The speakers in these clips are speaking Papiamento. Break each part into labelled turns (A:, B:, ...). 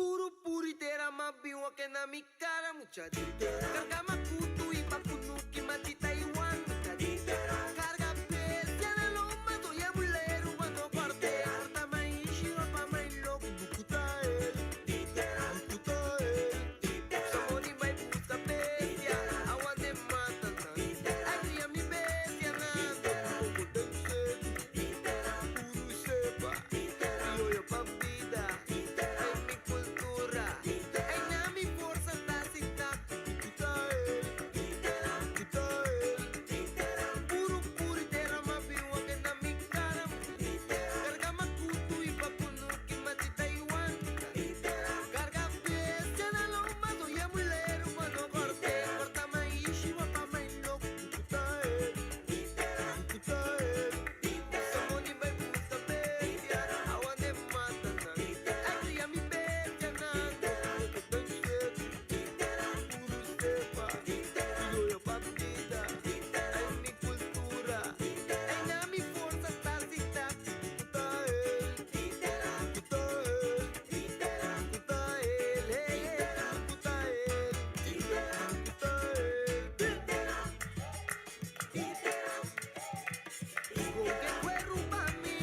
A: Puru puru tera ma bin wak na mi kara mucha di Karga makutu i pakunuki mati Taiwan mucha di Karga bestia na lomba doya muleru pa no korte Korta maishi wapa mai loku bukuta el Bukuta el Samoni bai buska bestia awa de mata nan Ai cria mi bestia nan Poko den seku Puru sepa Crioyo pa bida Ay mi cultura Ay na mi forsa ta sinta Bukuta el Bukuta el Puru puru tera ma bin wak na mi cara Carga makutu y pakunuki mati Taiwan Carga bestia na lomba doya mulero pa no corte Corta maishi wapa mai loco Bukuta el Bukuta el Samoni bai buska bestia Awa de mata nan Ai cria mi bestia nan Poko den seku Puru sepa Crioyo pa bida Ay mi cultura Ay na mi forsa ta sinta Bukuta el Bukuta el Bukuta el Hey hey Bukuta el Bukuta el Con que cuerru pa mi,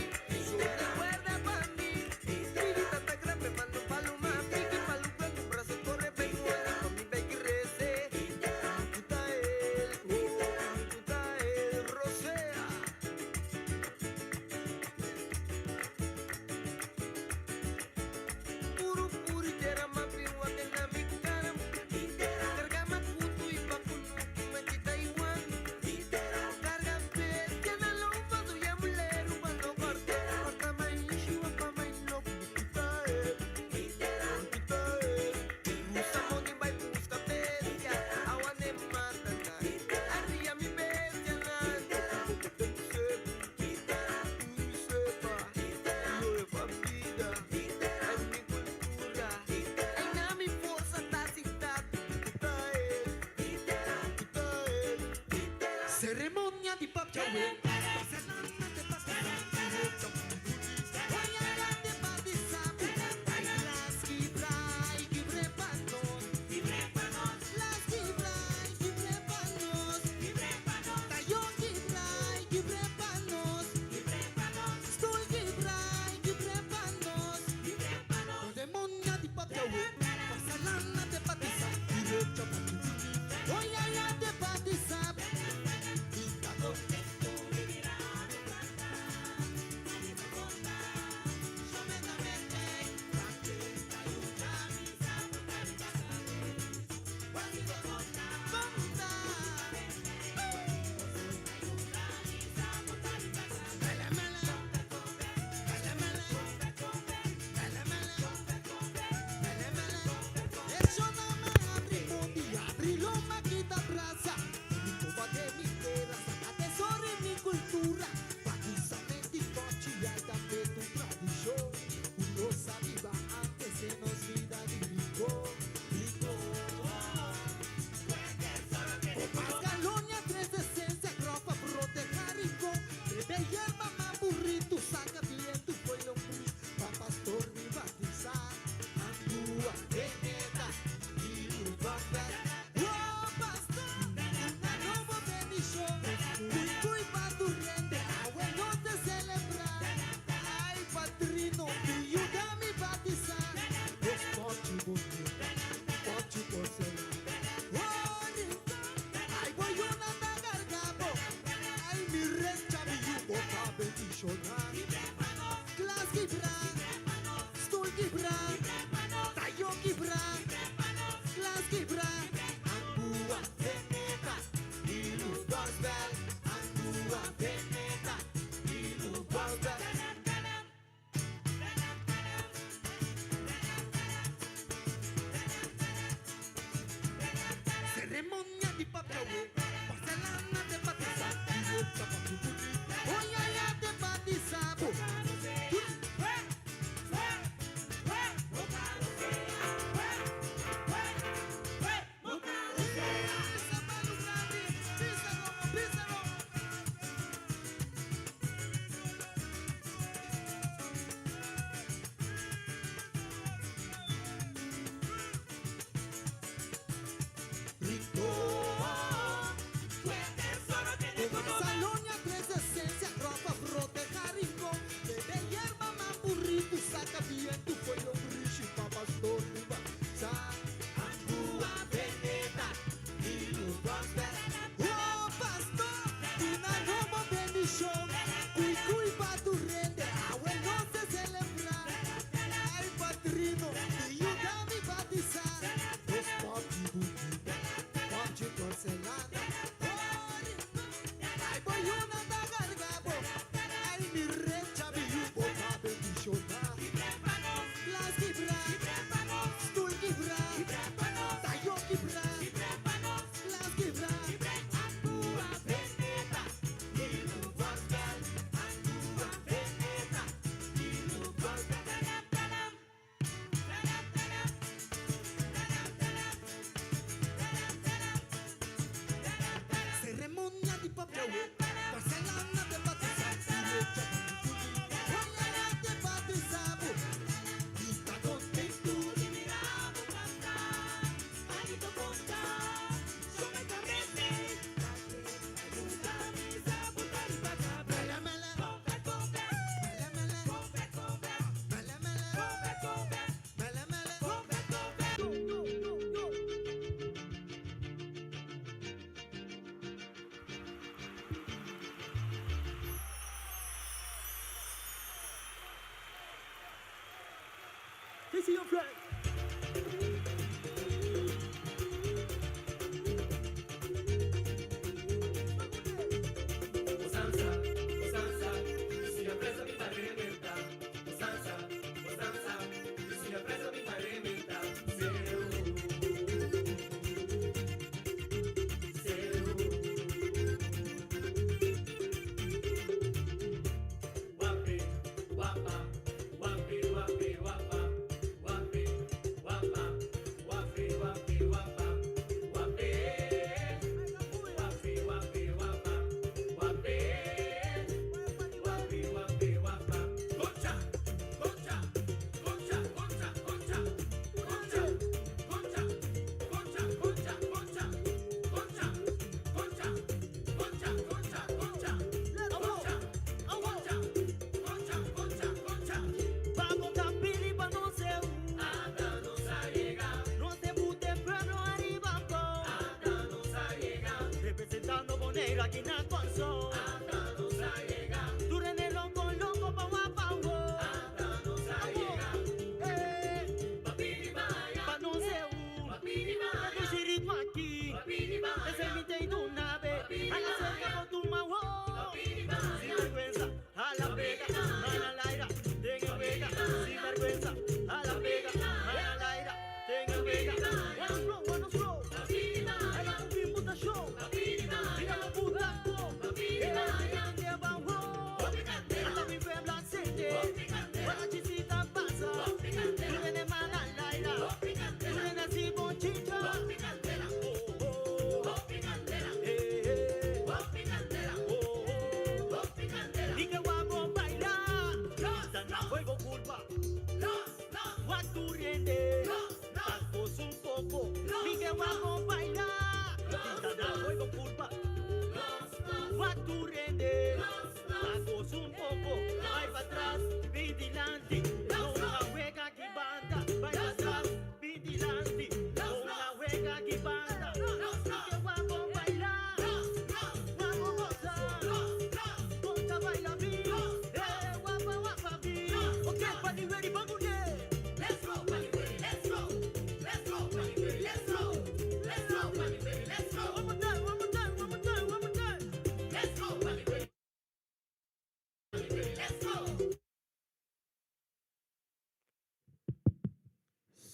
A: son de cuerda pa mi. Vidita ta grande, mando paloma, piqui palu blanco, brazo corre, vengo pa mi beki rece. Bukuta el, oh, bukuta el, rosea. Puru puru tera mapi wake na mi cara. Carga makutu y pakunuki machi Taiwan. Carga bestia na lomba doya mulero pa no corte. Corta maishi wapa mai loco bukuta el, bukuta el. Usa money bai busca bestia, awa ne mata nan. Arria mi bestia nan. Poko den seku, puru sepa, crioyo pa bida. Ay mi cultura, ay na mi forsa ta sinta. Bukuta el, bukuta el. Ceremonia di papia we.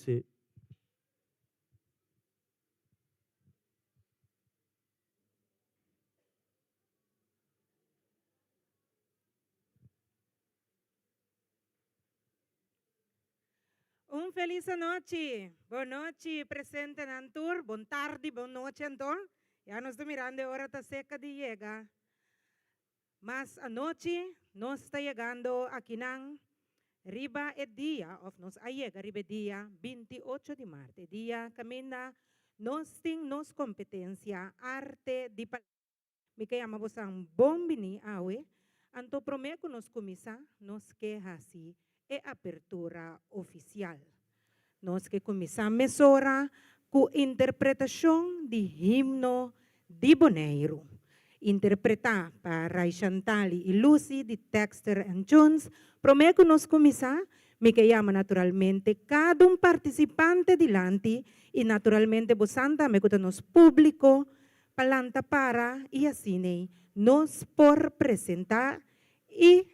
B: Sí.
C: Un felis anochi. Bon nochi presentenan tur. Bon tardi, bon nochi anto. Ya nos ta mirando e ora ta seca di yega. Mas anochi nos ta yegando akinan riba e dia, of nos a yega riba e dia 28 di maart, e dia caminda nos tin nos competencia Arte di Palabra. Mi ke yama bosan bon bini awe, anto prome ku nos kuminsá nos ke hasi e apertura ofisial. Nos ke kuminsá mesora ku interpretashon di himno di Boneiru, interpretá pa Raishantali i Lucy di Texter and Jones. Prome ku nos kuminsá, mi ke yama naturalmente kada un partisipante dilanti i naturalmente bosan tambe ku ta nos públiko pa lanta para i asin'ei nos por presentá i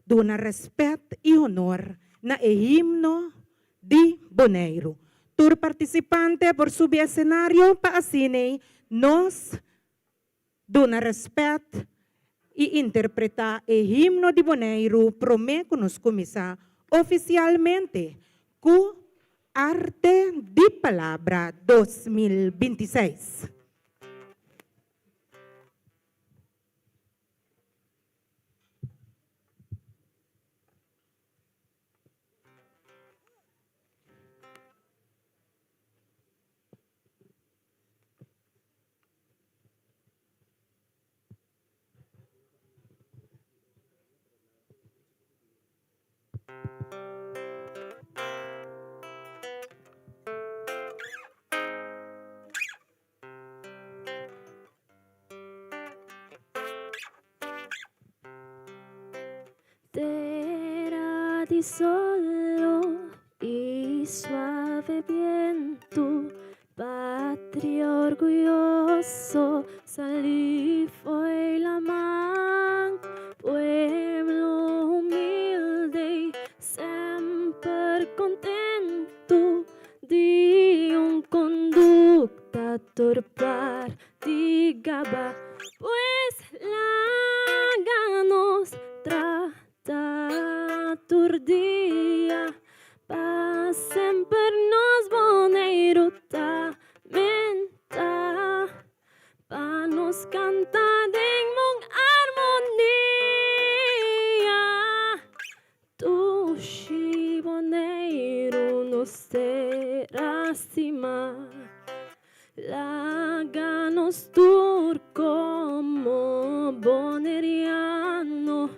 C: duna rèspèt i honor na e himno di Boneiru. Tur partisipante por subi esenario pa asin'ei nos duna rèspèt i interpretá e himno di Boneiru promé ku nos kuminsá ofisialmente ku Arte di Palabra 2026.
D: Tera di solo i.
B: Suave bientu, patria orguyoso, salí fo'i laman. Pueblo humilde, semper kontentu, di un kondukta tur parti gaba. Pues laga nos trata tur dia pa semper nos Boneiru ta menta, pa nos kanta den un armonia. Dushi Boneiru, nos tera stimá. Laga nos tur komo boneriano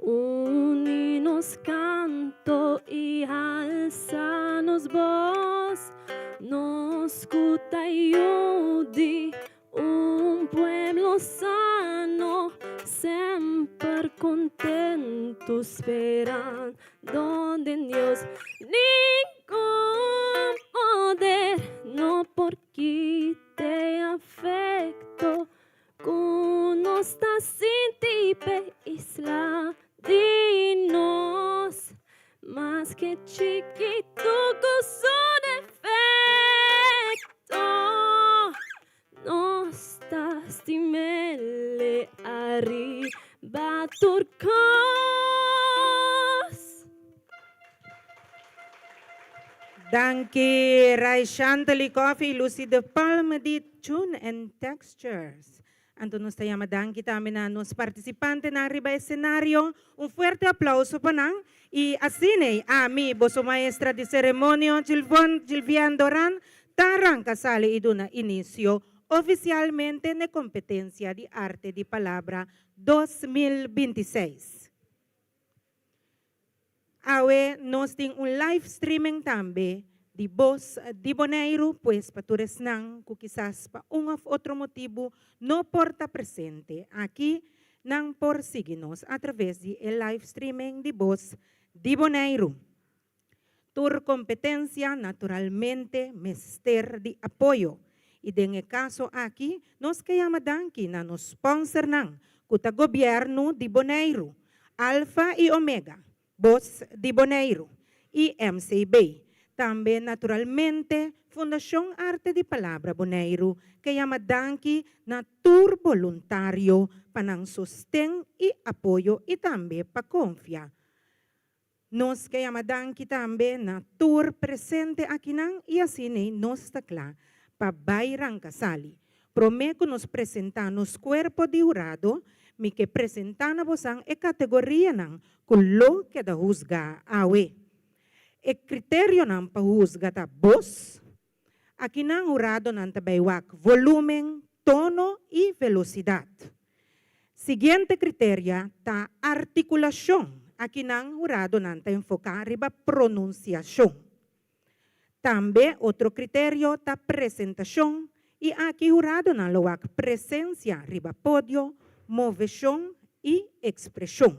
B: uni nos kanto i halsa nos bos, nos ku ta yu di un pueblo sano, semper kontentu sperando den Dios. Ningun poder no por kita e afekto ku nos ta sinti p'e isla di nos. Maske chikitu ku su defekto, nos ta stim'el ariba tur kos.
C: Danki Ray Shantely Coffee y Lucy de Palma di Tune and Textures. Anto nos ta yama danki tambe na nos participantenan riba escenario. Un fuerte aplauso pa nan. Y asina ami, boso maestra di ceremonio, Gilvon Gilvian Doran, ta ranca sali y duna inicio oficialmente n'e competencia di Arte di Palabra 2026. Awe nos tin un live streaming tambe di Bos di Boneiru, pues pa tur esnan ku kisas pa un òf otro motibu no por ta presente aki, nan por sigui nos atraves di e live streaming di Bos di Boneiru. Tur kompetensia naturalmente mester di apoyo i den e kaso aki nos ke yama danki na nos sponsernan ku ta Gobièrnu di Boneiru, Alfa i Omega, Bos di Boneiru i MCB. Tambe naturalmente Fundashon Arte di Palabra Boneiru ke yama danki na tur boluntario pa nan sosten i apoyo i tambe pa konfia. Nos ke yama danki tambe na tur presente akinan i asin'ei nos ta kla pa bai ranka sali. Promé ku nos presentá nos kuerpo di hurado, mi ke presentá na bosan e kategorianan ku lo keda husgá awe. E kriterionan pa husga ta bos. Akinan huradonan ta bai wak volúmen, tono i velosidat. Siguiente kriteria ta artikulashon. Akinan huradonan ta enfoká riba pronunsiashon. Tambe otro kriterio ta presentashon i aki huradonan lo wak presensia riba podio, moveshon i ekspreshon.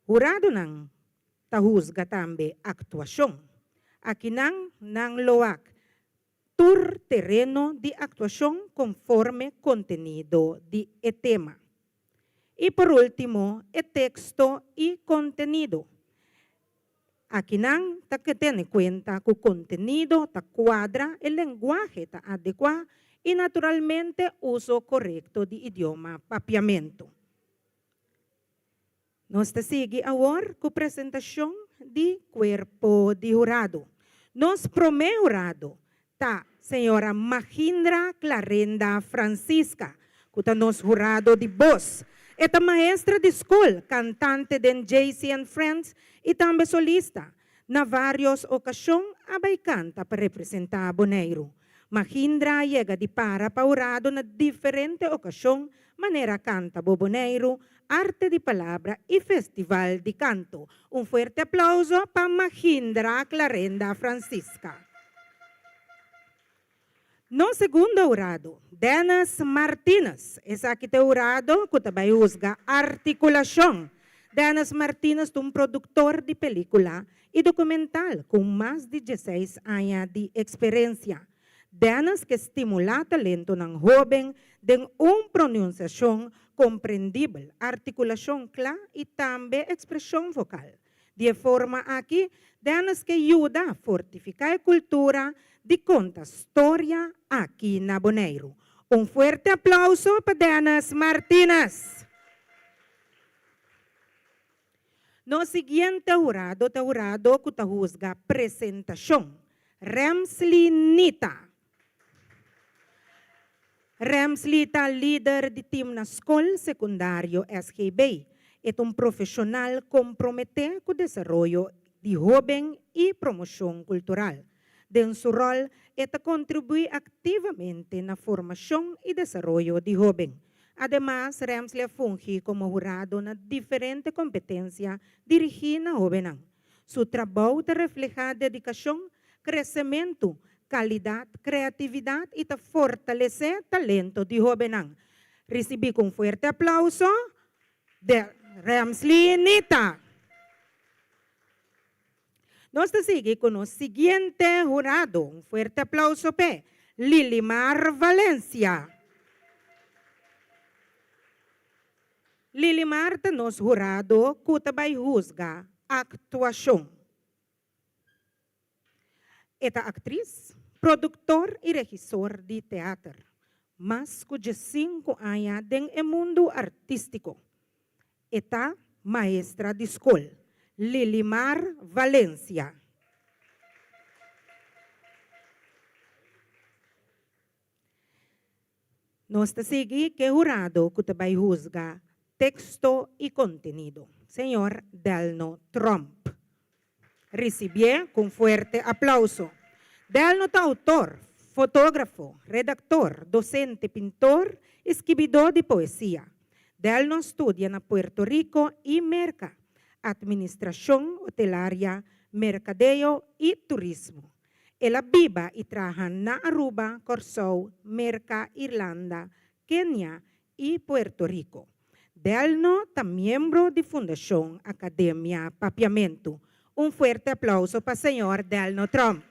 C: Huradonan ta husga tambe aktuashon. Akinan nan lo wak tur tereno di aktuashon konforme kontenido di e tema. I por último e teksto i kontenido. Akinan ta ke tene kuenta ku kontenido ta kuadra, e lenguahe ta adekuá i naturalmente uso korekto di idioma papiamentu. Nos ta sigui awor ku presentashon di kuerpo di hurado. Nos promé hurado ta señora Magindra Clarenda Francisca, ku ta nos hurado di bos. E ta maestra di skol, kantante den JC and Friends i tambe solista. Na vários okashon a bai kanta pa representá Boneiru. Magindra a yega di para pa hurado na diferente okashon manera Kanta Bo Boneiru, Arte di Palabra i Festival di Kanto. Un fuerte aplauso pa Magindra Clarenda Francisca. Nos segundo hurado, Dennis Martinus. Esaki ta e hurado ku ta bai husga artikulashon. Dennis Martinus ta un produktor di pelíkula i dokumental ku mas di dieseis aña di eksperensia. Dennis ke stimulá talentonan hóben den un pronunsiashon komprendibel, artikulashon kla i tambe ekspreshon vokal. Di e forma aki, Dennis ke yuda fortifiká e kultura di konta storia aki na Boneiru. Un fuerte aplouso pa Dennis Martinus! Nos siguiente hurado ta hurado ku ta husga presentashon, Remsly Nita. Remsly ta lider di tim na skol sekundario SGB. E ta un profeshonal komprometé ku desaroyo di hóben i promoshon kultural. Den su ròl e ta kontribuí aktivamente na formashon i desaroyo di hóben. Ademas Remsly a fungi komo hurado na diferente kompetensia dirigí na hóbennan. Su trabou ta reflehá dedikashon, kresementu, kalidat, kreatividat i ta fortalesé talento di hóbennan. Risibí ku un fuerte aplauso de Remsly Nita. Nos ta sigui ku nos siguiente hurado. Un fuerte aplauso p'e, Lilimar Valencia. Lilimar ta nos hurado ku ta bai husga aktuashon. E ta aktris, produktor i regisor di teater. Mas ku diesinku aña den e mundu artístiko. E ta maestra di skol. Lilimar Valencia. Nos ta sigui ku e hurado ku ta bai husga teksto i kontenido, señor Delno Tromp. Risibié ku un fuerte aplauso. Delno ta outor, fotógrafo, redaktor, dosente, pintor i skibidó di poesia. Delno a studia na Puerto Rico i Merka, Administrashon Hotelaria, Merkadeo i Turismo. El a biba i traha na Aruba, Kòrsou, Merka, Irlanda, Kenia i Puerto Rico. Delno ta miembro di Fundashon Akademia Papiamentu. Un fuerte aplauso pa señor Delno Tromp.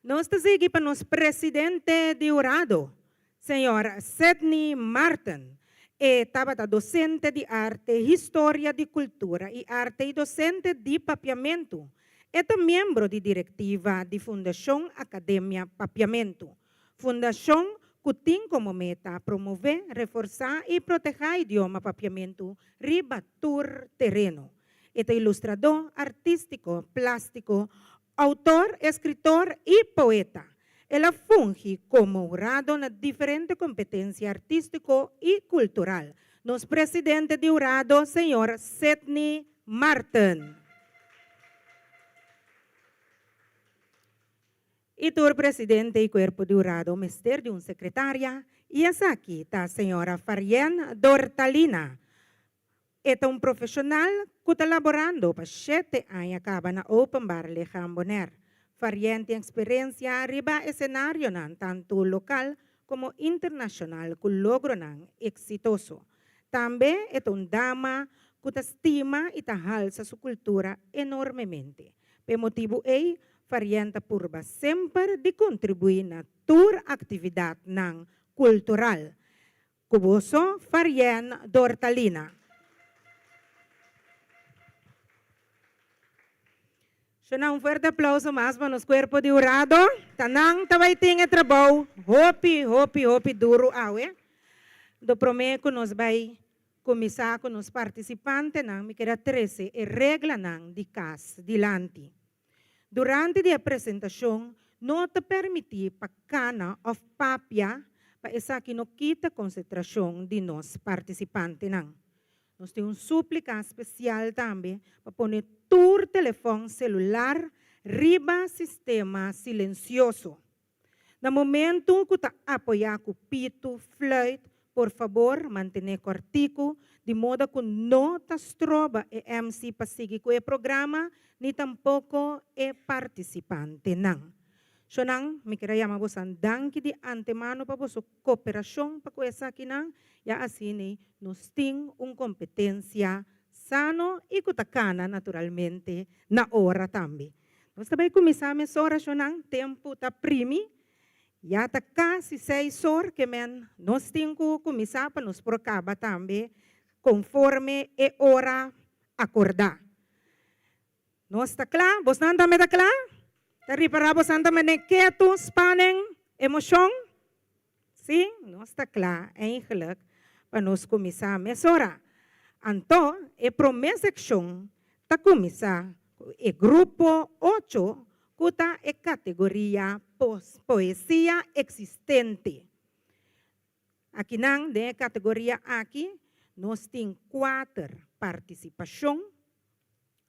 C: Nos ta sigui pa nos presidente di hurado, Señor Sidney Marten. E tabata docente di arte, historia di cultura y arte y docente di Papiamentu. E ta miembro di directiva di Fundacion Academia Papiamentu. Fundacion cu tin como meta promove, reforsa y proteha idioma Papiamentu riba tur tereno. E ta ilustrador artistico, plastico, Outor, eskritor i poeta. El a fungi komo hurado na diferente kompetensia artístiko i kultural. Nos presidente di hurado, señor Sidney Marten. I tur presidente i kuerpo di hurado mester di un sekretaria i esaki ta señora Farien Dortalina. E ta un profeshonal ku ta laborando pa shete aña kaba na Openbaar Lichaam Bonaire. Farien tin eksperensia riba esenarionan tantu lokal komo internashonal ku logronan eksitoso. Tambe e ta un dama ku ta stima i ta halsa su kultura enormemente. P'e motibu ei, Farien ta purba semper di kontribuí na tur aktividatnan kultural. Ku boso Farien Dortalina. Shona un fuerte aplauso mas pa nos cuerpo di hurado. Ta nan ta bay tin e trabou hopi, hopi, hopi duro awe. Do prome cu nos bay cuminsa cu nos participantenan mi keda trece e reglanan di cas dilanti. Durante di e presentashon no ta permití pa kana òf papia pa esaki no kita konsentrashon di nos partisipantenan. Nos tin un súplika spesial tambe pa pone tur telefòn selular riba sistema silensioso. Na momentu ku ta apoyá ku pitu, fluit, por fabor mantené kòrtiku di moda ku no ta stroba e MC pa sigui ku e programa ni tampoko e partisipantenan. Shonnan, mi kier a yama bosan danki di antemano pa boso koperashon pa ku esakinan, ya asina nos tin un kompetensia sano i ku ta kana naturalmente na ora tambe. Nos ta bai kuminsá mesora, shonnan, tempu ta primi, ya ta kasi seis or ke men nos tin ku kuminsá pa nos por kaba tambe konforme e ora akordá. Nos ta kla? Bosnan tambe ta kla? Ta ripará bosnan ta mane ketu, spanning, emoshon? Sí, nos ta kla eigenlijk pa nos kuminsá mesora. Anto, e promé sekshon ta kuminsá ku e grupo ocho ku ta e kategoria poesia eksistente. Akinan den e kategoria aki nos tin kuater partisipashon,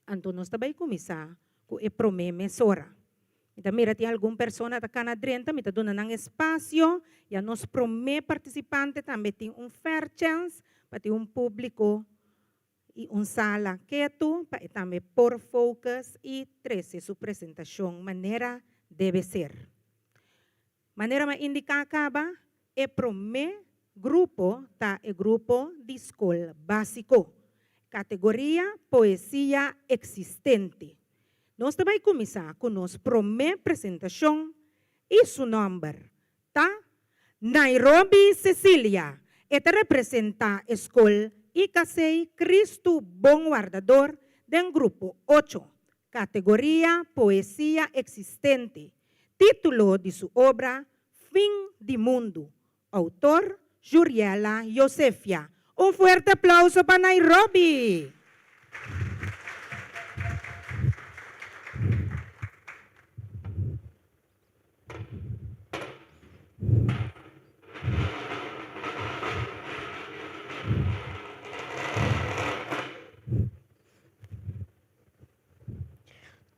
C: anto nos ta bai kuminsá ku e promé mesora. Mi ta mira tin algun persona ta kana drenta, mi ta duna nan espasio, ya nos promé partisipante tambe tin un fair chance pa tin un públiko i un sala ketu pa e tambe por focus i trese su presentashon manera debe ser. Manera mi a indiká kaba, e promé grupo ta e grupo di skol básiko, kategoria Poesia Eksistente. Nos ta bai kuminsá ku nos promé presentashon i su nòmber ta Nairobi Cecilia. E ta representá e skol IKC Kristu Bon Wardador den grupo ocho, kategoria Poesia Eksistente. Título di su obra, Fin di Mundu. Outor, Juriela Josefia. Un fuerte aplauso pa Nairobi!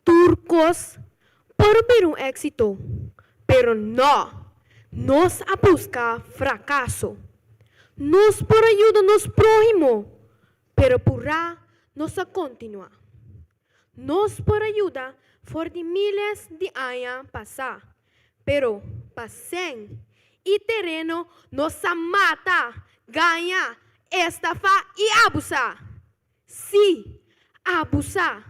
B: Tur kos por bira un éksito, pero nò, nos a buska frakaso. Nos por a yuda nos próhimo, pero purá nos a kontinuá. Nos por a yuda for di míles di aña pasá, pero pa sèn i tereno nos a mata, gaña, estafá i abusá. Sí, abusá.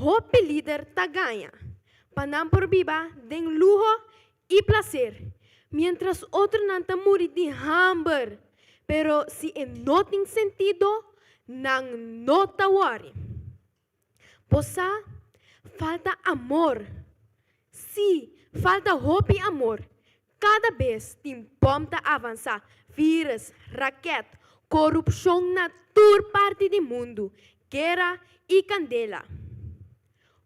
B: Hopi lider ta gaña pa nan por biba den luho i plaser, miéntras otronan ta muri di hamber. Pero si e no tin sentido, nan no ta wòri. Bo sa, falta amor. Sí, falta hopi amor. Kada bes tin bòm ta avansá, vírus, rakèt, korupshon na tur parti di mundu, guera i kandela.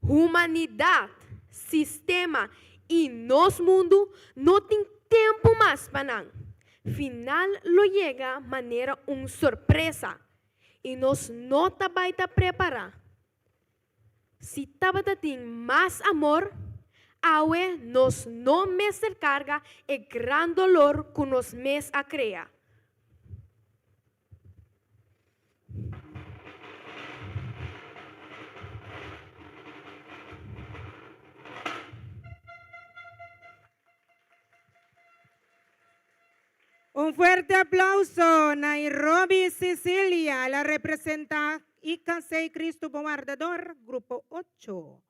B: Humanidat, sistema i nos mundu no tin tempu mas pa nan. Final lo yega manera un sorpresa i nos no ta bai ta prepará. Si tabata tin mas amor, awe nos no mester karga e gran dolor ku nos mes a krea.
C: Un fuerte aplauso Nairobi Cecilia, el a representa IKC Cristo Bon Wardador, grupo ocho.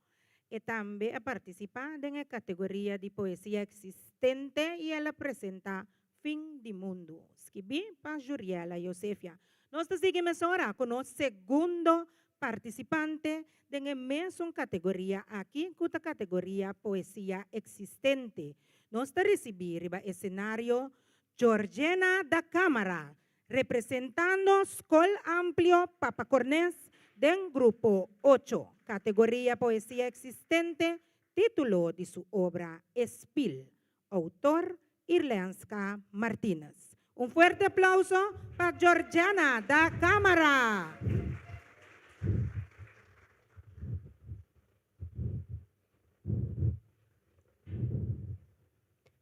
C: E tambe a participa den e categoria di poesia existente y el a presenta Fin di Mundu, skibi pa Juriela Josefia. Nos ta sigui mesora cu nos segundo participante den e mesun categoria aki cu ta categoria poesia existente. Nos ta risibí riba esenario Georgena da Cámara, representando Skol Amplio Papa Cornes den Grupo ocho, kategoria Poesia Eksistente, título di su obra Espil, outor Irlenska Martinez. Un fuerte aplauso pa Georgena da Cámara!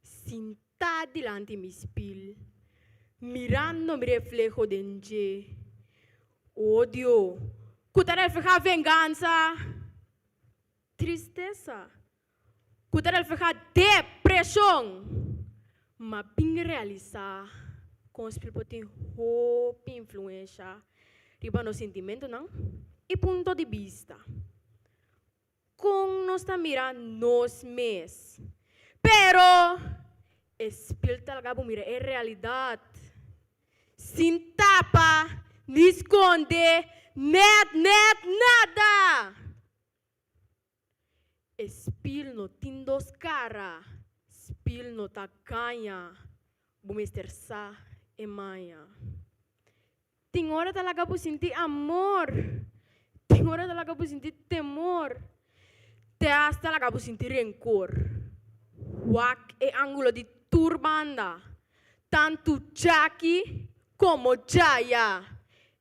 B: Sintá dilanti mi spil, mirando mi refleho den dje. Odio ku ta reflehá vengansa, tristesa. Ku ta reflehá depreshon. Ma bin realisá kon spil por tin hopi influensha riba nos sintimentunan i punto di bista. Kon nos ta mira nos mes. Pero e spil ta laga bo mira e realidat. Sin tapa ni skonde nèt nèt nada! E spil no tin dos kara, spil no ta gaña, bo mester sa e maña. Tin ora ta laga bo sinti amor, tin ora ta laga bo sinti temor, te hasta laga bo sinti rencor. Wak e angulo di tur banda, tantu djaki como djaya.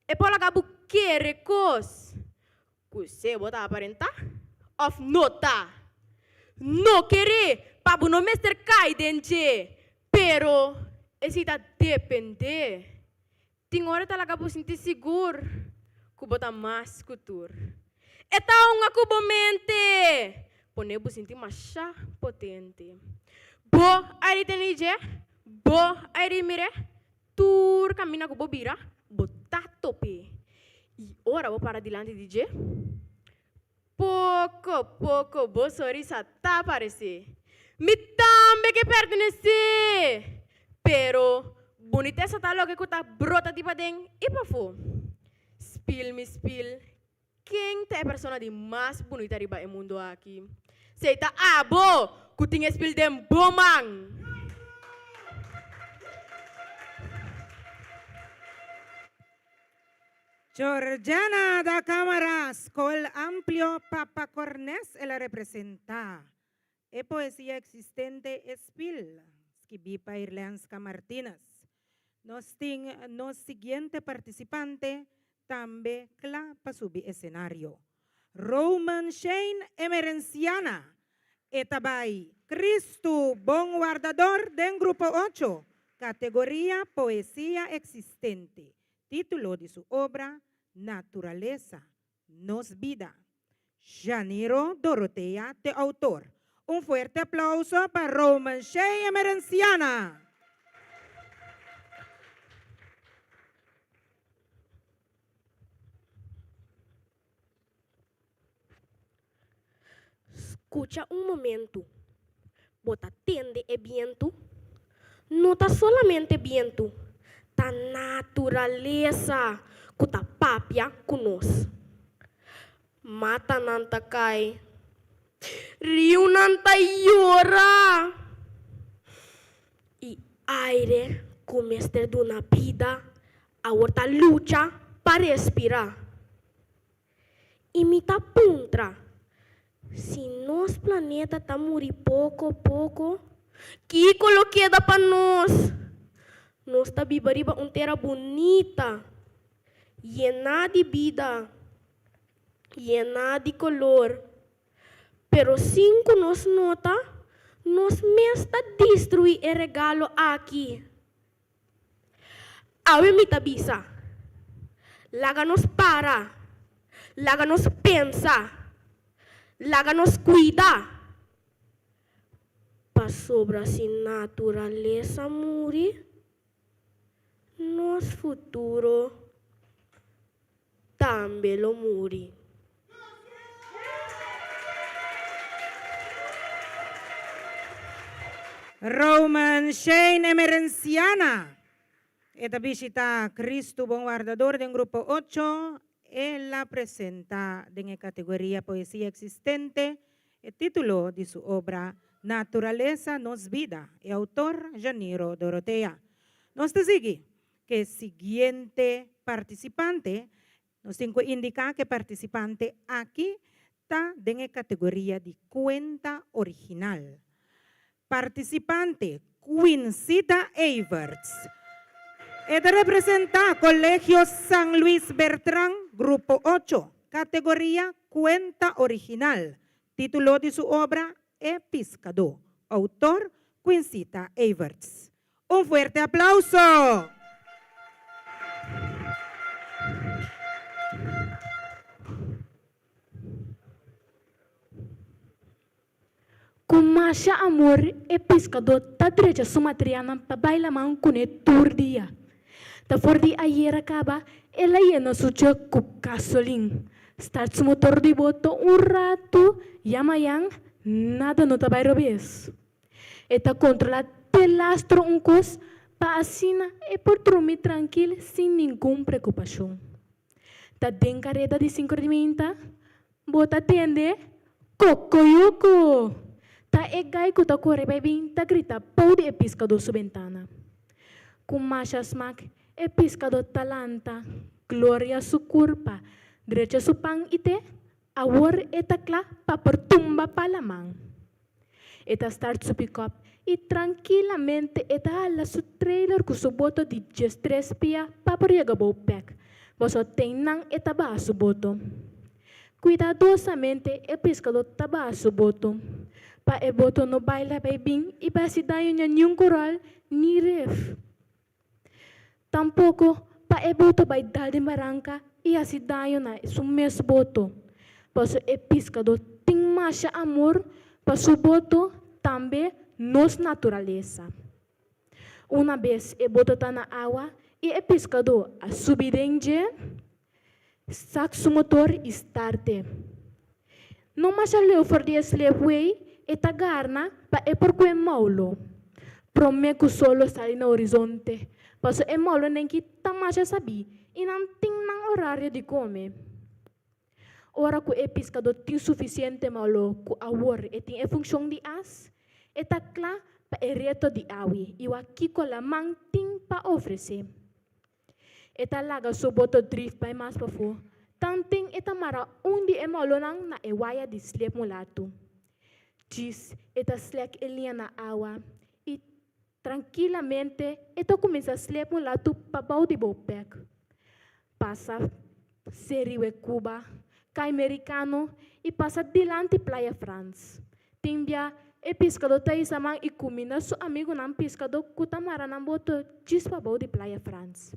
B: E por laga bo kere cos Ku se bo ta aparentá òf no ta. No keré pa bo no mester kai den dje, pero esei ta dependé. Tin ora ta laga bo sinti sigur ku bo ta mas ku tur. E ta hunga ku bo mente, pone bo sinti masha potente. Bo a ri tene dje, bo a ri mir'é, Tur kaminda ku bo bira, bo ta top'é. I ora bo para dilanti di dje, poko poko bo sonrisa ta aparesé. Mi tambe ke pertenesé! Pero, bunitesa ta loke ku ta brota di paden i pafó. Spil mi spil, ken ta e persona di mas bunita riba e mundu aki? Sei ta abo ku tin e spil den bo man!
C: Georgiana da Camara, Skol Amplio Papa Cornes el a representá. E poesia existente e spil, skibí pa Irlenska Martinez. Nos tin nos siguiente participante tambe kla pa subi esenario. Roman Shane Emerenciana, e ta bai Cristo Bon Wardador den Grupo ocho, categoria Poesia Existente, titulo di su obra Naturalesa, Nos Bida. Janiro Dorotea t'e autor. Un fuerte aplauso pa Roman Shane Emerenciana!
B: Skucha un momentu. Bo ta tende e bientu? No ta solamente bientu, ta naturalesa ku ta papia ku nos. Matanan ta kai, riunan ta yora i aire ku mester duna bida awor ta lucha pa respirá. I mi ta puntra, si nos planeta ta muri poko poko, kiko lo keda pa nos? Nos ta biba riba un tera bunita, yená di bida, yená di kolor, pero sin ku nos nota, nos mes ta destruí e regalo aki. Awe mi ta bisa, laga nos para, laga nos pensa, laga nos kuida, pasobra si naturalesa muri, nos futuro tambe lo muri.
C: Roman Shane Emerenciana e ta bishita Cristo Bon Wardador den Grupo ocho. El a presenta den e categoria Poesia Existente e titulo di su obra Naturalesa Nos Bida, e autor Janiro Dorothea. Nos ta sigui Ke siguiente partisipante, Nos tin ku indiká ku e partisipante aki ta den e kategoria di kuenta original. Partisipante, Quincita Everts. E ta representá Kolegio San Luis Bertran, Grupo ocho, kategoria kuenta original. Título di su obra, E Piskadó. Outor, Quincita Everts. Un fuerte aplauso!
B: Ku
D: Ku masha amor e piskadó ta drecha su materialnan pa bai laman kuné tur dia. Ta for di ayera kaba el a yena su jug ku gasolin, start su motor di boto un ratu ya mayan nada no ta bai robes. E ta kontrolá te lastro un kos pa asina e por drumi trankil sin ningun preokupashon. Ta den kareda di sinku di minta, bo ta tende Kokoyoko! Ta e gai ku ta kore bai bin ta grita bou di e piskadó su bentana. Ku masha smak e piskadó ta lanta, gloria su kurpa, drecha su pan i te, awor e ta kla pa por tumba pa laman. E ta start su pikòp i trankilamente e ta hala su trailer ku su boto di diestres pia pa por yega bou pèk. Boso ten nan e ta baha su boto. Kuidadosamente e piskadó ta baha su boto pa e boto no baila bai bin i bai hasi daño na niun koral ni ref. Tampoko pa e boto bai dal den baranka i hasi daño na su mes boto. Pasobra e piskadó tin masha amor pa su boto, tambe nos naturalesa. Una bes e boto ta na awa i e piskadó a subi den dje, sak su motor i starte. No masha leu for di e slipway e ta garna pa e por kue moulo prome ku sol lo sali na horizonte, paso e moulonan ki ta masha sabí i nan tin nan orario di kome. Ora ku e piskadó tin sufisiente moulo ku awor e tin e funshon di as, e ta kla pa e reto di awe i wak kiko laman tin pa ofresé. E ta laga su boto drif bai mas pafó. Tanten e ta mara un di e molonan na e waya di slep mulatu. Djis e ta slèk e liña na awa i trankilamente e ta kuminsá slep mulatu pa bou di bou pèk. Pasa Seriwe Cuba, kai Merikano i pasa dilanti Playa Frans. Tin bia e piskadó ta hisa man i kuminda su amigunan piskadó ku ta mara nan boto djis pabou di Playa Frans.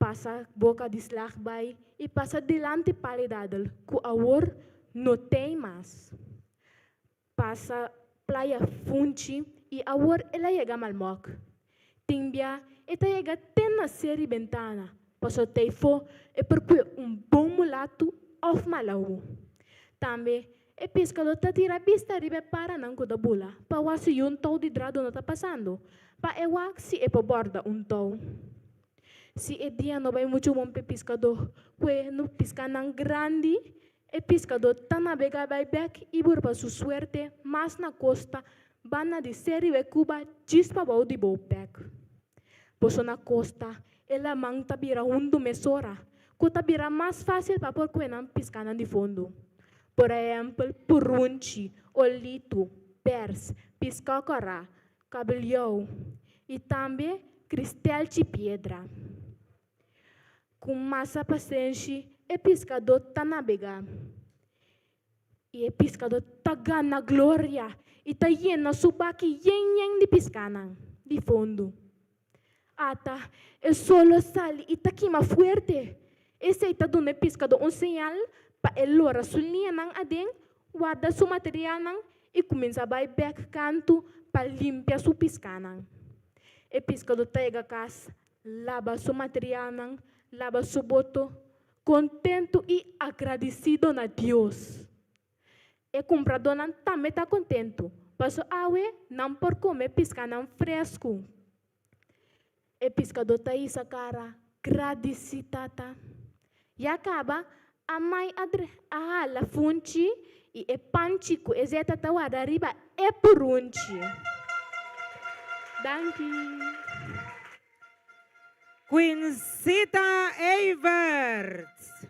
D: Pasa boka di slag bai i pasa dilanti Pali Dadel ku awor no t'ei mas. Pasa Playa Funchi i awor el a yega Malmok. Tin bia e ta yega te na Seri Bentana pasobra t'eifó e por kue un bon mulatu òf malahu. Tambe e piskadó ta tira bista riba e paranan ku ta bula pa wak si un tou di drado no ta pasando, pa e wak si e por bòrda un tou. Si e dia no bai muchu bon p'e piskadó kue no piskanan grandi, E piskadó ta nabegá bai bèk i burba su suerte mas na kosta banda di Seriwe Kuba djis pabou di bou bèk. Boso na kosta, e laman ta bira hundu mesora, ku ta bira mas fásil pa por kue nan piskanan di fondo. Por ehèmpel purunchi, olitu, pèrs, piská kòrá, kabeljou i tambe kristelchi piedra. Ku masa pasenshi e piskadó ta nabegá, i e piskadó ta gana gloria i ta yena su baki yen yen di piskanan di fondu. Ata e sol lo sali i ta kima fuerte. Esei ta duna e piskadó un señal pa e lora su liñanan aden, warda su materialnan i kuminsá bai bèk kantu pa limpia su piskanan. E piskadó ta yega kas Laba su materialnan, laba su boto, kontentu i agradisido na Dios. E kumpradónan tambe ta kontentu, paso awe nan por kome piskanan fresku. E piskadó ta hisa kara, Gradisí, Tata. Ya kaba, a mai a a hala funchi i e panchi ku e zeta ta warda riba e purunchi. Danki.
C: Quincita Everts.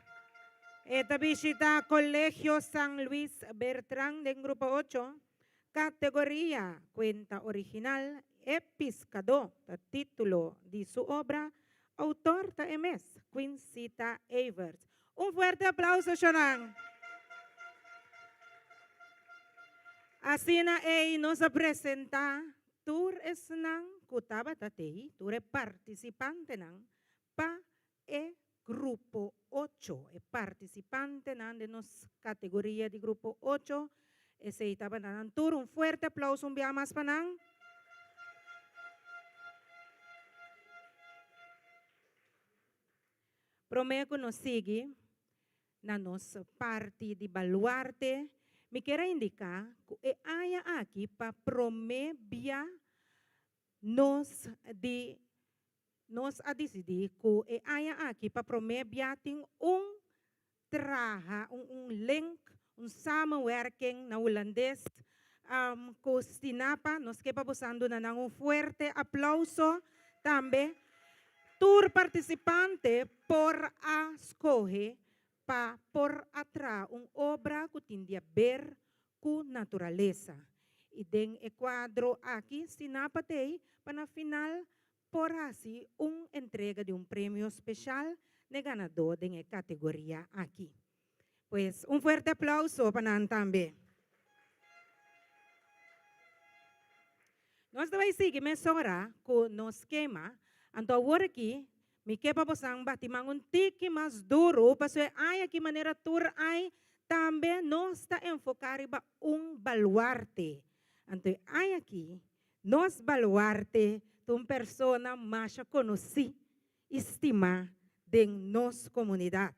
C: E ta bishita Colegio San Luis Bertran den grupo ocho, categoria Cuenta Original, E Piscadó ta titulo di su obra Autor ta e mes, Quincita Everts. Un fuerte aplauso shonnan! Asina ei nos a presenta tur esnan ku tabata tei, tur e partisipantenan pa e grupo ocho. E partisipantenan den nos kategoria di grupo ocho. Esei tabata nan tur. Un fuerte aplauso un bia mas pa nan. Promé ku nos sigui na nos parti di baluarte, mi kier a indiká ku e aña aki pa promé bia nos di nos a disidí ku e aña aki pa promé bia tin un traha un un link, un samenwerking na hulandes ku Stinapa. Nos ke pa bosan duna nan un fuerte aplauso tambe. Tur partisipante por a skohe pa por a traha un obra ku tin di aber ku naturalesa. I den e kuadro aki Stinapa t'ei pa na final por hasi un entrega di un premio special n'e ganadó den e categoria aki. Pues un fuerte aplauso pa nan tambe. Nos ta bai sigui mesora cu nos skema, anto awor aki mi ke pa bosan bati man un tiki mas duru pasobra e aña aki manera tur añ tambe nos ta enfoca riba un baluarte. Anto e aña aki Nos baluarte ta un persona masha konosí i stimá den nos komunidat.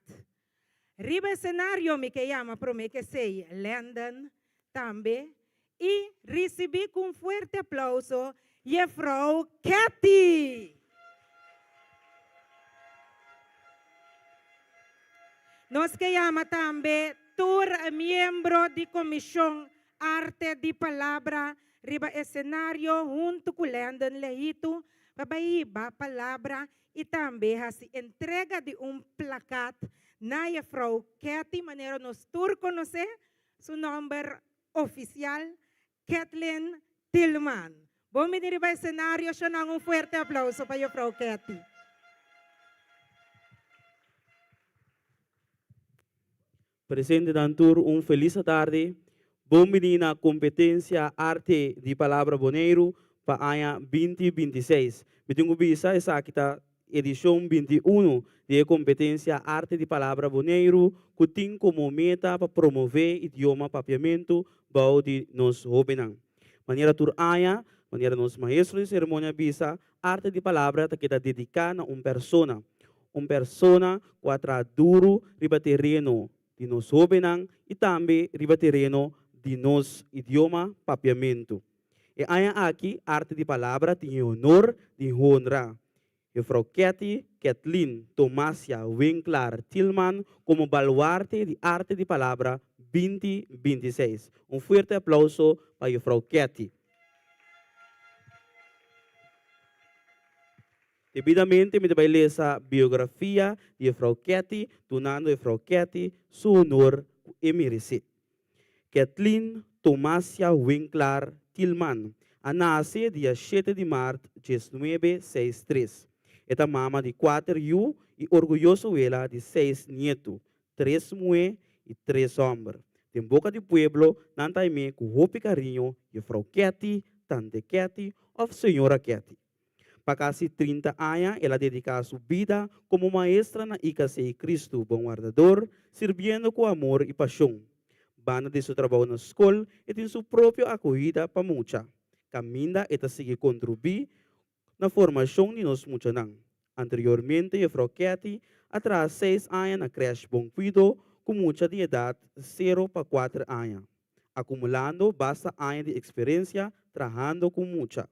C: Riba esenario mi ke yama promé ke esei Landon tambe i risibí ku un fuerte aplauso Jefrou Cathy! Nos ke yama tambe tur miembro di Komishon Arte di Palabra riba esenario huntu ku Landon Lehitu pa bai hiba palabra i tambe hasi entrega di un plakat na Jefrou Ketty manera nos tur konosé su nòmber ofisial Ketlin Tilman. Bon bini riba esenario shonnan un fuerte aplauso pa Jefrou Ketty.
E: Presentenan tur un felis atardi. Bon bini na Kompetensia Arte di Palabra Boneiru pa aña 2026. Mi tin ku bisa esaki ta edishon 21 di e Kompetensia Arte di Palabra Boneiru ku tin komo meta pa promové idioma papiamentu bou di nos hóbennan. Manera tur aña, manera nos maestro di seremonia a bisa, Arte di Palabra ta keda dediká na un persona. Un persona ku a traha duru riba tereno di nos hóbennan i tambe riba tereno di nos idioma papiamentu. E aña aki Arte di Palabra tin e honor di honra Juffrouw Ketty Ketlin Tomasia Winklaar Thielman komo baluarte di Arte di Palabra 2026. Un fuerte aplauso pa Juffrouw Ketty. Debidamente mi ta bai lesa biografia di Juffrouw Ketty, dunando Juffrouw Ketty su honor ku e meresé. Kathleen Tomasia Winklaar Thielman a nase dia shete di mart diesnuebe seis tres. E ta mama di kuater yu i orguyoso wela di seis nietu, tres muhé i tres hòmber. Den boka di pueblo nan ta haim'é ku hopi kariño Juffrouw Ketty, Tante Ketty òf Señora Ketty. Pa kasi 30 aña el a dediká su bida komo maestra na IKC Kristu Bon Wardador, sirbiendo ku amor i pashon. Banda di su trabou na skol, e tin su propio akohida pa mucha, kaminda e ta sigui kontribuí na formashon di nos muchanan. Anteriormente Jefrou Ketty a traha seis aña na Crèche Bon Kuido ku mucha di edat sero pa kuater aña, akumulando basta aña di eksperensia trahando ku mucha.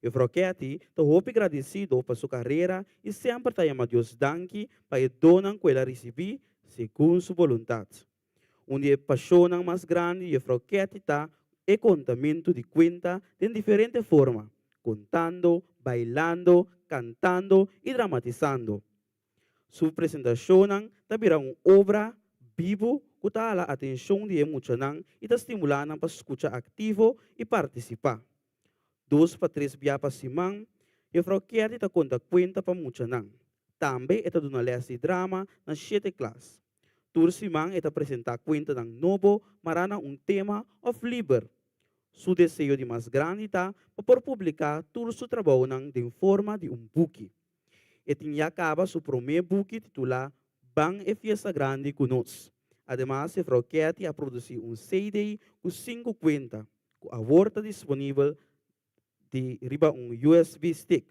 E: Juffrouw Ketty ta hopi gradisido pa su karera i semper ta yama Dios danki pa e donnan ku el a risibí segun su boluntat. Un di e pashonnan mas grandi di Juffrouw Ketty ta e kontamentu di kuenta den diferente forma, kontando, bailando, kantando i dramatisando. Su presentashonnan ta bira un obra bibu ku ta hala atenshon di e muchanan i ta stimulá nan pa skucha aktivo i partisipá. Dos pa tres bia pa siman, Juffrouw Kerdy ta konta kuenta pa muchanan. Tambe e ta duna lès di drama na shete klas. Tur siman e ta presentá kuentanan nobo mará na un tema òf liber. Su deseo di mas grandi ta pa por publiká tur su trabounan den forma di un buki. E tin ya kaba su promé buki titulá Ban e Fiesta Grandi Ku Nos. Ademas Juffrouw Ketty a produsí un CD ku sinku kuenta ku awor ta disponibel di riba un USB stick.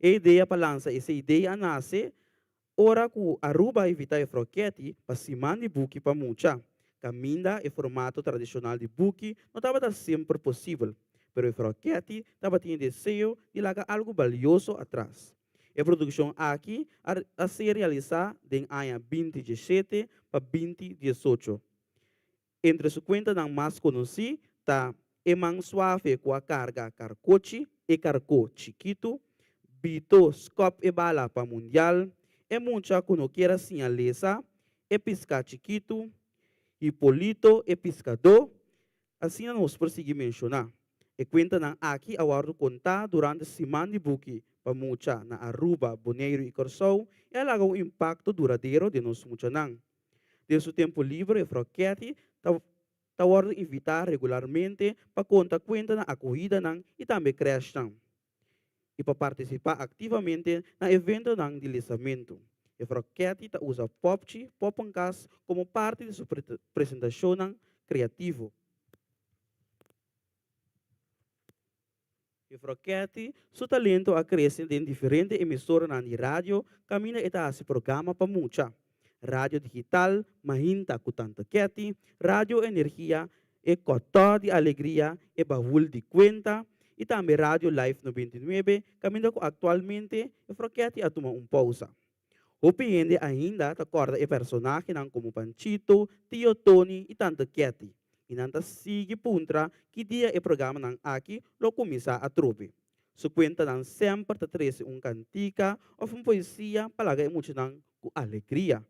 E: E idea pa lansa e CD a nase ora ku Aruba a invitá Juffrouw Ketty pa Siman di Buki pa Mucha, kaminda e formato tradishonal di buki no tabata semper posibel, pero Juffrouw Ketty tabatin e deseo di laga algu balioso atras. E produkshon aki a a ser realisá den aña 2017 pa 2018. Entre su kuentanan mas konosí ta E man suave ku a karga karkochi, E karkó chikitu, Bito skòp e bala pa mundial, E mucha ku no kier a siña lesa, E piská chikitu, Hipolito e piskadó. Asina nos por sigui menshoná. E kuentanan aki a wòrdu kontá durante Siman di Buki pa Mucha na Aruba, Boneiru i Kòrsou i a laga un impakto duradero den nos muchanan. Den su tempu liber Juffrouw Ketty ta ta wòrdu invitá regularmente pa konta kuenta na akohidanan i tambe krèshnan i pa partisipá aktivamente na eventonan di lesamentu. Juffrouw Ketty ta usa Popchi Poppenkas komo parti di su presentashonnan kreativo. Juffrouw Ketty su talento a krese den diferente emisoranan di radio kaminda e ta hasi programa pa mucha. Radio Digital, Mahinta ku Tante Ketty, Radio Energia, E Kòtò di Alegria, E Bahul di Kuenta i tambe Radio Life 99 kaminda ku aktualmente Juffrouw Ketty a tuma un pousa. Hopi hende ainda ta kòrda e personahenan komo Panchito, Tio Tony i Tante Ketty, i nan ta sigui puntra ki dia e programanan aki lo kuminsá atrobe. Su kuentanan semper ta trese un kantika òf un poesia pa laga e muchanan ku alegria.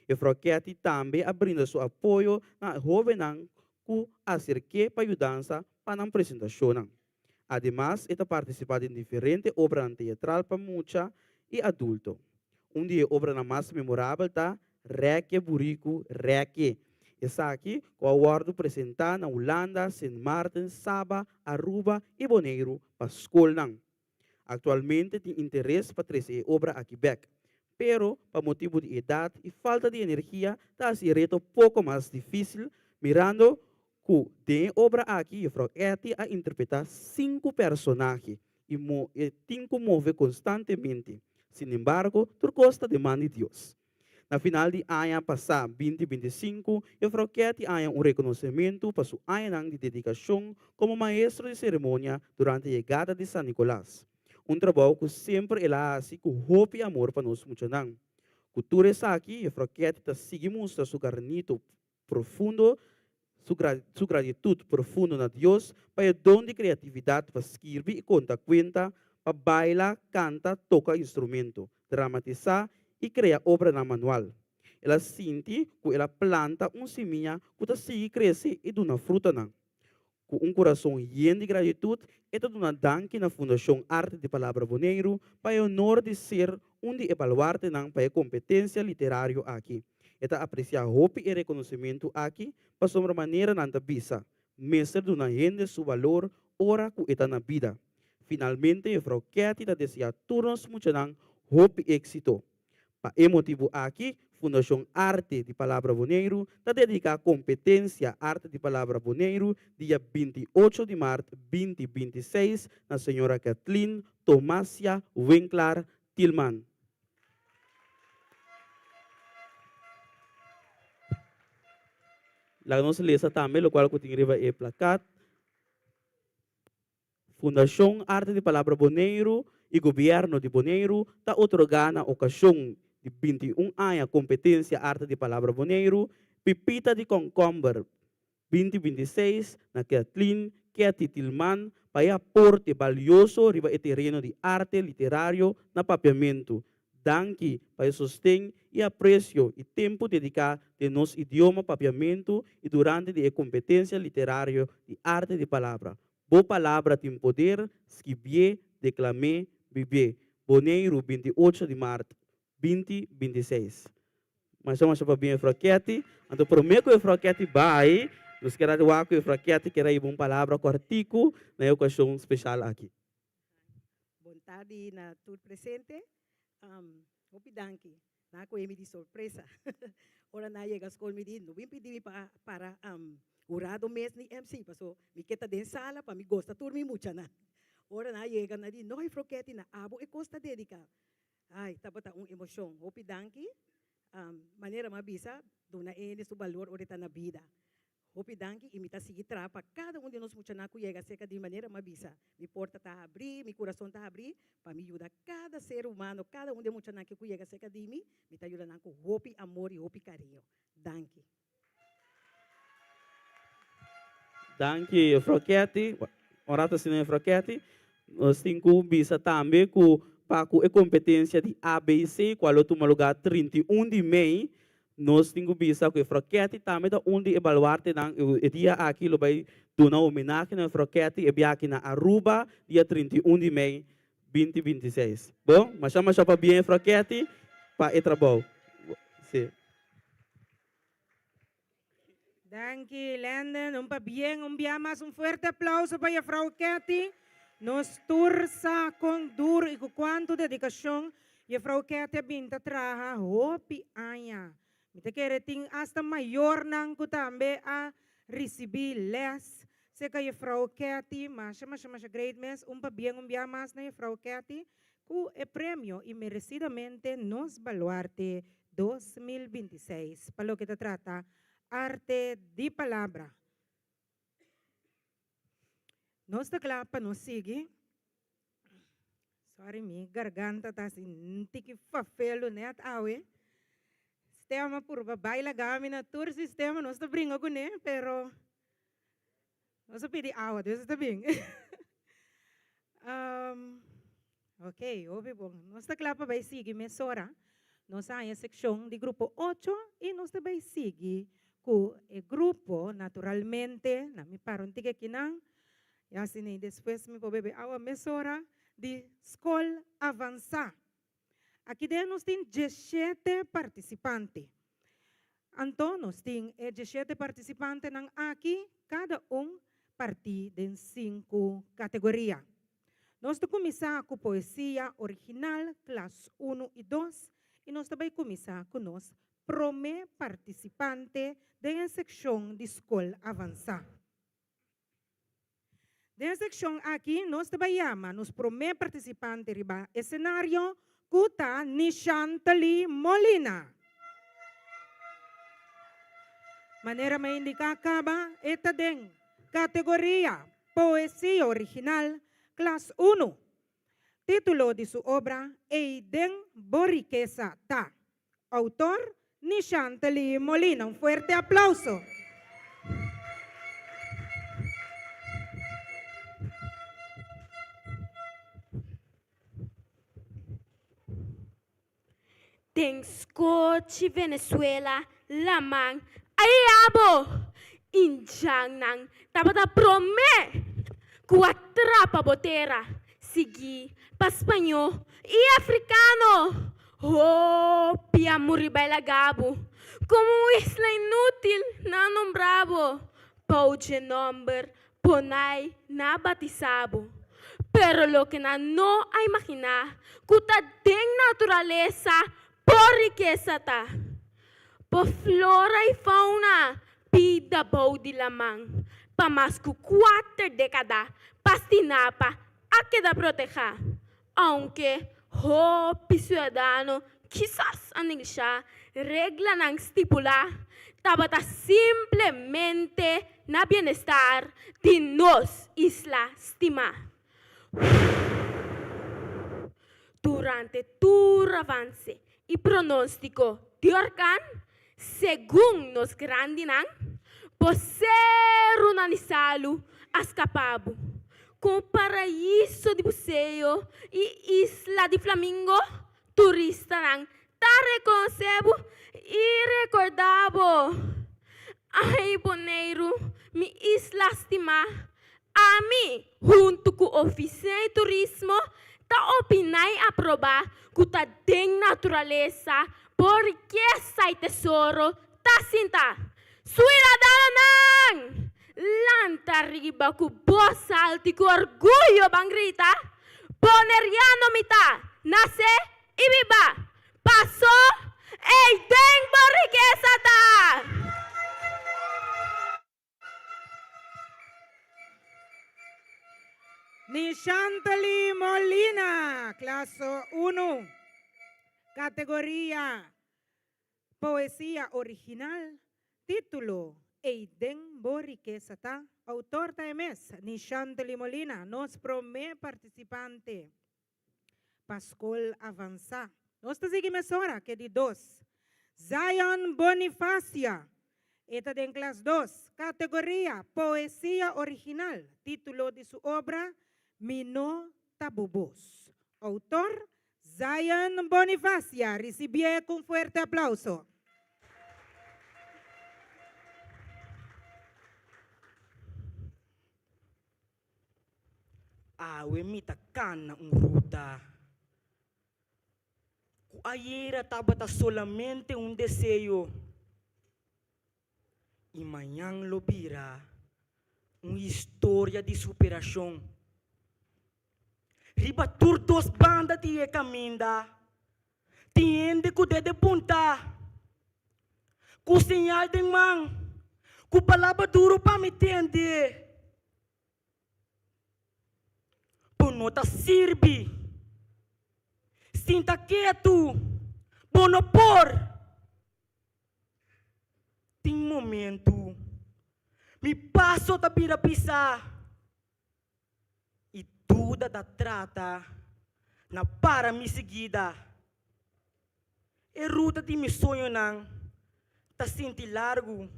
E: Juffrouw Ketty tambe a brinda su apoyo na e hóbennan ku aserk'é pa yudansa pa nan presentashonnan. Ademas e ta partisipá den diferente obranan teatral pa mucha i adulto. Un di e obranan mas memorabel ta Rèke Buriku Rèke. Esaki ku a wòrdu presentá na Hulanda, Sint Maarten, Saba, Aruba i Boneiru pa skolnan. Aktualmente tin interes pa trese e obra aki bèk, pero pa motibu di edat i falta di energia ta hasi e reto poko mas difísil mirando ku den e obra aki Juffrouw Etty a interpretá sinku personahe i e tin ku move konstantemente. Sinembargo, tur kos ta den man di Dios. Na final di aña pasá 2025, Juffrouw Ketty haña un rekonosementu pa su añanan di dedikashon komo maestro di seremonia durante yegada di San Nikolas. Un trabou ku semper el a hasi ku hopi amor pa nos muchanan. Ku tur esaki, Juffrouw Ketty ta sigui mustra su garnito profundo su su gratitud profundo na Dios pa e don di creatividad pa skirbi y conta cuenta, pa baila, canta, toca instrumento, dramatisa y crea obranan manual. El a sinti cu el a planta un simia cu ta sigui crece y duna frutanan. Ku un kurason yen di gratitut, e ta duna danki na Fundashon Arte di Palabra Boneiru pa e honor di ser un di e baluartenan pa e kompetensia literario aki. E ta apresiá hopi e rekonosementu aki pasobra manera nan ta bisa, mester duna hende su balor ora ku e ta na bida. Finalmente Juffrouw Ketty ta deseá tur nos muchanan hopi éksito. Pa e motibu aki, Fundashon Arte di Palabra Boneiru ta dediká Kompetensia Arte di Palabra Boneiru dia 28 di mart 2026 na señora Kathleen Thomasia Winklaar Tilman. Laga nos lesa tambe lokual ku tin riba e plakat. Fundashon Arte di Palabra Boneiru i Gobièrnu di Boneiru ta otorgá na okashon di 21 aña Kompetensia Arte di Palabra Boneiru, Pipita di Kònkòmber 2026 na Kathleen Ketty Tilman pa e aporte balioso riba e tereno di arte literario na Papiamentu. Danki pa e sosten i apresio i tempu dediká den nos idioma Papiamentu i durante di e kompetensia literario di Arte di Palabra. Bo palabra tin poder, skibié, deklam'é, bibié. Boneiru, 28 di mart, 2026. Masha masha pabien Juffrouw Ketty. Anto promé ku Juffrouw Ketty bai, nos kier a wak ku Juffrouw Ketty kier a hiba un palabra kòrtiku na e okashon speshal aki.
F: Bon tardi na tur presente. Hopi danki. Nan a kohe mi di sorpresa. Ora nan a yega skol mi di, no bin pidi mi pa para hurado mes ni MC, paso mi ke ta den sala pa mi gosta tur mi muchanan. Ora nan a yega nan di, no juffrouw Ketty, na abo e kos ta dedica. Ay, tabata un emocion. Hopi danki. Manera mi a bisa, duna e hende su balor ora e ta na bida. Hopi danki y mi ta sigui traha pa cada un di nos muchanan cu yega cerca di mi manera mi a bisa. Mi porta ta habri, mi curason ta habri pa mi yuda cada ser humano, cada un di e muchanan aki cu yega cerca di mi, mi ta yuda nan cu hopi amor y hopi cariño. Danki.
E: Danki Juffrouw Ketty. Un rato asina Juffrouw Ketty. Nos tin cu bisa tambe cu pa cu e competencia di ABC cual lo tuma lugar 31 di mei, Nos tin ku bisa ku e Froketti tambe ta un di e baluartenan. E dia aki lo bai duna homenahe na e Froketti e biaha aki na Aruba dia 31 di mei 2026. Bon, masha masha pabien e Froketti pa e trabou. Si.
C: Danki Landon, un pabien un bia mas un fuerte aplauso pa Juffrouw Ketty. Nos tur sa con duro y cu cuanto dedicacion Juffrouw Ketty a bin ta traha hopi aña. Mi ta kere tin hasta mayornan cu tambe a ricibi les cerca Juffrouw Ketty. Masha masha masha great mes, un pabien un bia mas na Juffrouw Ketty cu e premio y merecidamente nos baluarte 2026 pa loke ta trata arte di palabra. Nos ta kla pa nos sigui. Sorry mi garganta ta hasi un tiki fafelu net awe. Sistema purba bai laga mi na tur sistema nos ta bringa kuné pero nos a pidi awa dus ta bin. Ok, hopi bon. Nos ta kla pa bai sigui mesora. Nos a haña sekshon di grupo ocho i nos ta bai sigui ku e grupo naturalmente. Na mi para un tiki akinan i asina i despues mi por bebe awa mesora di Skol Avansá. Aki den nos tin dieshete partisipante. Anto nos tin e dieshete partisipantenan aki kada un partí den sinku kategoria. Nos ta kuminsá ku poesia original klas unu i dos i nos ta bai kuminsá ku nos promé partisipante den e sekshon di skol avansá. Den e sekshon aki nos ta bai yama nos promé partisipante riba esenario ku ta Nishantali Molina. Manera mi a indiká kaba e ta den kategoria Poesia original, klas unu. Título di su obra Ei den bo rikesa ta. Outor, Nishantely Molina. Un fuerte aplauso.
D: Den skochi Venezuela laman ai abo! Indjannan tabata promé ku a trapa bo tera, sigui pa spañó i afrikano. Hopi a muri bai laga bo, komo un isla inútil nan a nombra bo. Bou dje nòmber Bonai na batisá bo. Pero loke nan no a imaginá ku ta den naturalesa bo rikesa ta. Bo flora i fauna bida bou di laman pa mas ku kuater dékada Pastinapa a keda protehá, ounke hopi siudadano kisas a neglishá reglanan stipulá, tabata simplemente na bienestar di nos isla stimá. Durante tur avance i pronóstiko di orkan, segun nos grandinan, bo serunan di salu a skapa bo. Ku un paraiso di buseo i isla di flamingo, turistanan ta rekonosé bo i rekordá bo. Ai Boneiru, mi isla stimá, Ami, huntu ku Ofisina di Turismo, ta opiná i aprobá ku ta den naturalesa bo rikesa i tesoro ta sinta. Suidadanonan! Lanta riba ku bos altu i ku orguyo ban grita, Boneriano mi ta, nase i biba! Paso!
B: Ei den bo rikesa ta!
C: Nishantali Molina, klaso unu, kategoria Poesia original, título, Ei den bo rikesa ta, autor ta e mes, Nishantali Molina, nos promé partisipante pa skol avansá. Nos ta sigui mesora ke di dos. Zion Bonifacia, e ta den klas dos, kategoria, Poesia original, título di su obra, Mi no ta bo bos. Autor, Zion Bonifacia, ricibié cu un fuerte aplauso.
G: Awe mi ta cana un ruta cu ayera tabata solamente un deseo y mañan lo bira un historia di superacion. Riba tur dos banda di e caminda tin hende cu dede punta, cu señal den man, cu palabra duro pa mi tende. Bo no ta sirbi. Sinta ketu, bo no por. Tin momentu mi paso ta bira pisá i duda ta trata na para mi siguida. E ruta di mi soñonan ta sinti largu,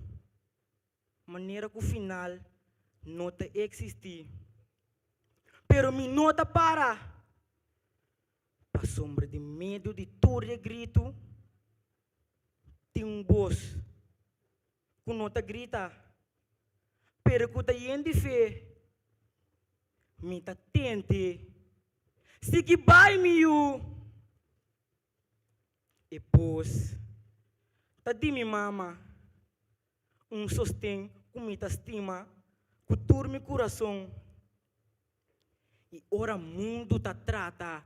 G: manera ku final no ta eksistí. Pero mi no ta para, pasobra den medio di tur e gritu tin un bos ku no ta grita, pero ku ta yen di fe. Mi ta tente sigui bai, mi yu. E bos ta di mi mama, un sosten ku mi ta stima ku tur mi kurason. I ora mundu ta trata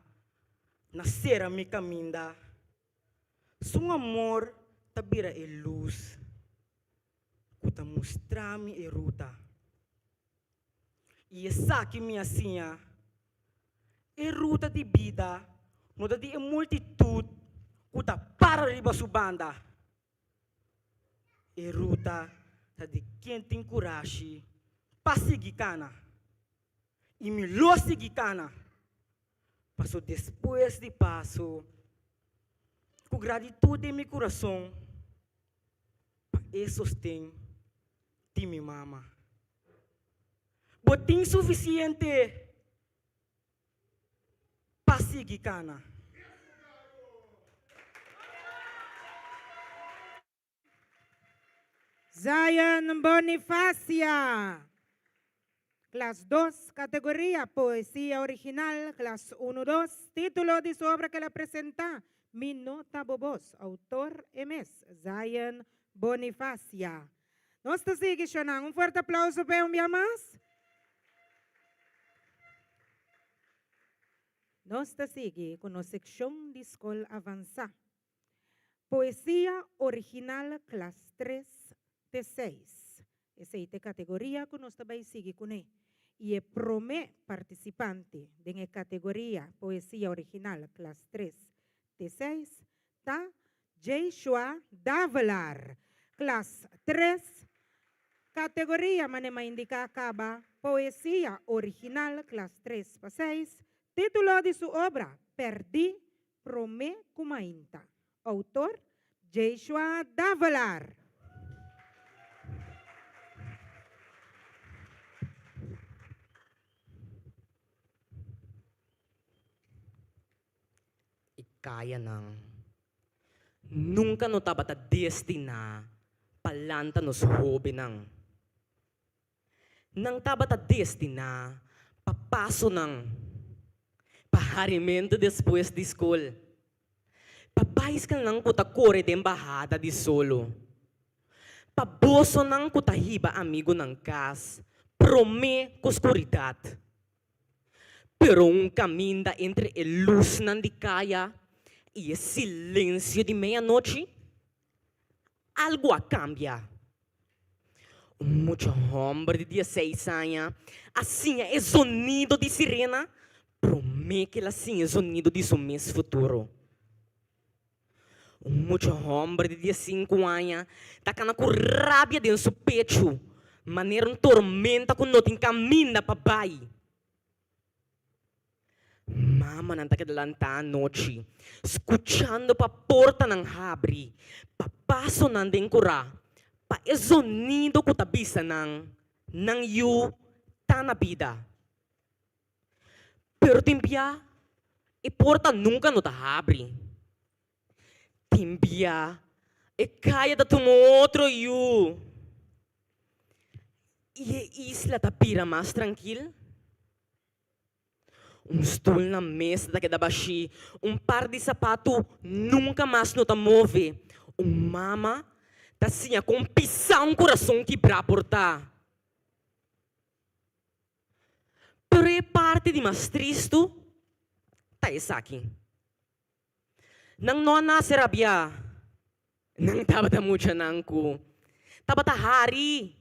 G: na sera mi kaminda, Su amor ta bira e lus ku ta mustra mi e ruta. I esaki mi a siña, e ruta di bida no ta di e multitut ku ta para riba su banda. E ruta ta di ken tin kurashi pa sigui kana. I mi lo sigui kana. Paso despues di paso, ku gratitud den mi kurason pa e sosten di mi mama. Bo tin sufisiente pa sigui kana.
C: Zion Bonifacia, Klas dos, Kategoria, Poesia original, Klas unu dos, Título di su obra ku el a presentá, Mi no ta bo bos, Outor e mes, Zion Bonifacia. Nos ta sigui shonnan. Un fuerte aplauso p'e un bia mas. Nos ta sigui ku nos sekshon di skol avansá. Poesia original klas tres te seis. Esei ta e kategoria ku nos ta bai sigui kuné. I e promé partisipante den e kategoria Poesia original klas tres te seis ta Jayshua Davelaar, klas tres, kategoria manera mi a indiká kaba Poesia original klas tres pa seis, título di su obra Pèrdí Promé ku mainta. Outor, Jeshua Davelaar.
G: E kayanan nunka no tabata destiná pa lanta nos hóbennan. Nan tabata destiná pa pasonan, pa harimentu despues di skol, pa baiskelnan ku ta kore den bahada di solo, pa bosonan ku ta hiba amigunan kas promé ku skuridat. Pero un kaminda entre e lusnan di kaya. I e silensio di meianochi, algu a kambia. Un mucha hòmber di dieseis aña a siña e zonido di sirena promé ku el a siña e zonido di su mes futuro. Un mucha hòmber di diesinku aña ta kana ku rabia den su pechu manera un tormenta ku no tin kaminda pa bai. Mamanan ta keda lantá anochi, skuchando pa portanan habri, pa pasonan den kurá, pa e zonido ku ta bisa nan, nan yu ta na bida. Pero tin bia e porta nunka no ta habri. Tin bia e kaya ta tuma otro yu i e isla ta bira mas trankil. Un stul na mesa ta keda bashí, un par di sapatu nunka mas no ta move. Un mama ta siña kon pisá un kurason kibrá por ta. Pero e parti di mas tristu ta esaki, Nan no a nase rabiá, nan tabata muchanan ku tabata hari,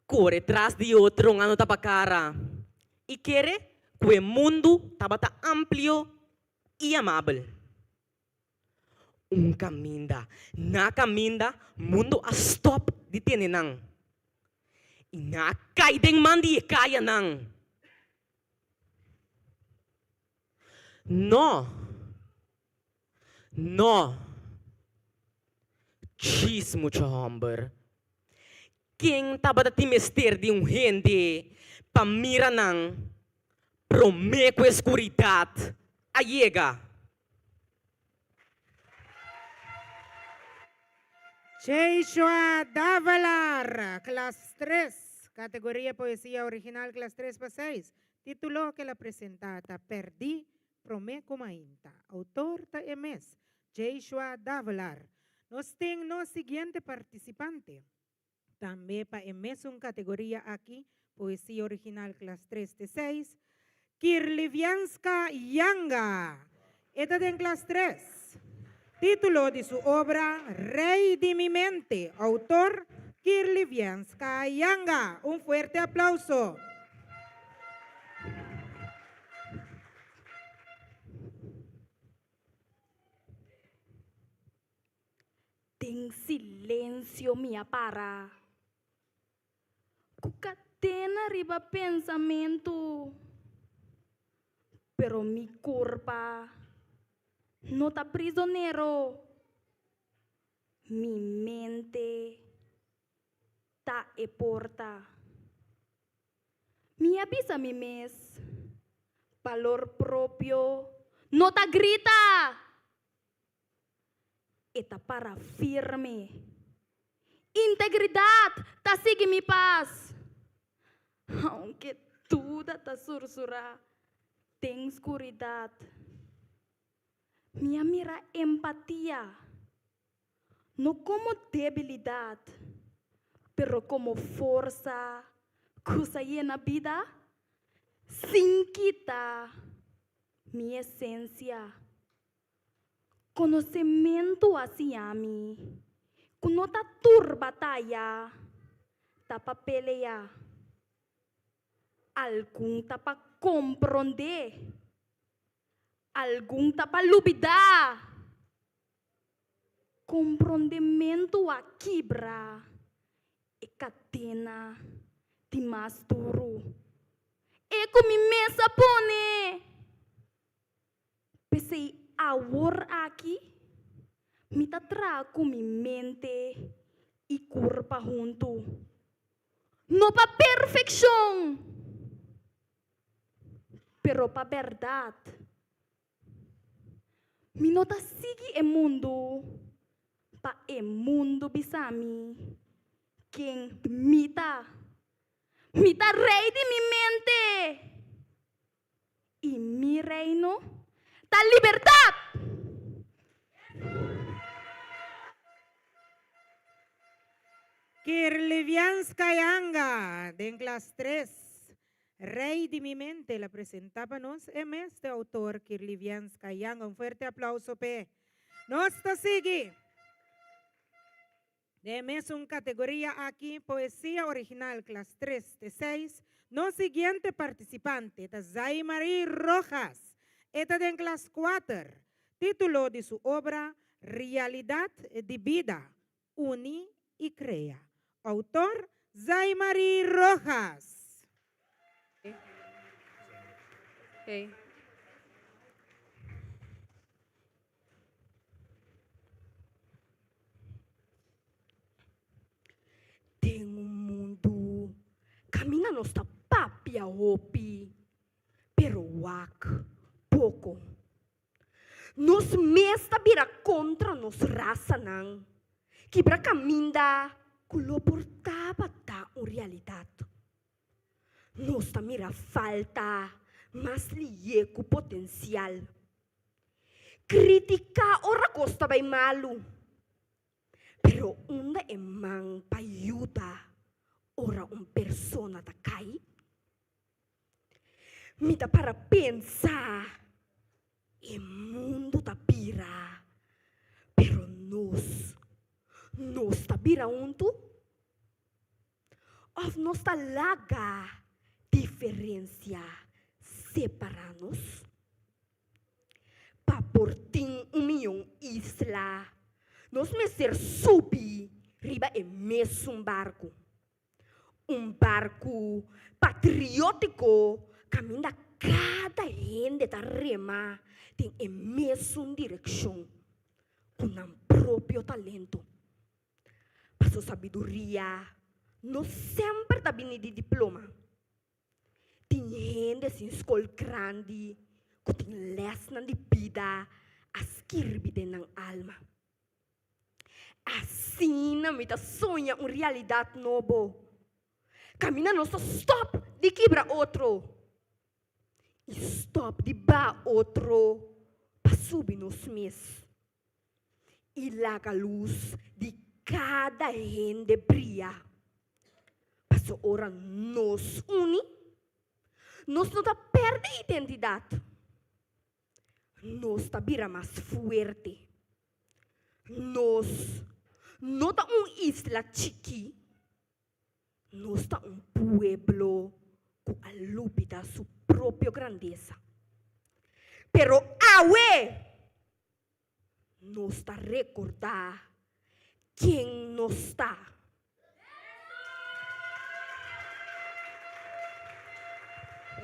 G: kore tras di otro un ano tapa kara i kere ku e mundu tabata amplio i amabel. Un kaminda na kaminda mundu a stòp di tene nan i nan a kai den man di e kayanan. No! No! Djis mucha hòmber. Ken tabata tin mester di un hende pa mira nan promé ku e skuridat a yega?
C: Jeishua Davalar, klas tres, kategoria poesia original klas tres pa seis. Título ku el a presentá ta Pèrdí Promé ku Mainta. Outor ta e mes, Jeishua Davalar. Nos tin nos siguiente partisipante. Tambe pa e mesun kategoria aki, poesia original klas tres te seis, Kirlivianska Yanga. E ta den klas tres. Título di su obra, Rei di mi mente. Outor, Kirlivianska Yanga. Un fuerte aplauso.
D: Den silencio mi a para. Ku katena riba pensamentu. Pero mi kurpa no ta prizonero. Mi mente ta e porta. Mi a bisa mi mes, balor propio no ta grita! E ta para firme. Integridat ta sigui mi pas. Aunke duda ta sursurá den skuridat, mi a mira empatia no komo debilidat, pero komo forsa ku sa yena bida sin kita mi esensia. Konosementu a siña mi ku no ta tur bataya ta pa pelea, algun ta pa komprondé, algun ta pa lubidá. Komprondementu a kibra e kadena di mas duru, e ku mi mes a pone. P'esei awor aki mi ta traha ku mi mente i kurpa huntu, no pa perfekshon, pero pa bèrdat. Mi no ta sigui e mundu pa e mundu bisa mi ken mi ta. Mi ta rei di mi mente! I mi reino ta libertat!
C: Kirlivianskayanga den klas tres. Rey di mi mente el a presenta pa nos e mes te autor Kirliviens Kayanga. Un fuerte aplauso p'e. Nos ta sigui den e mesun categoria aki, Poesia Original klas tres te seis. Nos siguiente participante ta Zaimarie Rojas. E ta den klas kuater. Titulo di su obra Realidad di bida, Uni y crea. Autor, Zaimarie Rojas.
B: Hey.
H: Den un mundu kaminda nos ta papia hopi, pero wak poko. Nos mes ta bira kontra nos rasanan, kibra kaminda ku lo por tabata un realidat. Nos ta mira falta mas lié ku potensial. Kritiká ora kos ta bai malu, pero unda e man pa yuda ora un persona ta kai? Mi ta para pensa, e mundu ta bira, pero nos, nos ta bira huntu? Of nos ta laga diferensia separá nos? Pa por tin un mion isla, nos mester subi riba e mesun barku. Un barku patriótiko kaminda kada hende ta rema den e mesun direkshon ku nan propio talento. Paso sabiduria no semper ta bini di diploma. Tin hende sin skol grandi ku tin lèsnan di bida a skirbi den nan alma. Asina mi ta soña un realidat nobo, kaminda nos ta stòp di kibra otro i stòp di baha otro pa subi nos mes i laga lus di kada hende bria. Pasobra ora nos uni, nos no ta pèrdè identidat. Nos ta bira mas fuerte. Nos no ta un isla chikí, nos ta un pueblo ku a lubida su propio grandesa. Pero awe nos ta rekordá ken nos ta.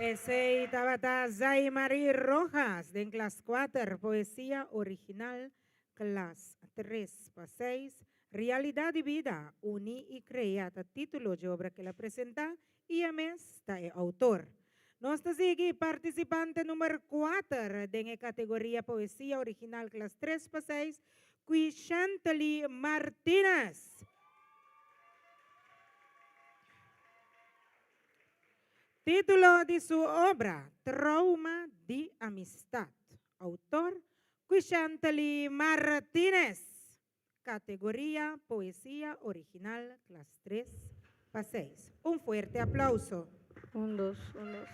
C: Esey tabata Zaimary Rojas den klas kuater, poesia original, klas tres pa seis, Realidad di bida, uni y crea ta titulo dje obra ke el a presenta y e mes ta e autor. Nos ta sigui participante numer kuater den e categoria poesia original klas tres pa seis, Quishantely Martinez. Título di su obra, Trauma di Amistad. Autor, Quishantely Martinez. Categoria, Poesia original, klas tres pa seis. Un fuerte aplauso.
D: Un dos, un dos.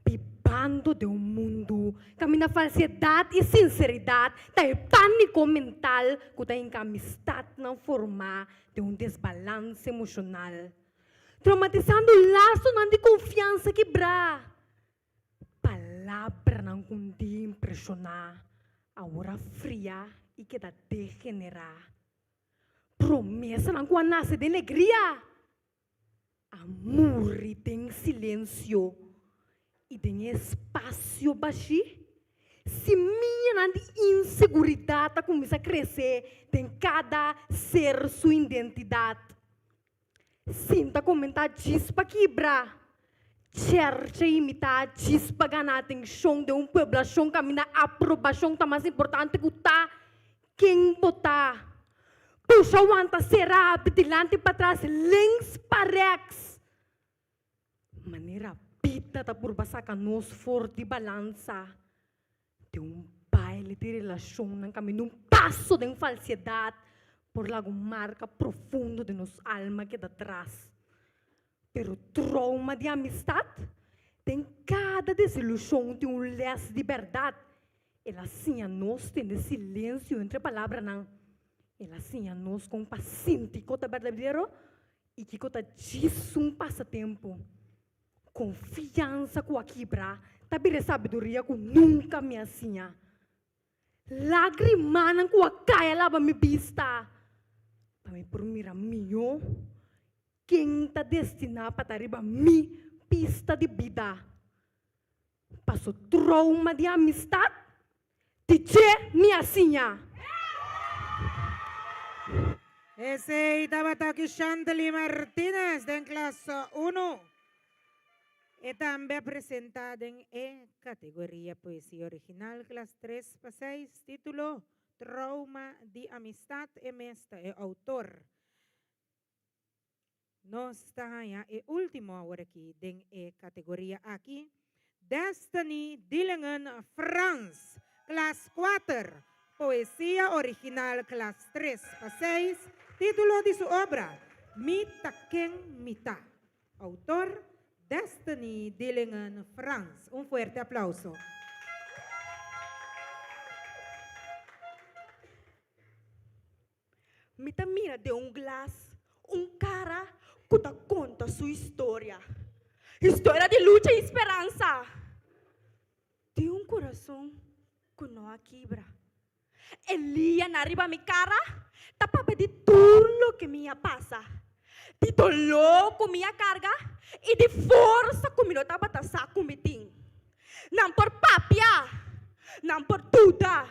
H: Bibando den un mundu kaminda falsedad i sinseridad ta e pániko mental ku ta hinka amistatnan formá den un desbalans emoshonal, traumatisando lasonan di konfiansa kibrá. Palabranan ku un dia impreshoná awor a fria i keda degenerá. Promesanan ku a nase den legria A muri den silensio i den e espasio bashí, simianan di inseguridat a kuminsá krese den kada ser su identidat. Sinta komentá djis pa kibra, chèrcha imitá djis pa gana atenshon den un pueblashon kaminda aprobashon ta mas importante ku ta ken bo ta. Pusha wanta sera abri dilanti patras links pa reks. Manera bida ta purba saka nos for di balansa den un. Baile di relashonnan kaminda un paso den falsiedad por laga un marka profundo den nos alma keda tras. Pero trouma di amistad? Den kada desilushon tin un lès di bèrdat. El a siña nos tende silensio entre palabranan. El a siña nos kon pa sinti kiko ta berdadero i kiko ta djis un pasatempu. Konfiansa ku a kibra ta bira e sabiduria ku nunka mi a siña. Lágrimanan ku a kai a laba mi bista pa mi por mira mihó ken ta destiná pa ta riba mi pista di bida. Paso trouma di amistat di dje mi a siña.
C: Esei tabata ku Chantelie Martinez den klas unu. E tambe a presenta den e categoria Poesia Original klas tres pa seis, titulo Trauma di Amistad e mes ta e autor. Nos ta haña e ultimo aworakí den e categoria aki, Destiny Dillingen Frans, klas kuater, Poesia Original klas tres pa seis, titulo di su obra, Mi ta ken mi ta. Autor, Destiny Dillingen Frans. Un fuerte aplauso.
H: Mi ta mira den un glas un cara cu ta conta su historia. Historia di lucha y speransa. Di un curason cu no a kibra. E lianan riba mi kara ta papia di tur loke mi a pasa, di doló ku mi a karga i di forsa ku mi no tabata sa ku mi tin. Nan por papia, nan por duda,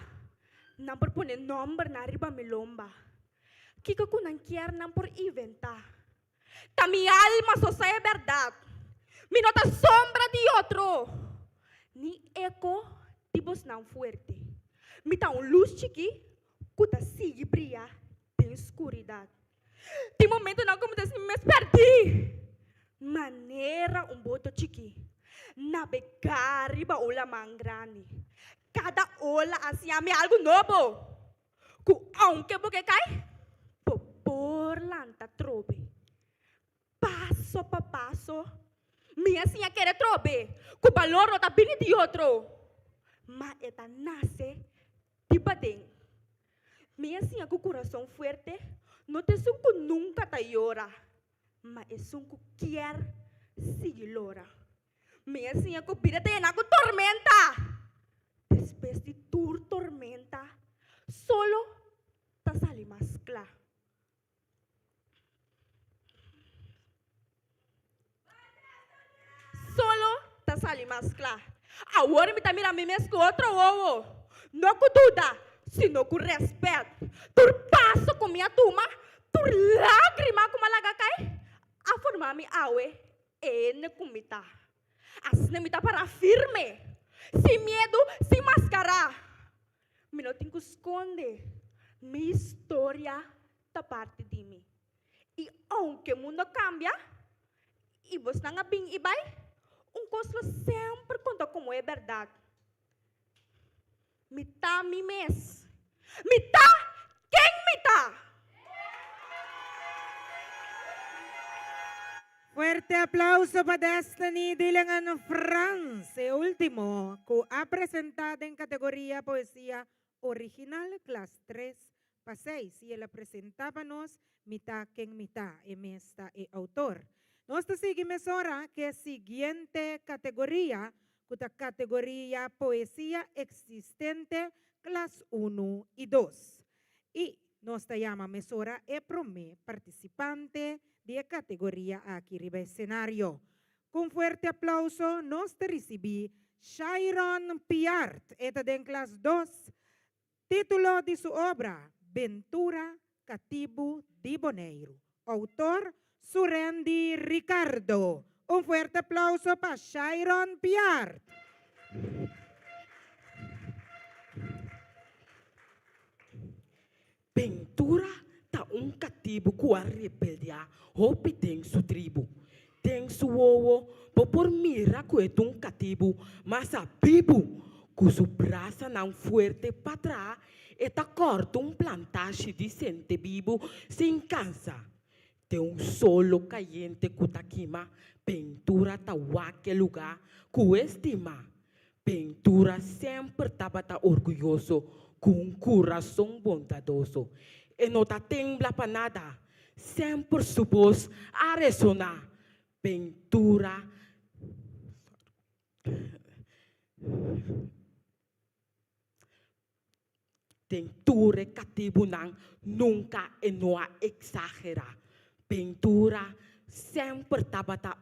H: nan por pone nòmbernan riba mi lomba. Kiko ku nan kier nan por inventá. Ta mi alma so sa e bèrdat. Mi no ta sombra di otro, ni eko di bosnan fuerte. Mi ta un lus chikí ku ta sigui bria den skuridat. Tin momentunan ku mi ta sinti mi mes pèrdí, manera un boto chikí nabegá riba un laman grandi. Kada ola a siña mi algu nobo. Ku ounke bo ke kai, bo por lanta trobe. Paso pa paso, mi a siña kere trobe ku balor no ta bini di otro, ma e ta nase di paden. Mi a siña ku kurason fuerte no ta esun ku nunka ta yora, ma esun ku kier sigui lora. Mi a siña ku bida ta yena ku tormenta. Despues di tur tormenta, solo ta sali mas kla. Solo ta sali mas kla. Awor mi ta mira mi mes ku otro wowo, no ku duda, sino ku rèspèt. Tur paso ku mi a tuma, tur lágrima ku mi a laga kai, a forma mi awe Ene ku mi ta. Asina mi ta pará firme, sin miedu, sin maskará. Mi no tin ku skonde, mi historia ta parti di mi. I ounke mundo kambia i bosnan a bin i bai, un kos lo semper konta komo e bèrdat, Mi ta mi mes. Mi ta ken mi ta!
C: Fuerte aplauso pa Destiny Dillingham Frans, e ultimo cu a presenta den categoria Poesia Original klas tres pa seis y el a presenta pa nos Mi ta ken mi ta, e mes ta e autor. Nos ta sigui mesora ke siguiente categoria ku ta kategoria Poesia Eksistente klas unu i dos. I nos ta yama mesora e promé partisipante di e kategoria aki riba e senario. Ku un fuerte aplouso nos ta risibí Shairon Piart, e ta den klas dos. Título di su obra, Bentura Katibu di Boneiru. Outor, Surendy Ricardo. Un fuerte aplauso pa Shairon Piart.
G: Bentura ta un katibu ku a rebeldiá hopi den su tribu. Den su wowo bo por mira ku e ta un katibu mas a bibu.
I: Ku su brasanan fuerte pa traha e ta kòrta un plantashi di sentebibu sin kansa. Den un solo kayente ku ta kima, Ventura ta wak e lugá ku e stima. Ventura semper tabata orguyoso ku un kurason bondadoso. E no ta tembla pa nada, semper su bos a resoná. Ventura. Den tur e katibunan nunka e no a eksagerá. Ventura semper tabata.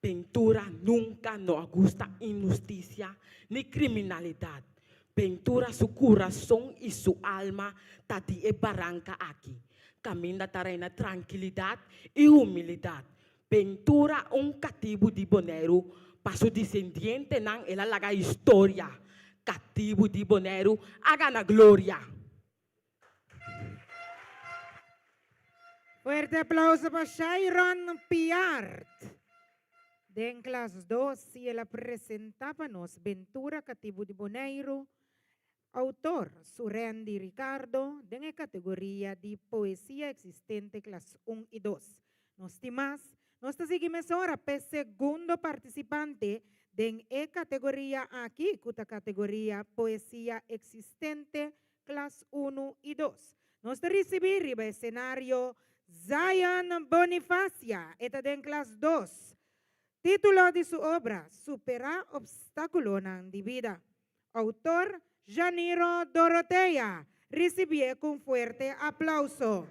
I: Ventura nunka no a gusta inhustisia ni kriminalidat. Ventura su kurason i su alma ta di e baranka aki, kaminda ta reina trankilidat i humilidat. Ventura un katibu di Boneiru, pa su disendientenan el a laga historia. Katibu di Boneiru a gana gloria.
C: Fuerte aplauso pa Shairon Piart. Den klas dos i el a presenta pa nos Bentura Katibu di Boneiru, autor Surendy Ricardo den e kategoria di Poesia Eksistente klas un i dos. Nos tin mas, nos ta sigui mesora p'e segundo partisipante den e kategoria aki ku ta kategoria Poesia Eksistente klas unu i dos. Nos ta risibí riba e senario Zion Bonifacia, e ta den klas dos. Título di su obra, Superá obstákulonan di bida. Outor, Janiro Dorothea. Risibié ku un fuerte aplauso.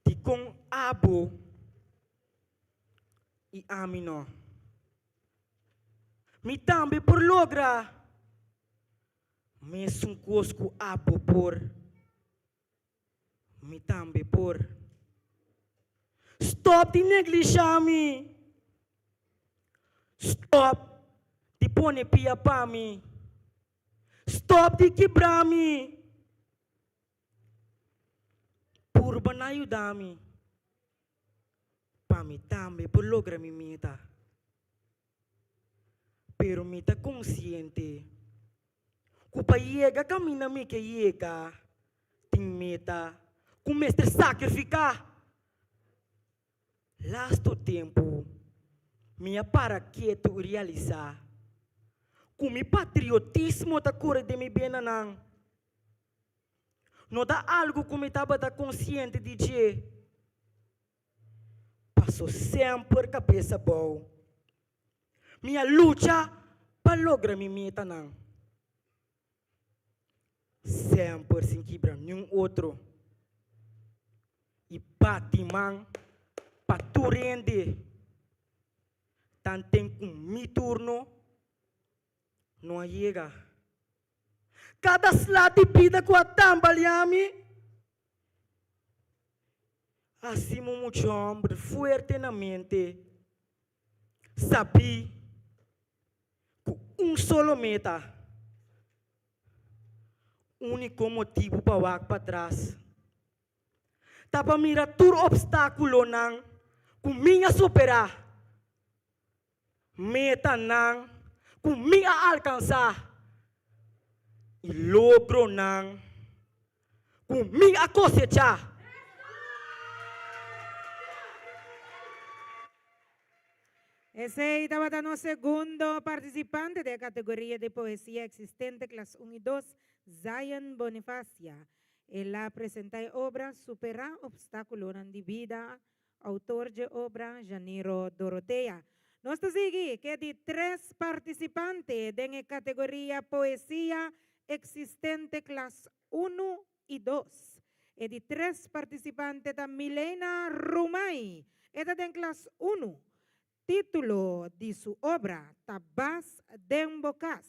G: Dikon abo i ami no? Mi tambe por logra mesun kos ku abo por. Mi tambe por. Stop di neglisha mi. Stop di pone pia pa mi. Stop di kibra mi. Purba na yuda mi pa mi tambe por logra mi meta. Pero mi ta konsiente ku pa yega kaminda mi ke yega tin meta ku mester sakrifiká. Lastu tempu mi a para ketu i realisá ku mi patriotismo ta kore den mi benanan. No ta algu ku mi tabata konsiente di dje. Paso semper kabes abou. Mi a lucha pa logra mi metanan. Semper sin kibra niun otro. I bati man pa tur hende. Tanten ku mi turno no a yega. Kada sla di bida ku a tambaliá mi, hasi mi un mucha hòmber fuerte na mente, sabí ku un solo meta, úniko motibu pa wak patras ta pa mira tur opstákulonan ku mi a superá. Metanan ku mi a alkansá i logronan ku mi a kosechá.
C: Esei tabata nos segundo partisipante den e kategoria di poesia eksistente klas un i dos, Zion Bonifacia. El a presentá e obra Superá Opstákulonan di Bida Autor dje obra, Janiro Dorothea. Nos ta sigui ke di tres partisipante den e kategoria Poesia Eksistente klas unu i dos. E di tres partisipante ta Milena Rumay. E ta den klas unu. Título di su obra ta Bas den bo kas.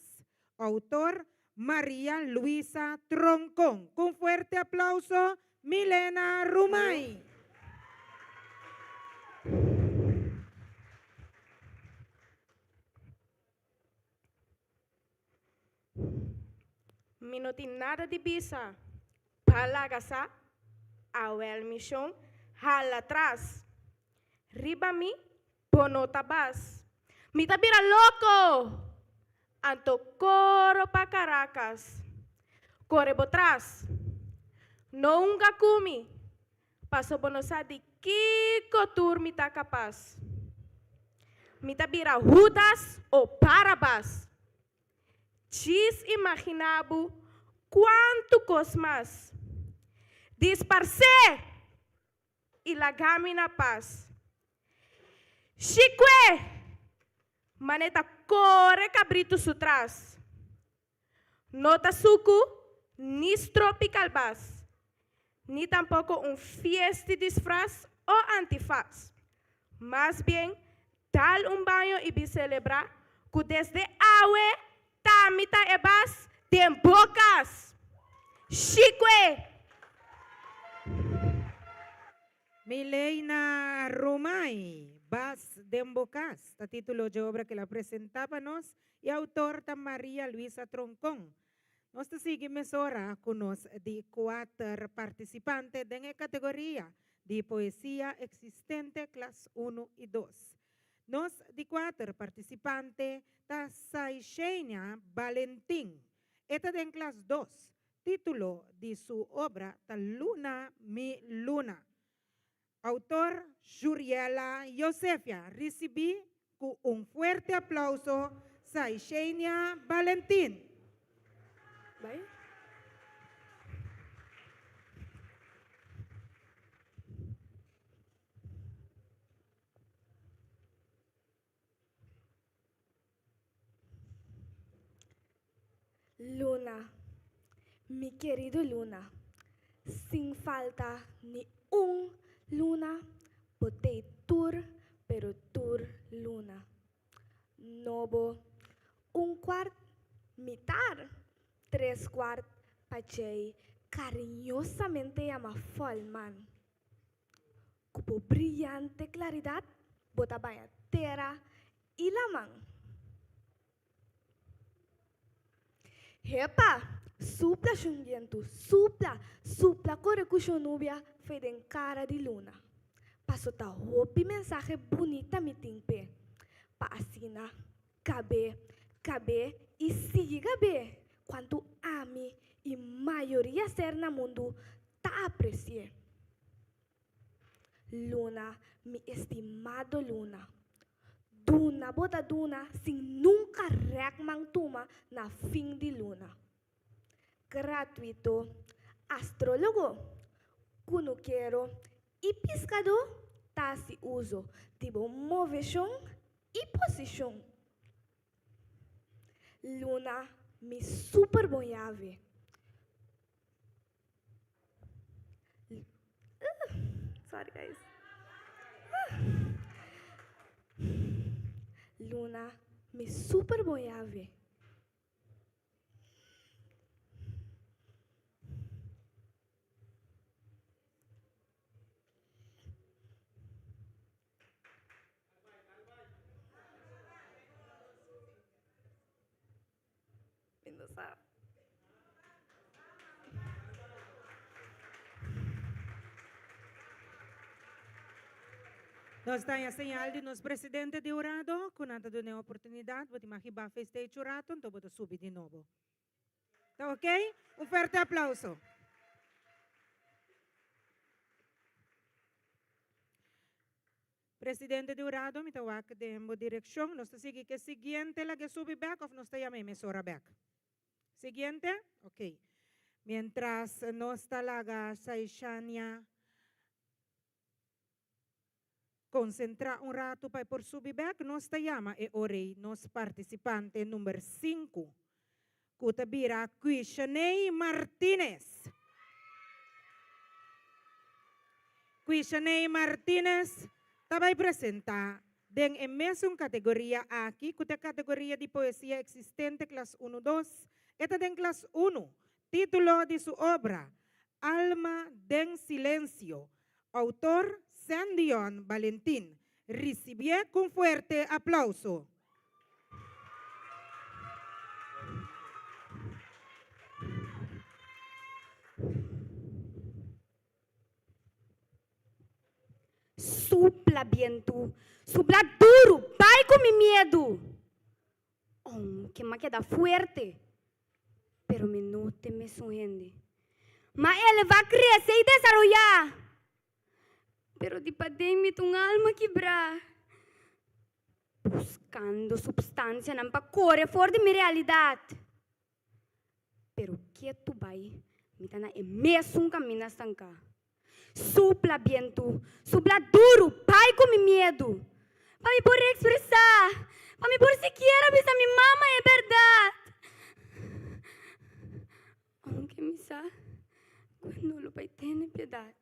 C: Autor, Maria Luisa Troncon. Ku un fuerte aplauso, Milena Rumay.
D: Mi no tin nada di bisa. Pa laga sa, awel mi shon, hala tras. Riba mi, bo no ta bas. Mi ta bira loko! Anto koro pa Caracas. Kore bo tras. No hunga ku mi, paso bo no sa di kiko tur mi ta kapas. Mi ta bira Hudas o Barabas. Djis imaginá bo kuantu kos mas. Disparsé i laga mi na pas. Shikwe! Mane ta kore kabritu su tras. No ta suku ni stropi kalbas, ni tampoko un fiesti disfras o antifas. Mas bien, dal un baño i bin selebrá ku desde awe ta mi ta e bas den bo kas. Shikwe!
C: Mileina Romay, Bas den bo kas, ta título dje obra ku el a presentá pa nos i autor ta Maria Luisa Troncon. Nos ta sigui mesora ku nos di kuater partisipante den e kategoria di poesia eksistente klas unu i dos. Nos di kuater partisipante ta Saishenia Balentin. E ta den klas dos. Título di su obra ta Luna mi luna. Autor Juriela Josefia risibí ku un fuerte aplauso Saishenia Balentin.
B: Bai. Luna, mi kerido luna, sin falta ni un luna, bo t'ei tur pero tur luna. Nobo, un kuart, mitar, tres kuart, pa djei kariñosamente yama Folman. Ku bo briyante klaridat bo ta baña tera i laman. Hepa! Supla shun bientu, supla, supla kore ku shun nubia fei den kara di luna. Paso ta hopi mensahe bunita mi tin p'e, pa asina gab'é, gab'é i sigui gab'é kuantu ami i mayoria ser na mundu ta apresi'é. Luna, mi estimado luna, duna bo ta duna sin nunka rèk man tuma na fin di luna. Gratuito, astrólogo, kunukero i piskadó ta hasi uso di bo moveshon i posishon. Luna, mi super bon yave. Sorry guys. Luna, mi super bon yave. Mi no sa.
C: Nos ta haña señal di nos presidente di hurado ku nan ta duna e oportunidat. Bo tin mag hiba feestej un rato, anto bo ta subi di nobo. Ta ok? Un fuerte aplauso. Presidente di hurado, mi ta wak den bo direkshon. Nos ta sigui ku e siguiente lag'e subi bèk òf nos ta yama e mesora bèk? Siguiente? Ok. Mientras nos ta laga Saishania konsentrá un ratu pa e por subi bèk, nos ta yama e orei nos partisipante number sinku, ku ta bira Quishaney Martinez. Quishaney Martinez ta bai presentá den e mesun kategoria aki ku ta e kategoria di poesia eksistente klas unu dos. E ta den klas unu. Título di su obra, Alma den silensio. Outor, Sandion Balentin. Ricibié cu un fuerte aplauso.
J: Supla bientu, supla duru, bai ku mi miedu. Ounke m'a keda fuerte, pero mi no ta e mesun hende. M'a elevá, krese i desaroyá, pero di paden mi ta un alma kibrá, buskando supstansianan pa kore for di mi realidat. Pero ketu bai mi ta na e mesun kaminda stanká. Supla bientu, supla duru, bai ku mi miedu. Pa mi por ekspresá, pa mi por sikiera bisa mi mama e bèrdat. Ounke mi sa ku e no lo bai tene piedat.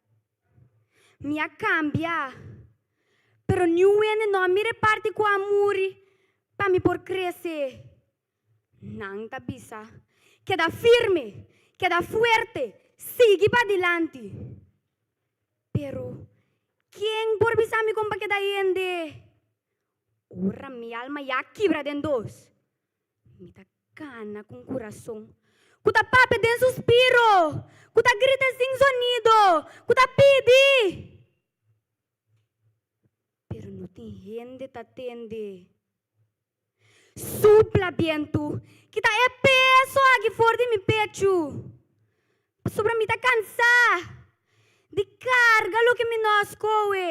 J: Mi a kambia, pero niun hende no a mira e parti ku a muri pa mi por krese. Nan ta bisa, Keda firme, keda fuerte, sigui padilanti. Pero, ken por bisa mi kon pa keda hende? Ora mi alma ya kibra den dos, mi ta kana ku un kurason ku ta papia den suspiro, ku ta grita sin sonido, ku ta pidi. Pero no tin hende ta tende. Supla bientu, kita e peso aki for di mi pechu, pasobra mi ta kansá di karga loke mi no a skohe.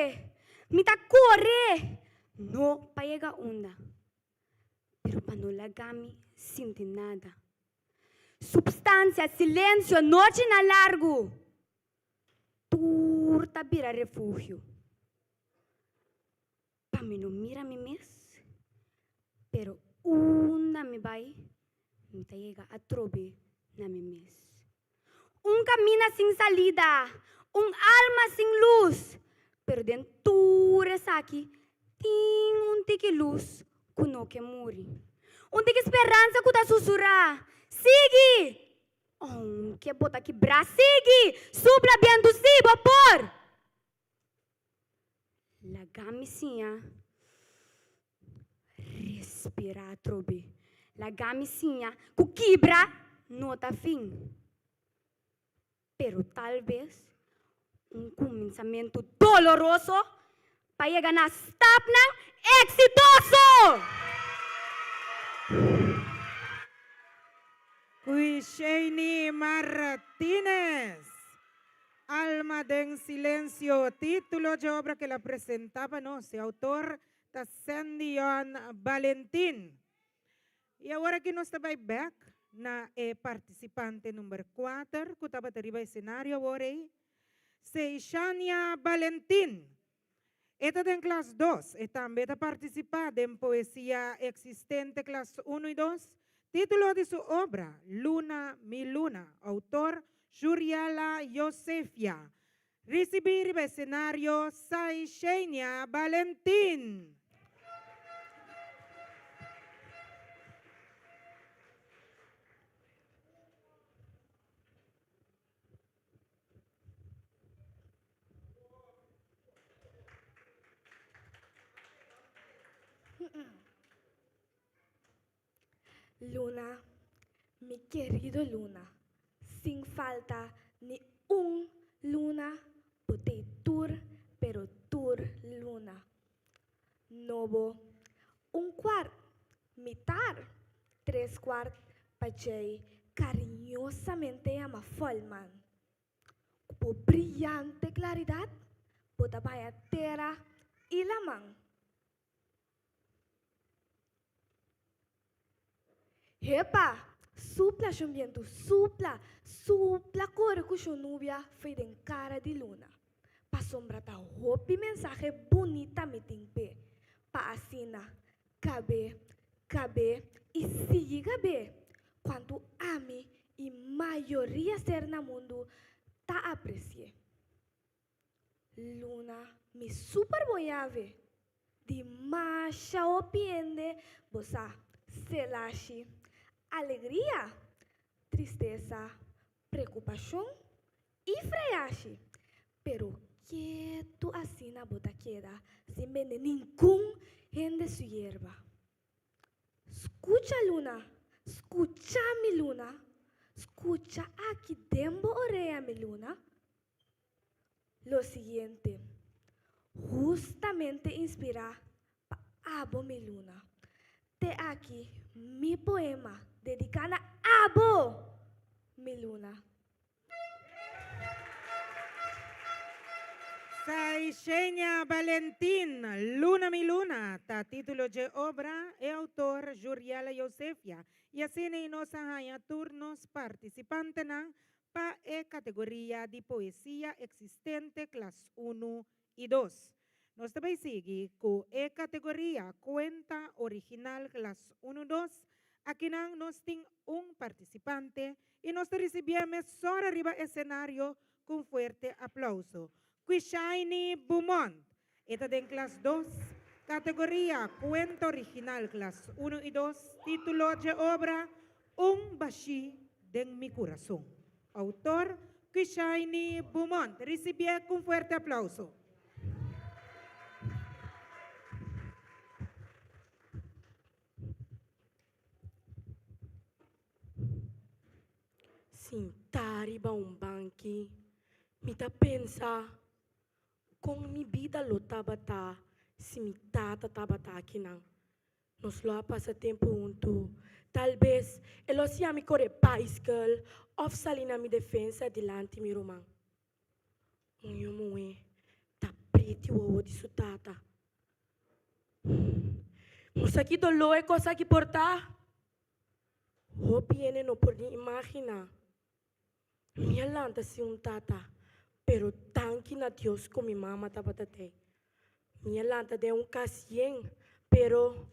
J: Mi ta kore, no pa yega unda, pero pa no laga mi sinti nada. Supstansia, silensio, nochinan largu, tur ta bira refugio. Pa mi no mira mi mes, pero unda mi bai, mi ta yega atrobe na mi mes. Un camina sin salida, un alma sin luz, pero den tur esaki tin un tiki luz cu no ke muri. Un tiki speransa cu ta susurá, Sigui! Aunke bo ta kibrá, sigui! Supla bientu, sí, bo por! Laga mi siña respirá atrobe. Laga mi siña ku kibra no ta fin, pero tal bes un kuminsamentu doloroso pa yega na stapnan eksitoso!
C: Quisheini Martinez. Alma den Silencio, título dje obra ke la presentá pa nos. E autor ta Sandion Balentin. I awor aki nos ta bai bèk na e partisipante number kuater ku tabata riba esenario awor ei, Seishania Balentin. E ta den klas dos. E tambe ta partisipá den Poesia Eksistente klas unu i dos. Título di su obra, Luna mi luna. Outor, Juriela Josefia. Risibí riba esenario Saishenia Balentin.
D: Luna, mi kerido luna, sin falta ni un luna bo t'ei tur pero tur luna. Nobo, un kuart, mitar, tres kuart pa djei kariñosamente yama Folman. Ku bo briyante klaridat bo ta baña tera i laman. Hepa! Supla shon bientu, supla, supla kore ku shon nubia fei den kara di luna. Pasobra ta hopi mensahe bunita mi tin p'e, pa asina kab'é, kab'é i sigui kab'é, kuantu ami i mayoria ser na mundu ta apresi'é. Luna mi super bon yave. Di masha hopi hende bo sa selashi, alegria, tristesa, preokupashon i freyashi. Pero.
K: Ketu asina bo ta keda sin bende ningun hende su yerba. Skucha Luna, skucha mi Luna, skucha aki den bo orea mi Luna. Lo siguiente, hustamente inspirá pa abo mi Luna. Te aki mi poema dediká na abo mi Luna.
C: Saishenia Valentin, Luna mi luna, ta título dje obra, e autor Juriela Josefia, i asina i nos a haña tur nos partisipantenan pa e kategoria di poesia eksistente klas unu i dos. Nos ta bai sigui ku e kategoria kuenta original klas unu dos. Akinan nos tin un partisipante i nos ta risibié mesora riba esenario ku un fuerte aplouso. Quishaini Beaumont. E ta den klas dos, kategoria kuenta original klas unu i dos, título dje obra, Un bashí den mi kurason. Outor, Quishaini Beaumont. Risibié ku un fuerte aplouso.
I: Sintá riba un banki, mi ta pensa kon mi bida lo tabata si mi tata tabata akinan. Nos lo a pasa tempu huntu. Tal bes e lo siña mi kore baiskel òf sali na mi defensa dilanti mi ruman. Un yu muhé ta priti wowo di su tata. Bo sa ki doló e kos aki por ta? Hopi hende no por ni imaginá. Mi a lanta sin un tata, pero danki na Dios ku mi mama tabata tei. Mi a lanta den un kas yen, pero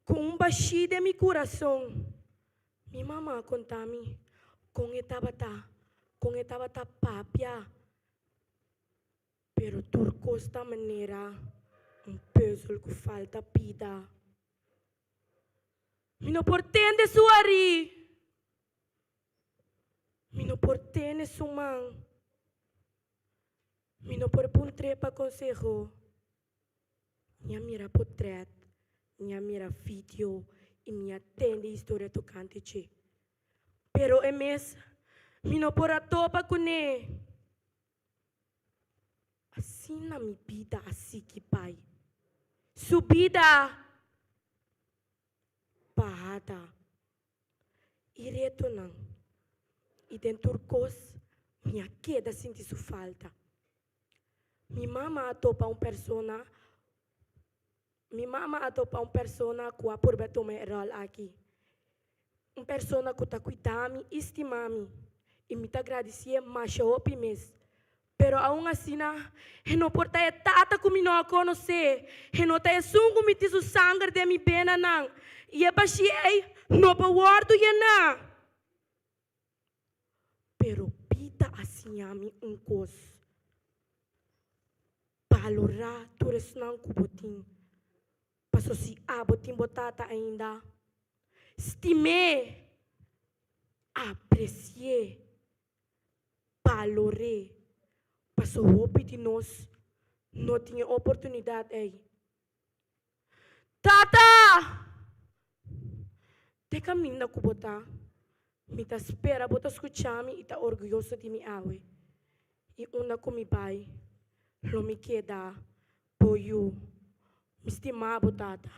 I: ku un bashí den mi kurason. Mi mama a konta mi kon e tabata, kon e tabata papia, pero tur kos ta manera un pùzel ku falta pida. Mi no por tende su arí. Mi no por tene su man. Mi no por puntr'é pa konseho. Mi a mira potrèt, mi a mira video i mi a tende historia tokante dje. Pero e mes mi no por a topa kuné. Asina mi bida a sigui bai. Su bida bahada. I retonan, i den tur kos mi a keda sinti su falta. Mi mama a topa un persona, mi mama a topa un persona ku a purba tuma e ròl aki. Un persona ku ta kuida mi i stima mi, i mi ta gradisié masha hopi mes. Pero aun asina, e no por ta e tata ku mi no a konosé, e no ta esun ku mi tin su sanger den mi benanan, i e bashí ei no por wòrdu yená. Pero bida a siña mi un kos, Balorá tur esnan ku bo tin, pasobra si abo tin bo tata ainda, stim'é, apresi'é. Balor'é, paso hopi di nos no tin e oportunidat ei. Tata! Te kaminda ku bo ta, mi ta spera bo ta skucha mi i ta orguyoso di mi awe. I unda ku mi bai, lo mi keda bo yu. Mi stima bo, Tata.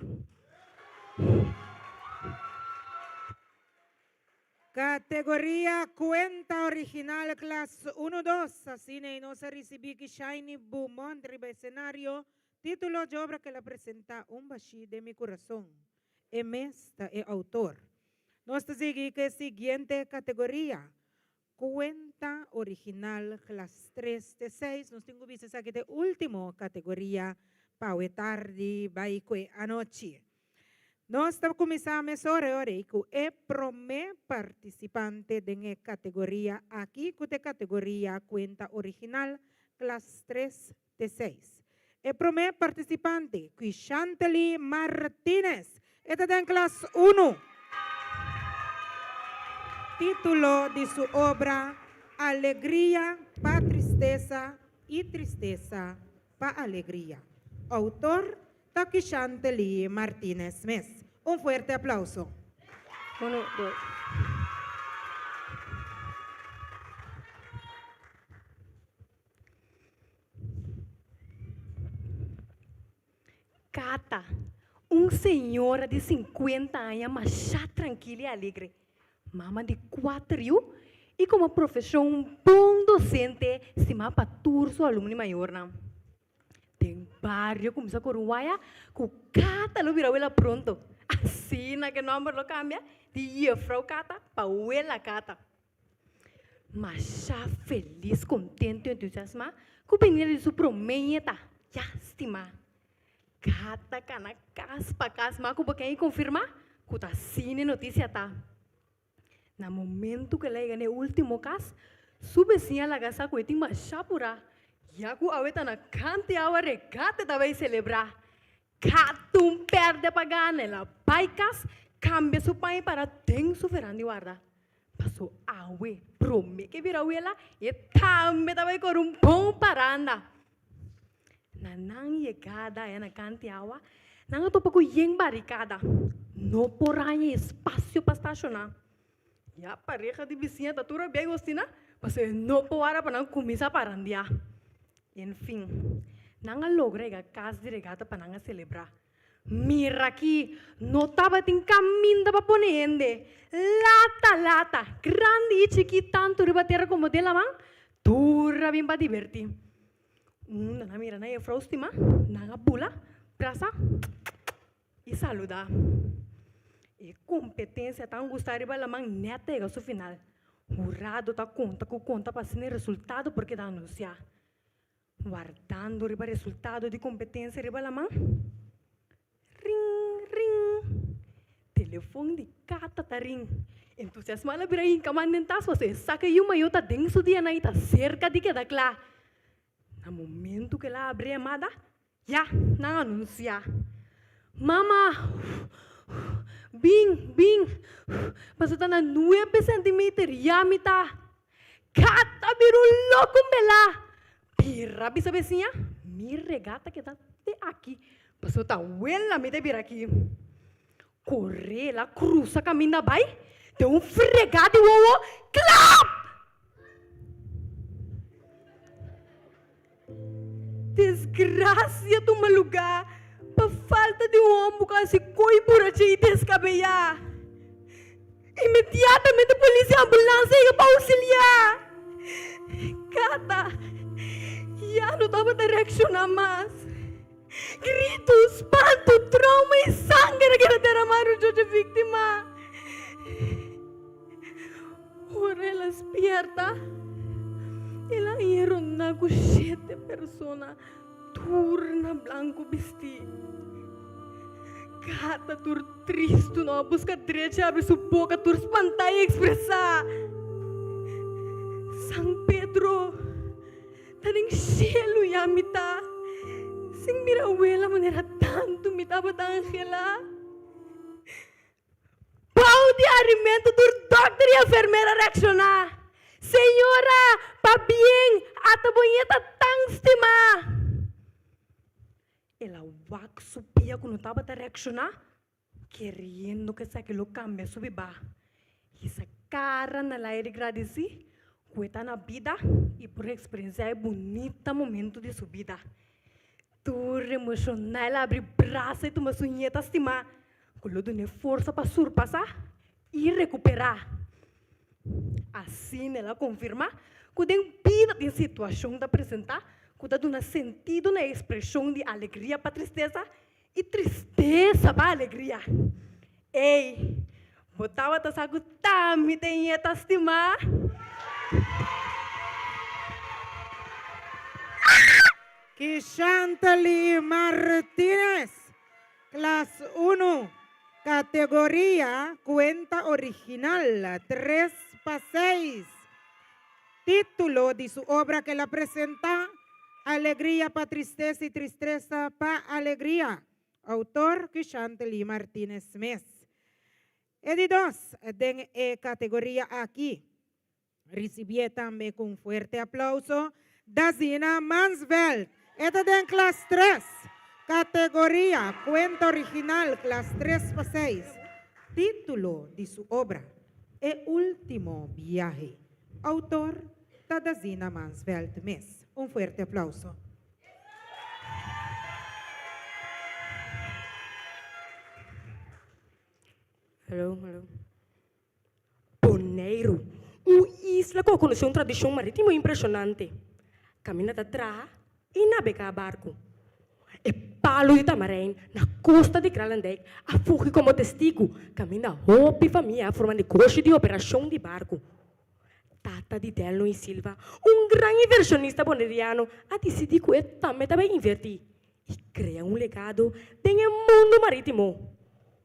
C: Categoria Cuenta Original Klas Uno Dos, Asina ei nos a ricibi ki Shiny Beaumont riba escenario, titulo dje obra ke el a presenta Un Bashí den mi Curason. E mes ta e autor. Nos ta sigui ku e siguiente categoria, Cuenta Original Klas Tres te Seis. Nos tin cu bisa esaki ta e ultimo categoria pa awe tardi bay cu e anochi. Nos ta cuminsa mesora e ora ey cu e prome participante den e categoria aki cu ta e categoria Cuenta Original Klas Tres te Seis. E prome participante Quishantely Martinez e ta den klas unu. Titulo di su obra Alegria pa Tristesa. I tristesa pa alegria. Outor ta Quishantely Martinez mes. Un fuerte aplauso.
J: Uno, dos.
H: Cata, un señora di sinkuenta aña mashá trankil i alegre, mama di kuater yu i komo profeshon un bon dosente stimá pa tur su alumno i mayornan. Den bario kuminsá kore un waya ku Cata lo bira wela pronto. Asina ku e nòmber lo kambia di Jefrou Cata pa Wela Cata. Masha felis, kontento i entusiasmá ku binida di su promé ñeta ya stimá. Gata kana kas pa kas ma ku bo ken i konfirmá ku ta asina e notisia ta. Na momentu ku el a yega na e último kas, su besiña a laga sa ku e tin masha purá, ya ku awe ta na kant e awa regate ta bai selebrá. Gata un pèrdè pa gana, el a bai kas, kambia su paña i para den su veranda i warda. Paso awe prome ke bira wela e tambe ta bai kore un bon paranda. Na nan yegada aya na kanti awa, nan a topa ku yen barikada. No por haña espasio pa stashoná. Ya pareha di bisiña ta tur a bia gostina, paso e no por wara pa nan kuminsá parandiá. Enfin, nan a logra yega kas di regata pa nan a selebrá. Mira aki, no tabatin kaminda pa pone hende. Lata, lata, grandi i chikí, tantu riba tera komo den laman, tur a bin pa dibertí. Unda nan a mira nan jefrou stimá, nan a bula, brasa i saludá. E kompetensia tan gustá riba laman nèt a yega su final. Hurado ta konta ku konta pa asina e resultado por keda anunsiá. Wardando riba resultado di kompetensia riba laman. Ring, ring. Telefon di Kata ta ring. Entusiasmá el a bira hinka man den tas pasobra e sa ku e yu mayó ta den su dianan i ta serka di keda kla. Na momentu ku el a abri e yamada, ya, nan a anunsiá, Mama, bin, bin, pasobra ta na nuebe sentimeter ya mi ta. Kata bira un loko mbelá. Bira bisa besiña, mi regata keda te aki, pasobra ta wela mi ta bira aki. Kore el a krusa kaminda bai, den un fregá di wowo, klap! Desgrasia tuma lugá pa falta di un hòmber ku a hasi koi burachi i deskabeyá. Inmediatamente polis i ambulansia yega pa ousiliá. Kata ya no tabata reakshoná mas. Gritu, spantu, trauma i sanger a keda deramá rondó dje víktima. Ora el a spierta, el a haña rondá ku shete persona tur na blanku bistí. Kata tur tristu no a buska drecha abri su boka tur spantá i ekspresá, San Pedro, ta den shelu ya mi ta, sin mira wela manera tantu mi tabata anhelá. Bou di harimentu tur dòkter i enfermera reakshoná, Señora, pabien, ata bo ñeta tan stimá! El a wak su pia ku no tabata reakshoná, keriendo ku esaki lo kambia su bibá. Hisa kara na laire gradisí ku e ta na bida i por eksperensiá e bunita momentu di su bida. Tur emoshoná el a abri brasa i tuma su ñeta stimá ku lo dun'é forsa pa surpasá i rekuperá. Asina el a konfirmá ku den bida tin situashon ta presentá ku ta duna sentido na e ekspreshon di alegria pa tristesa i tristesa pa alegria. Ey, bo tabata sa ku Tami ta e ñeta stimá?
C: Kishantely Martinez. Klas unu, Kategoria Kuenta Original, tres pa seis. Título di su obra ku el a presentá, Alegria pa tristesa i tristresa pa alegria. Outor, Quishantely Martinez mes. E di dos den e kategoria aki. Ricibié tambe cu un fuerte aplauso. Dazina Mansveld. E ta den klas tres. Kategoria, Kuenta original, klas tres pa seis. Título di su obra, E último biahe. Outor ta Dazina Mansveld mes. Un fuerte aplauso.
H: Hallo, hallo. Boneiru, un isla ku a konosé un tradishon marítimo impreshonante. Kaminda ta traha i nabegá barku. E palu di Tamarijn na kosta di Kralendijk a fungi komo testigu kaminda hopi famia a forma negoshi di operashon di barku. Tata di Delno i Silva, un gran invershonista boneriano, a disidí ku e tambe ta bai invertí i krea un legado den e mundu marítimo,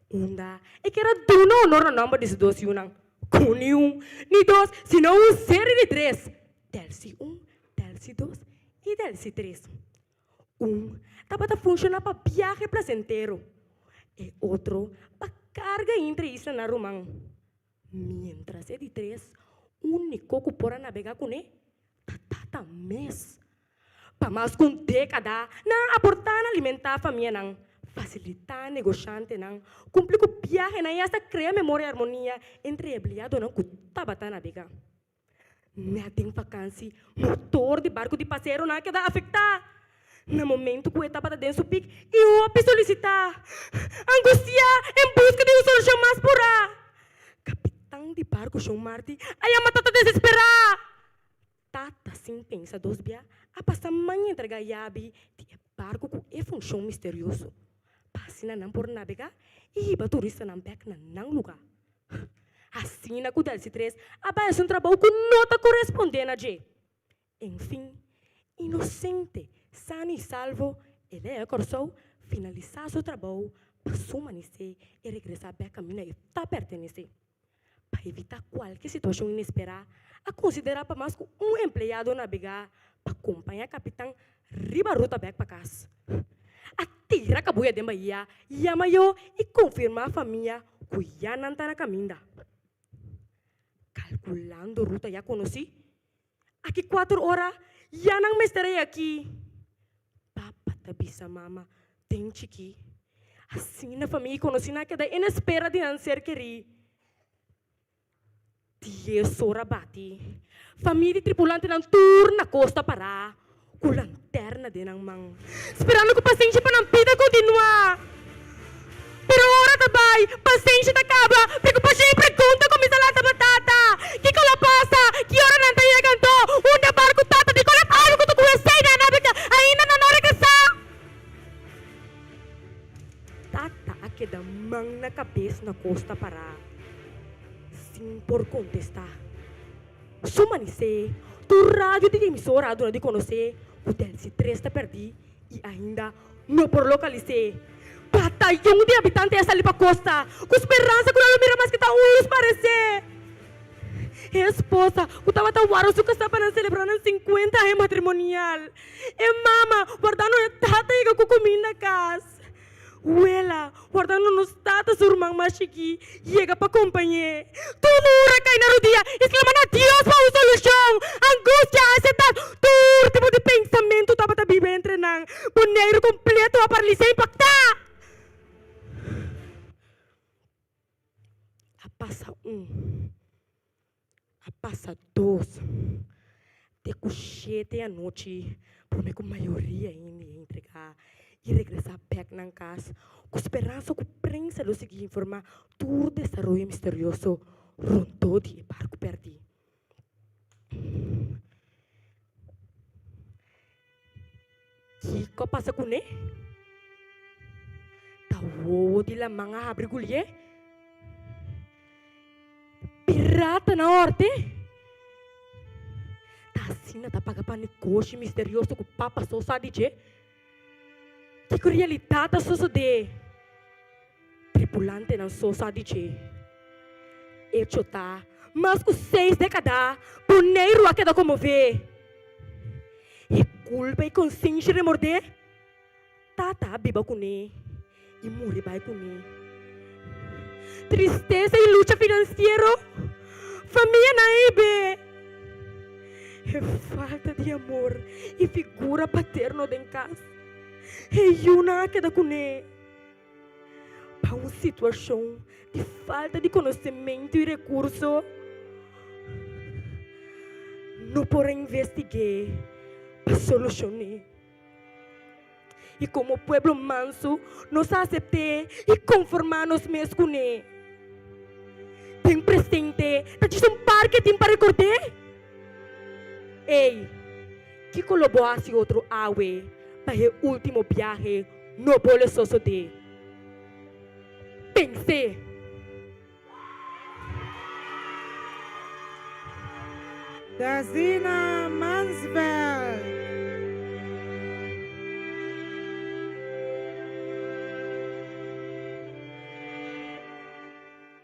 H: unda e kier a duna honor na nòmber di su dos yunan, ku ni un, ni dos, sino un seri di tres, Delcy un, Delcy dos i Delcy tres. Un tabata funshoná pa biahe plasentero, e otro pa karga entre islanan ruman. Miéntras e di tres, úniko ku por a nabegá kuné, ta tata mes. Pa mas ku un dékada, nan a aportá na alimentá famianan, fasilitá negoshantenan, kumpli ku biahenan i asta krea memoria i armonia entre e empleadonan ku tabata nabegá. Nèt den vakansi, motor di barku di paseronan a keda afektá. Na momentu ku e tabata den su pik i hopi solisitá, angustiá en buska di un solushon mas purá, kapitan di barku Shon Marti a yama tata desesperá. Tata sin pensa dos bia a pasa man entrega yabi di e barku ku e funshon misterioso pa asina nan por nabegá i hiba turistanan bèk na nan lugá. Asina ku Delcy Tres a bai hasi un trabou ku no ta korespondé na dje. En fin, inosente, sano i salvo, el a yega Kòrsou finalisá su trabou pa su manisé i regresá bèk kaminda e ta pertenesé. Pa evitá kualke situashon inesperá, a konsiderá pa mas ku un empleado nabegá pa kompañá kapitan riba ruta bèk pa kas. A tira kabuya den bahia, yama yo i konfirmá famia ku ya nan ta na kaminda. Kalkulando ruta ya konosí, aki kuater ora ya nan mester a yega aki. Papa ta bisa mama den chikí. Asina famia i konosínan a keda en espera di nan ser kerí. Dies ora bati. Famia di tripulantenan tur na kosta pará ku lanterna den nan man, sperando ku pasenshi pa nan bida kontinuá. Pero ora ta bai, pasenshi ta kaba, preokupashon i pregunta kuminsá lanta pa tata. Kiko lo pasa? Ki ora nan ta yega anto? Unda barku tata di kola algu ku ta ku esei nan a bika ainda nan no a regresá? Tata a keda man na kabes na kosta pará, sin por kontestá. Su manisé, tur radio di emisora a duna di konosé ku Delcy Tres ta pèrdí i ainda no por lokalis'é. Batayon di habitante a sali pa kosta ku speransa ku nan lo mira maske ta un lus paresé. E esposa ku tabata wara su kasá pa nan selebrá nan sinkuenta aña matrimonial. E mama wardando e tata yega ku kuminda kas. Wela, wardando nos tata su ruman mas chikí yega pa kompañ'é. Tur a kai na rudia i sklama na Dios pa un solushon. Angustia, ansiedat, tur tipo di pensamentu tabata biba entre nan. Boneiru kompleto a paralisá i impaktá. A pasa un. A pasa dos te ku shete anochi prome ku mayoria hende a entregá i regresá bèk nan kas ku speransa ku prensa lo sigui informá tur desaroyo misterioso rondó di e barku pèrdí. Kiko a pasa kuné? Ta wowo di laman a habri gulié? Piratanan a hòrt'é? Ta asina ta paga pa negoshi misterioso ku papa so sa di dje? Kiko realidat a sosodé? Tripulantenan so sa di dje. Echo ta, mas ku seis dekada, Boneiru a keda konmové. E kulpa i konsenshi remordé, Tata a biba kuné i muri bai kuné. Tristesa i lucha finansiero, famianan a hib'é. E falta di amor i figura paterno den kas, e yunan a keda kuné. Pa un situashon di falta di konosementu i rekurso, no por a investig'é pa solushon'é. I komo pueblo mansu nos a asept'é i konformá nos mes kuné. Den presente ta djis un parke tin pa rekord'é. Ey, kiko lo bo hasi otro awe pa e último biahe no bole sosodé? Pens'é!
C: Dazina Mansveld.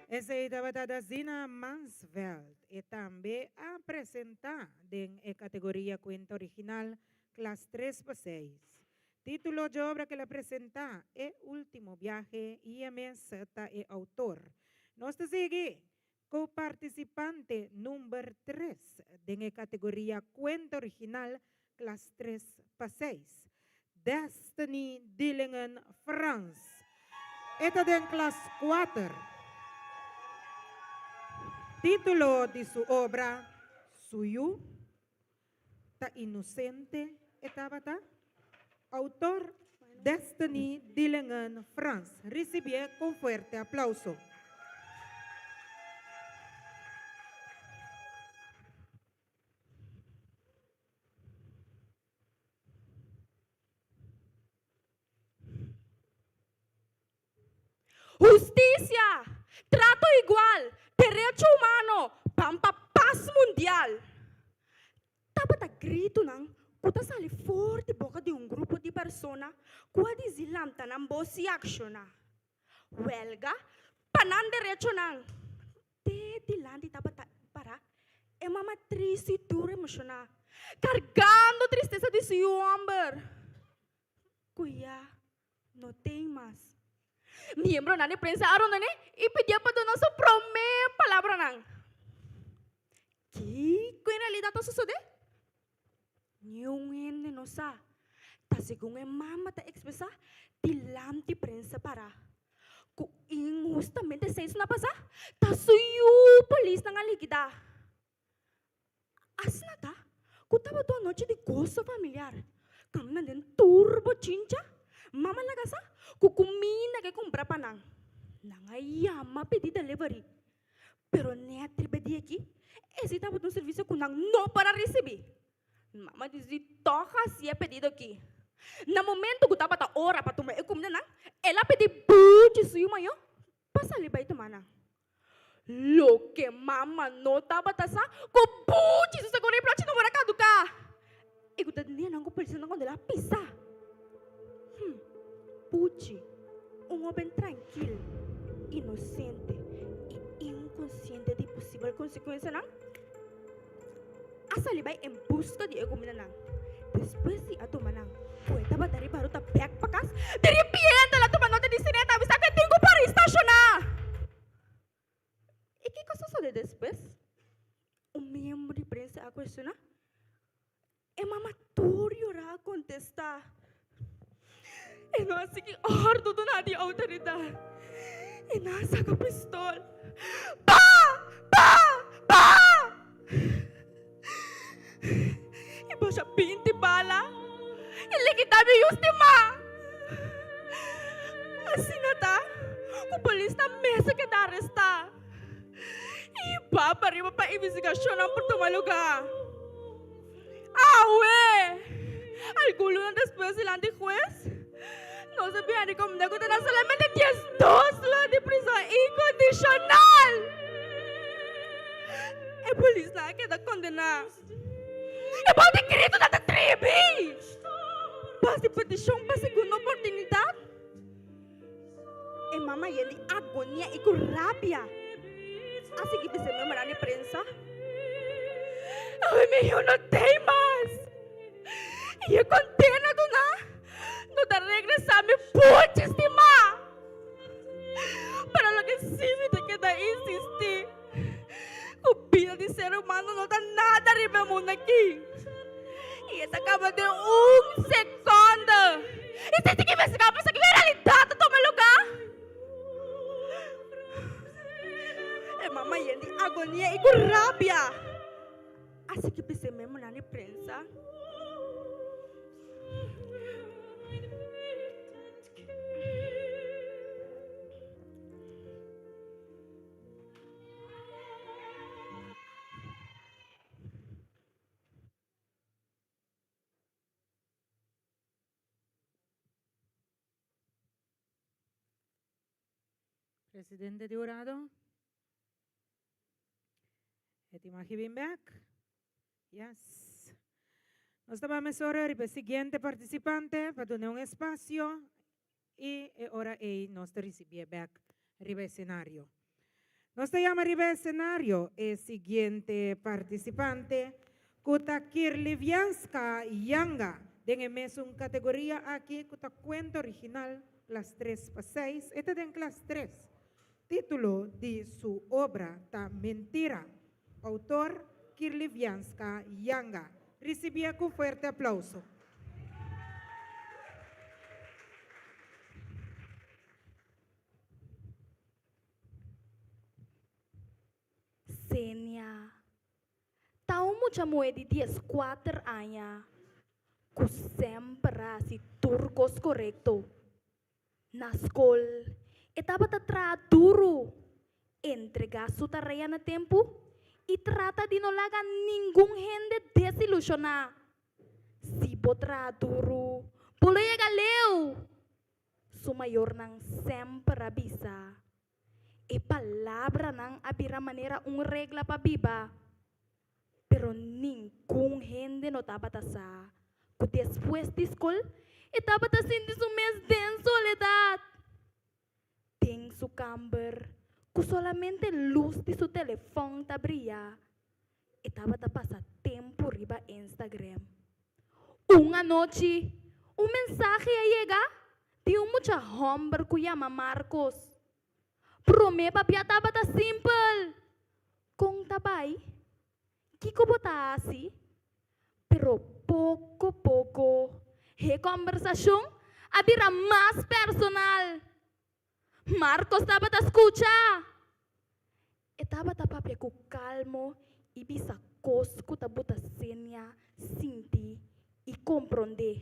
C: Esei tabata Dazina Mansveld. E tambe a presentá den e kategoria Kuenta Original, klas tres pa seis. Título dje obra ke el a presentá, E Último Biahe i e mes ta e outor. Nos ta sigui ku partisipante number tres den e kategoria Kuenta Original, klas tres pa seis. Destiny Dillingen Frans. E ta den klas kuater. Título di su obra, Su yu ta inosente e tabata? Outor, Destiny Dillingen Frans. Risibié kon fuerte aplauso.
H: Hustisia, trato igual, derecho humano, ban pa pas mundial.
D: Tabata gritonan ku ta sali for di boka di un grupo di persona ku a disi lanta nan bos i akshoná. Wèlga pa nan derechonan. Te dilanti tabata pará e mama tristu i tur emoshoná, kargando tristesa di su yu hòmber ku ya no tin mas. Miembronan di prensa a rondon'é i pidié pa duna su promé palabranan. Kiko en realidat a sosodé? Niun hende no sa. Ta segun e mama ta ekspresá dilanti prensa pará ku inhustamente seis luna pasá ta su yu polisnan a likidá. Asina ta ku tabata un anochi di goso familiar. Kaminda den tur bochincha, mama laga sa ku kuminda ke kumpra pa nan. Nan a yama pidi delivery. Pero net riba e dia aki, esei tabata un servisio ku nan no por a risibí. Mama disidi tòg hasi e pedido aki. Na momento ku tabata ora pa tuma e kumindanan, el a pidi buchi su yu mayó pa sali bai tuma nan. Loke mama no tabata sa, ku buchi su seguro e plachi no por a kaduká i ku ta tenia nan ku polisnan kondela a pisa. Hm, Puchi, un hoben trankil, inosente i inkonsiente di posibel konsekuensianan, a sali bai en buska di e kumindanan. Despues di a tuma nan ku e tabata riba ruta bèk pa kas, di ripiente el a tuma nota di sirena ta avisá ku e tin ku para i stashoná. I kiko sosodé despues? Un miembro di prensa a kuestioná. E mama tur yorá a kontestá, E no a sigui òrdu duná di outoridat. I nan a saka pistol. Pa! Pa! Pa! I basha binti bala i likidá mi yu stimá. Asina ta ku polisnan mes a keda arestá. I ba pariba pa investigashonnan por tuma lugá. Awe! Algun luna despues dilanti hues, nos a bira rekomendá ku ta na solamente diesdos luna di prison inkondishonal. E polisnan a keda kondená. E bou di gritu nan ta tribi! Bas di petishon pa segundo oportunidat. E mama yen di agonia i ku rabia a sigui bisa e miembronan di prensa, Awe mi yu no tei mas i e kontena duna no ta regresá mi buchi stimá. Pero loke sí mi ta keda insistí ku bida di ser humano no ta nada riba e mundu aki.
H: E ta kaba den un sekonde. I si sigui investigá pa sa ki realidat ta tuma lugá. E mama yen di agonia i ku rabia a sigui bis'é memonan di prensa.
C: Presidente di hurado. E mag bin bek. Yes. Nos ta mesora riba e siguiente participante pa duna un espacio y e ora ei nos ta recibi bek riba escenario. Nos ta yama riba escenario e siguiente participante ku ta Kirlivianska Yanga den e mesun categoria aki ku ta cuento original klas 3 pa 6, e ta den klas 3. Título di su obra ta Mentira. Autor Kirlivianska Yanga. Recibié cu fuerte aplauso.
D: Senia ta un mucha muhé di dieskuater aña ku semper a hasi tur kos korekto. Na skol e tabata traha duru, entregá su tarea na tempu i trata di no laga ningun hende desilushoná. Si bo traha duru, bo lo yega leu! Su mayornan semper a bisa. E palabranan a bira manera un regla pa biba. Pero ningun hende no tabata sa ku despues di skol e tabata sinti su mes den soledat. Den su kamber, ku solamente lus di su telefòn ta bria, e tabata pasa tempu riba Instagram. Un anochi, un mensahe a yega di un mucha hòmber ku yama Marcos. Promé papia tabata simpel, Kon ta bai? Kiko bo ta hasi? Pero poko poko e kòmbersashon a bira mas personal. Marcos tabata skucha. E tabata papia ku kalmo i bisa kos ku ta buta Senia sinti i komprondé.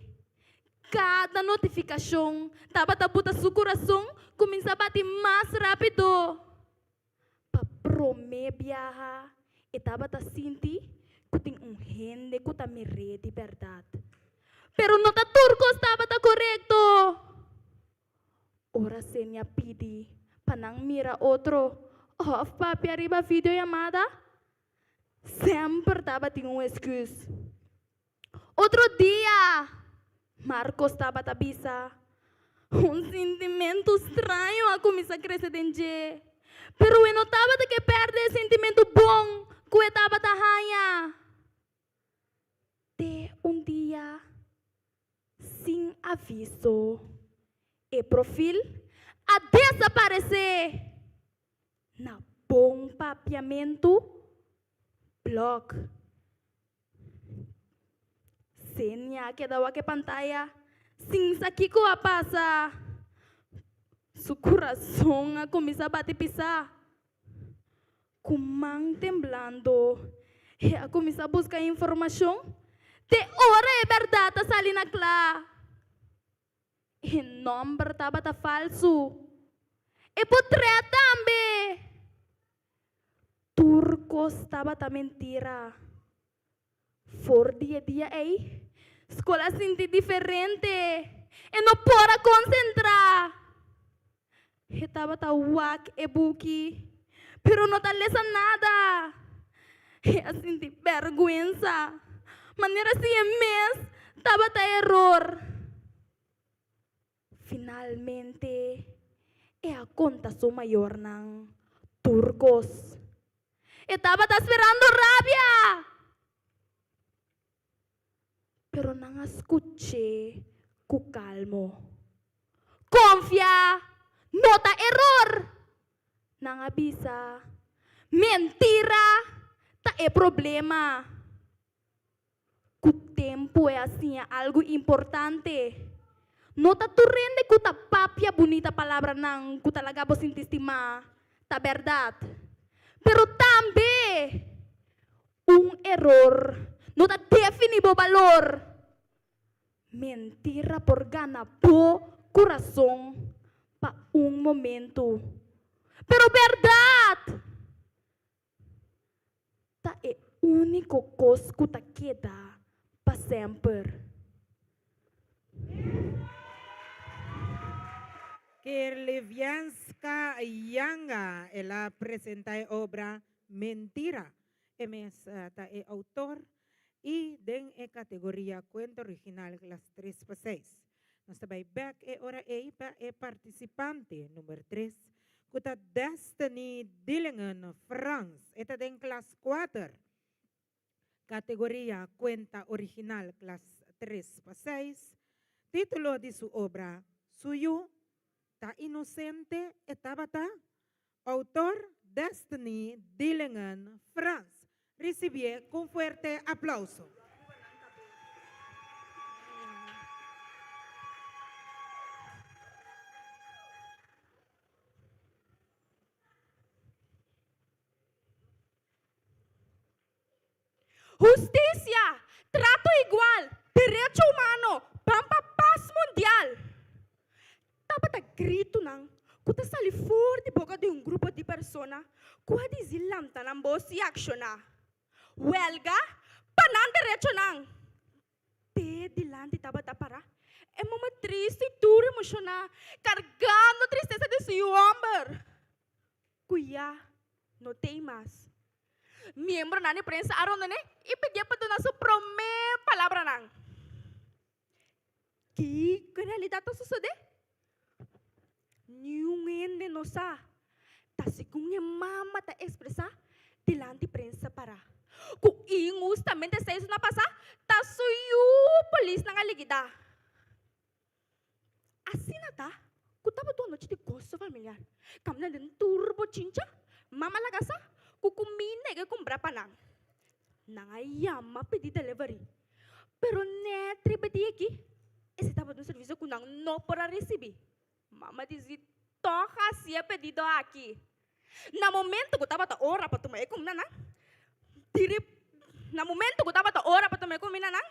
D: Kada notifikashon tabata buta su kurason kuminsá bati mas rápido. Pa promé biaha e tabata sinti ku tin un hende ku ta mir'é di bèrdat. Pero no ta tur kos tabata korekto. Ora Senia pidi pa nan mira otro òf papia riba videoyamada, semper tabatin un esküs. Otro dia, Marcos tabata bisa, Un sintimentu straño a kuminsá krese den dje, pero e no tabata ke pèrdè e sintimentu bon ku e tabata haña. Te un dia, sin aviso, e profil a desaparesé! Na bon papiamentu, blòk. Senia a keda wak e pantaya sin sa kiko a pasa. Su kurason a kuminsá bati pisá. Ku man temblando, e a kuminsá buska informashon te ora e bèrdat a sali na kla. E nòmber tabata falsu. E potrèt tambe! Tur kos tabata mentira. For di e dia ei, skol a sinti diferente. E no por a konsentrá. E tabata wak e buki, pero no ta lesa nada. E a sinti bèrgwensa, manera si e mes tabata eror. Finalmente, e a konta su mayornan tur kos. E tabata sperando rabia! Pero nan a skuch'é ku kalmo. Konfia no ta eror! Nan a bisa, Mentira ta e problema! Ku tempu. Tempu e a siña algu importante. No ta tur hende ku ta papia bunita palabranan ku ta laga bo sinti stimá, ta bèrdat. Pero tambe un eror no ta definí bo balor. Mentira por gana bo kurason pa un momentu, pero bèrdat ta e úniko kos ku ta keda pa semper.
C: Kerlivianska Yanga, el a presenta e obra Mentira. E mes ta e outor i den e kategoria Kuento Original klas tres pa seis. Nos ta bai bek e ora ei pa e partisipante number tres ku ta Destiny Dillingen Frans. E ta den klas kuater, kategoria Kuenta Original klas tres pa seis. Título di su obra Su yu ta inosente e tabata? Outor Destiny Dillingen Frans. Risibié ku un fuerte aplauso.
D: Hustisia, trato igual, derecho humano, ban pa pas mundial! Tabata gritunan ku ta sali for di boka di un grupo di persona ku a disi lanta nan bos i akshoná. Wèlga pa nan derechonan! Te dilanti tabata pará e mama tristu i tur emoshoná, kargando tristesa di su yu hòmber ku ya no t'ei mas. Miembronan di prensa a rondon'é i pidié pa duna su promé palabranan. Kiko en realidat ta sosodé? Niun hende no sa. Ta segun e mama ta ekspresá dilanti prensa pará ku inhustamente esei na pasá ta su yu polisnan a likidá. Asina ta ku tabata un anochi di goso familiar. Kaminda den tur bochincha, mama laga sa ku kuminda e ke kumpra pa nan. Nan a yama pidi delivery, pero nèt riba e dia aki esei tabata un servisio ku nan no por a risibí. Mama disi, Tòg hasi e pedido aki. Na momento ku tabata ora pa tuma e kumindanan, diri na momento ku tabata ora pa tuma e kumindanan,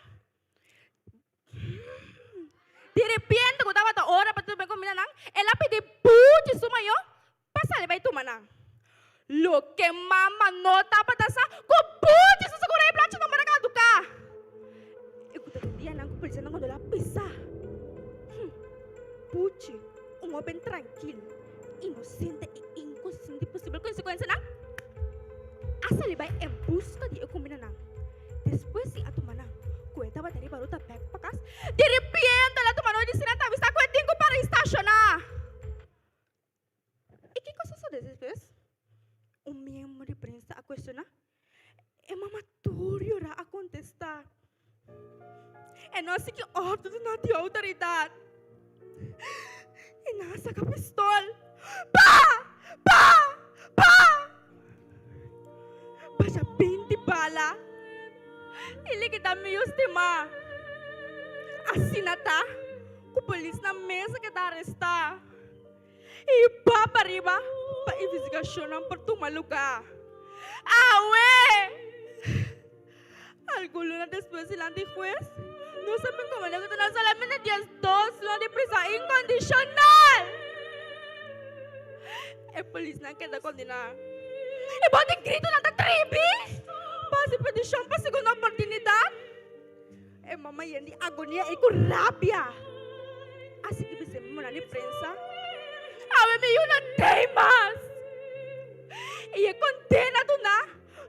D: Di repente ku tabata ora pa tuma e kumindanan, el a pidi buchi su mayó pa sali bai tuma nan. Loke mama no tabata sa, ku buchi su segura e plachi no por a kaduká. I ku ta den dianan ku polisianan cuando el a pisa. Buchi, un hoben trankil, inosente i inkonsien di posibel konsekuensianan, a sali bai en buska di e kumindanan. Despues di a tuma nan ku e tabata riba ruta bèk pa kas, di repente el a tuma noe di sina ta bisa ku e tin ku para i stashoná. I kiko a sosodé despues? Un miembro di prensa a kuestioná. E mama tur yorá a kontestá, E no a sigui òrdu duna di outoridat. I nan a saka pistol. Pa! Pa! Pa! Basha 20 bala i likidá mi yu stimá. Asina ta ku polisnan mes a keda arestá i hiba pariba pa investigashonnan por tuma lugá. Awe! Algun luna despues dilanti hues, nos a bin komprendé ku ta na solamente 12 luna di prison inkondishonal. E polisnan keda kondená. E bo di gritonan ta tribi pa hasi petishon pa segunda oportunidat. E mama yen di agonia i ku rabia a sigui bisa e mamanan di prensa, Awe mi yu no tei mas! I e kondena duná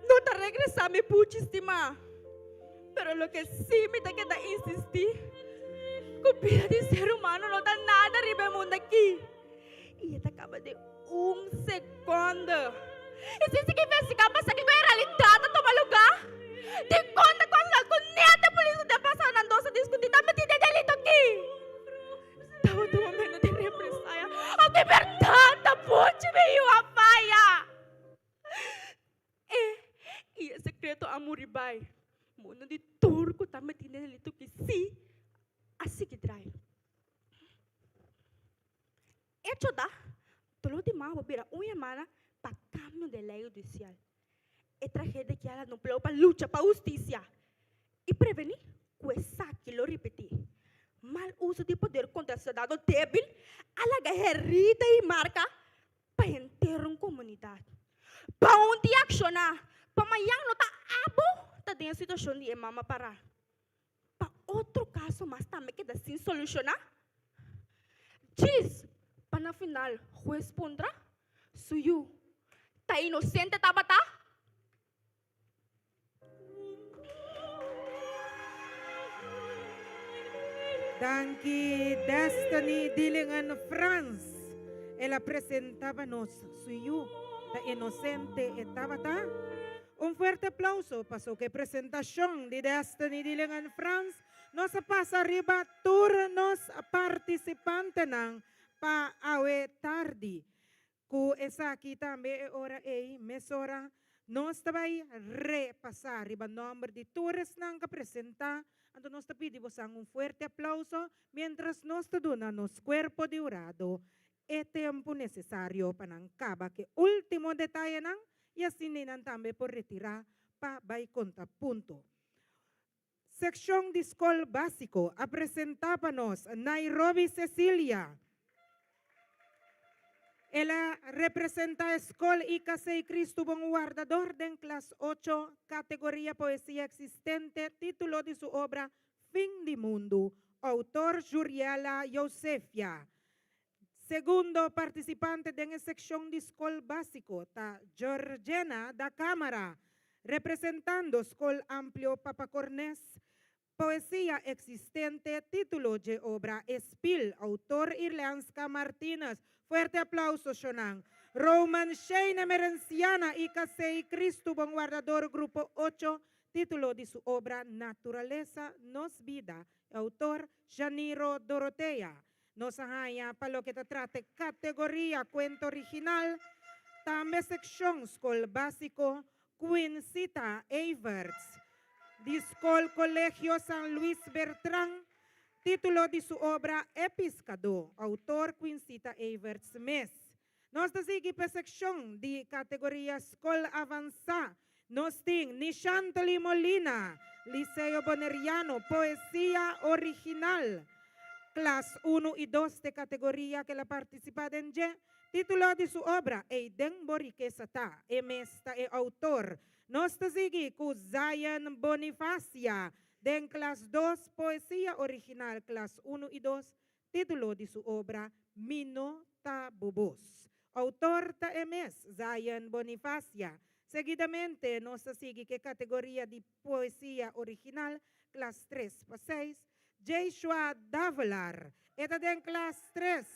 D: no ta regresá mi buchi stimá. Pero loke sí mi ta keda insistí, ku bida di ser humano no ta nada riba e mundu akí. I e ta kaba den un sekondo. I sin sigui investigá pa sa kiko en realidat a tuma lugá, dikon ta konsehal ku nèt e polis ku den pasado nan dos a diskutí ta metí den delito akí? Tabata un momento di represaya, aunke bèrdat ta buchi mi yu a faya. E i e sekreto a muri bai.
H: Demonio di tur ku ta metí den delito ki sí a sigui drai. Echo ta, doló di man bo bira un yamada pa kambio den lei hudisial. E tragedia ki a la no plou pa lucha pa hustisia i prevení ku esaki lo ripití. Mal uso di poder kontra siudadano débil a laga herida i marka pa henter un komunidat. Pa un dia akshoná, pa mañan no ta abo ta den e situashon di e mama pará. Pa otro kaso mas tambe keda sin solushoná. Djis pa na final hues puntra su yu, Ta inosente tabata?
C: Danki Destiny Dillingen Frans. El a presenta pa nos su yu. Ta inosente e tabata? Un fuerte aplauso paso ku e presentashon di Destiny Dillingen Frans nos a pasa riba tur nos partisipantenan pa awe tardi. Ku esaki tambe e ora ei mesora nos ta bai repasá riba nòmber di tur esnan ku a presentá, anto nos ta pidi bosan un fuerte aplauso miéntras nos ta duna nos kuerpo di hurado e tempu nesesario pa nan kaba ku e último detayenan i asina nan tambe por retirá pa bai konta punto. Sekshon di Skol Básiko a presentá pa nos Nairobi Cecilia. El a representá e skol IKC Cristo Bon Wardador den klas ocho, kategoria Poesia Eksistente, título di su obra Fin di Mundu, outor Juriela Josefia. Segundo partisipante den e sekshon di skol básiko ta Georgena da Cámara, representando Skol Amplio Papa Cornes. Poesia eksistente, título dje obra Espil, outor Irleanska Martinez. Fuerte aplauso shonan. Roman Sheine Merenciana, IKC Cristo Bon Wardador Grupo ocho, título di su obra Naturalesa Nos Bida, outor Janiro Dorothea. Nos a haña pa loke ta trata e kategoria Kuento Original, tambe sekshon Skol Básiko Quincita Everts di Skol Kolegio San Luis Bertran, título di su obra E Piskadó, outor Quincita Everts mes. Nos ta sigui pa e sekshon di kategoria Skol Avansá. Nos tin Nishantely Molina, Liceo Boneriano, Poesia Original. Klas unu i dos t'e kategoria ku el a partisipá den dje. Título di su obra, Ei den bo rikesa ta. E mes ta e outor. Nos ta sigui ku Zion Bonifacia, den klas dos, Poesia Original, klas unu i dos, Título di su obra Mi no ta bo bos. Outor ta e mes, Zion Bonifacia. Seguidamente nos ta sigui ku e kategoria di poesia original, klas tres pa seis, Jeshua Davelaar. E ta den klas tres.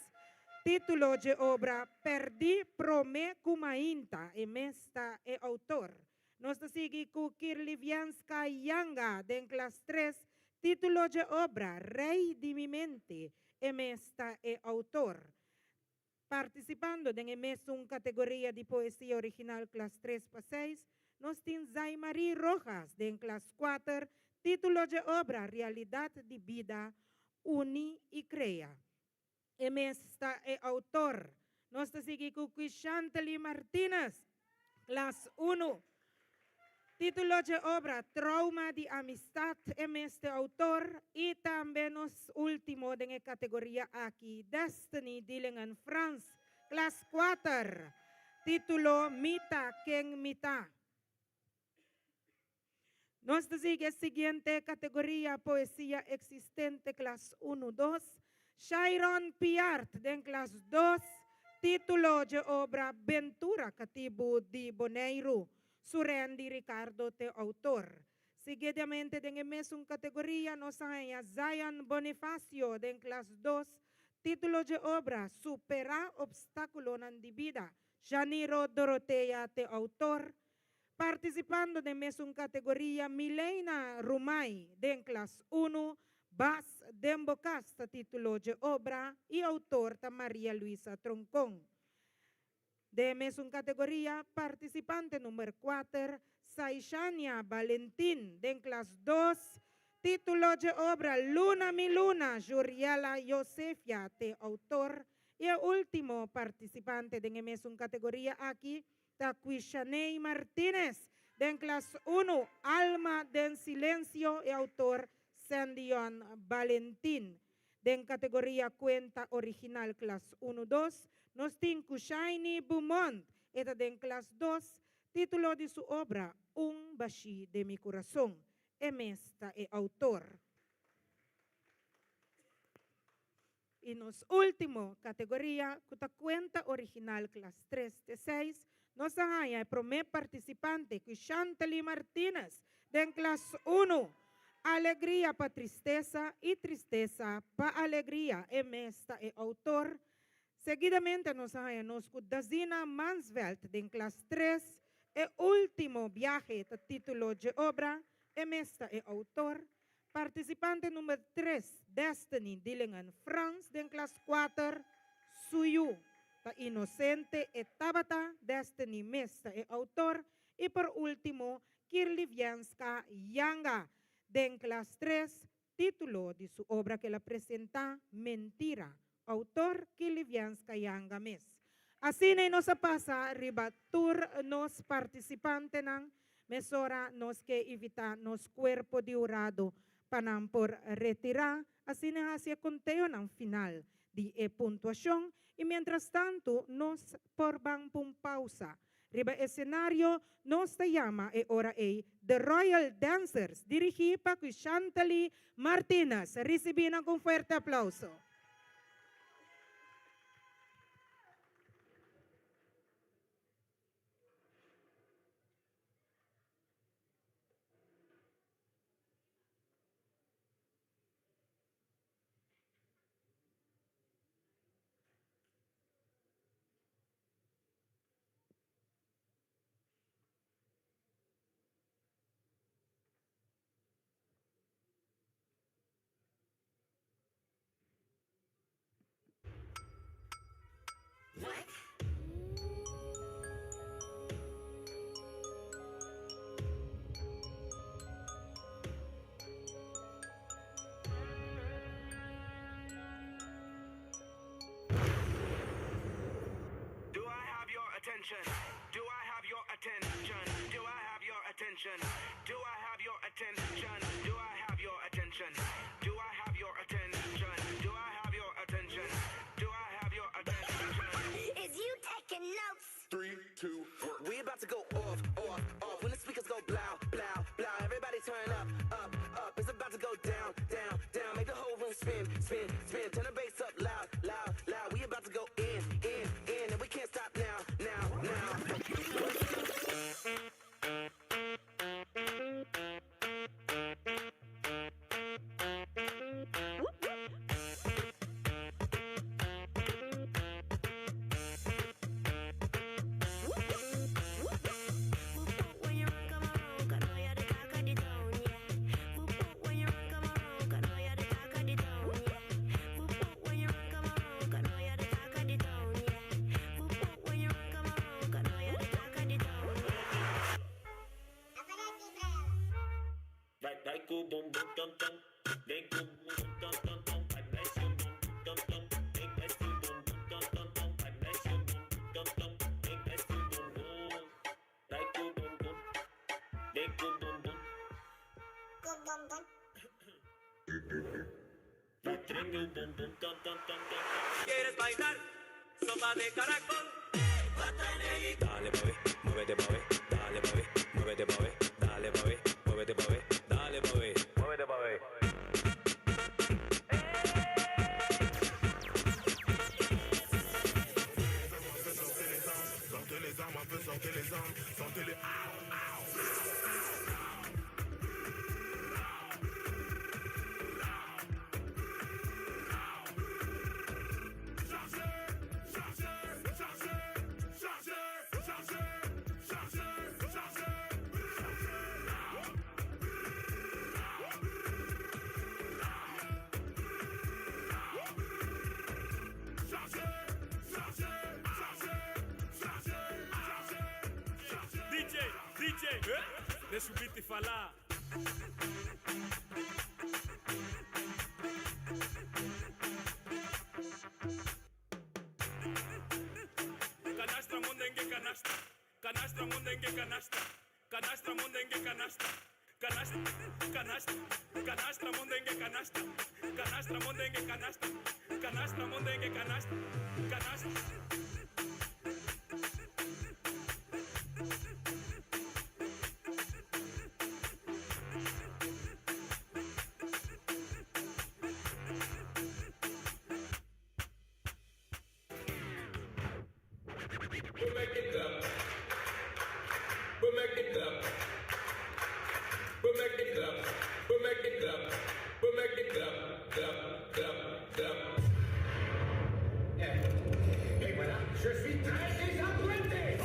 C: Título dje obra Pèrdí promé ku mainta. E mes ta e outor. Nos ta sigui ku Kirlivianska Yanga den klas tres, título dje obra Rei di mi mente, e mes ta e outor. Partisipando den e mesun kategoria di poesia original klas tres pa seis, nos tin Zaimarie Rojas den klas kuater, título dje obra Realidat di bida, uni i krea. E mes ta e outor. Nos ta sigui ku Quishantely Martinez, klas unu. Título dje obra, Trauma di Amistad, e mes ta e outor. I tambe nos último den e kategoria aki, Destiny Dillingen Frans, klas kuater. Título, Mi ta ken mi ta. Nos ta sigui e siguiente kategoria, Poesia Eksistente klas unu, dos. Shairon Piart den klas dos, título dje obra Bentura Katibu di Boneiru, Surendi Ricardo t'e outor. Siguidamente den e mesun kategoria nos a haña Zion Bonifacio den klas dos, título dje obra Superá Obstákulonan di Bida, Janiro Dorothea t'e outor. Partisipando den mesun kategoria Mileina Rumay den klas unu, Bas den bo kas ta titulo dje obra i outor ta Maria Luisa Troncon. Den mesun kategoria partisipante number kuater, Saishania Balentin den klas dos, título dje obra Luna mi luna, Juriela Josefia t'e outor i e último partisipante den e mesun kategoria aki ta Quishaney Martinez den klas unu, Alma den silensio, e outor Sandion Balentin. Den kategoria kuenta original klas unu dos, nos tin Kushaini Beaumont, e ta den klas dos, título di su obra Un bashí den mi kurason, e mes ta e outor. I nos último kategoria ku ta kuenta original klas tres te seis, nos a haña e promé partisipante ku Shantely Martinez den klas unu. Alegria pa tristesa i tristesa pa alegria, e mes ta e outor. Seguidamente nos a haña nos ku Dazina Mansveld den klas tres, E último biahe ta título dje obra, e mes ta e outor. Partisipante number tres, Destiny Dillingen Frans den klas kuater, Su yu ta inosente, e tabata, Destiny mes ta e outor. I por último, Kirly Vienska Yanga den klas tres, Título di su obra ku el a presentá, Mentira, outor Kirly Vienska Yanga mes. Asina i nos a pasa riba tur nos partisipantenan, mesora nos ke invitá nos kuerpo di hurado pa nan por retirá, asina hasi e konteonan final di e puntuashon i mientrastantu nos por ban pa un pausa. Riba esenario nos ta yama e ora ei The Royal Dancers dirigí pa ku Shantali Martinez. Risibí nan ku un fuerte aplauso.
L: Do I have your attention? Do I have your attention? Do I have your attention? Do I have your attention? Do I have your attention? Do I have your attention? Do I have your attention? Do I have your attention?
M: Is you taking notes?
L: Three, two, one. We about to go off, off, off. When the speakers go blow, blow, blow. Everybody turn up, up, up. It's about to go down, down, down. Make the whole room spin, spin, spin. Turn the bass up loud, loud, loud. We about to go in, in, in. And we can't stop now, now, now.
N: ¿Quieres bailar? Sopa de caracol. Dale pa' ver, muévete pa' ver, dale pa' ver, muévete pa' ver, dale pa' ver, muévete pa' ver, dale pa' ver, muévete pa' ver. Deixa o beat falar. Canastra, mondengue, canastra. Canastra, mondengue, canastra. Canastra, mondengue, canastra. Canastra, canastra, canastra, mondengue, canastra. Canastra, mondengue, canastra. Canastra, mondengue, canastra. Canastra.
O: We make it clap. We make it clap. We make it clap. We make it clap. We make it clap. Clap, clap, clap.
P: Et voilà, je suis très désappointé.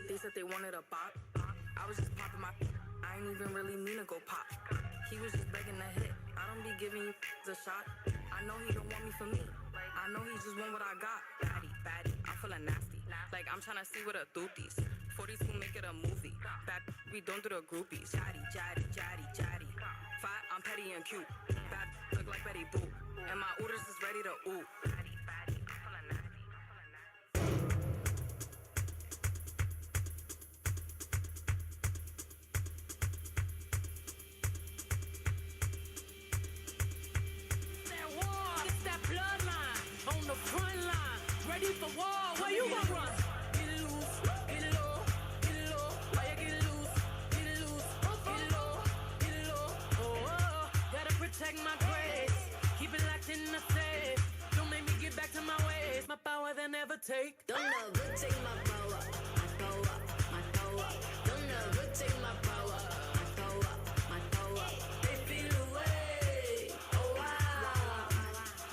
Q: They said they wanted a bop. I was just popping my. I ain't even really mean to go pop. He was just begging to hit. I don't be giving you a shot. I know he don't want me for me. I know he just want what I got. Baddie, baddie, I'm feeling nasty. Like I'm tryna see what a dooties. 42 make it a movie. Bad we don't do the groupies. Jaddy, jaddy, jaddy, jaddy. Fat, I'm petty and cute. Bad look like Betty Boop. And my orders is ready to ooh.
R: That war, it's that bloodline on the front line, ready for war. Where you gonna run? Get loose, get low, get low. Why you get loose, get loose, get low, get low. Oh, oh, oh. gotta protect my grace, keep it locked in the safe. Don't make me get back to my ways. My power they never take.
S: Don't ever take my power, my power, my power. Don't ever take my power, my power, my power. They feel away, oh wow.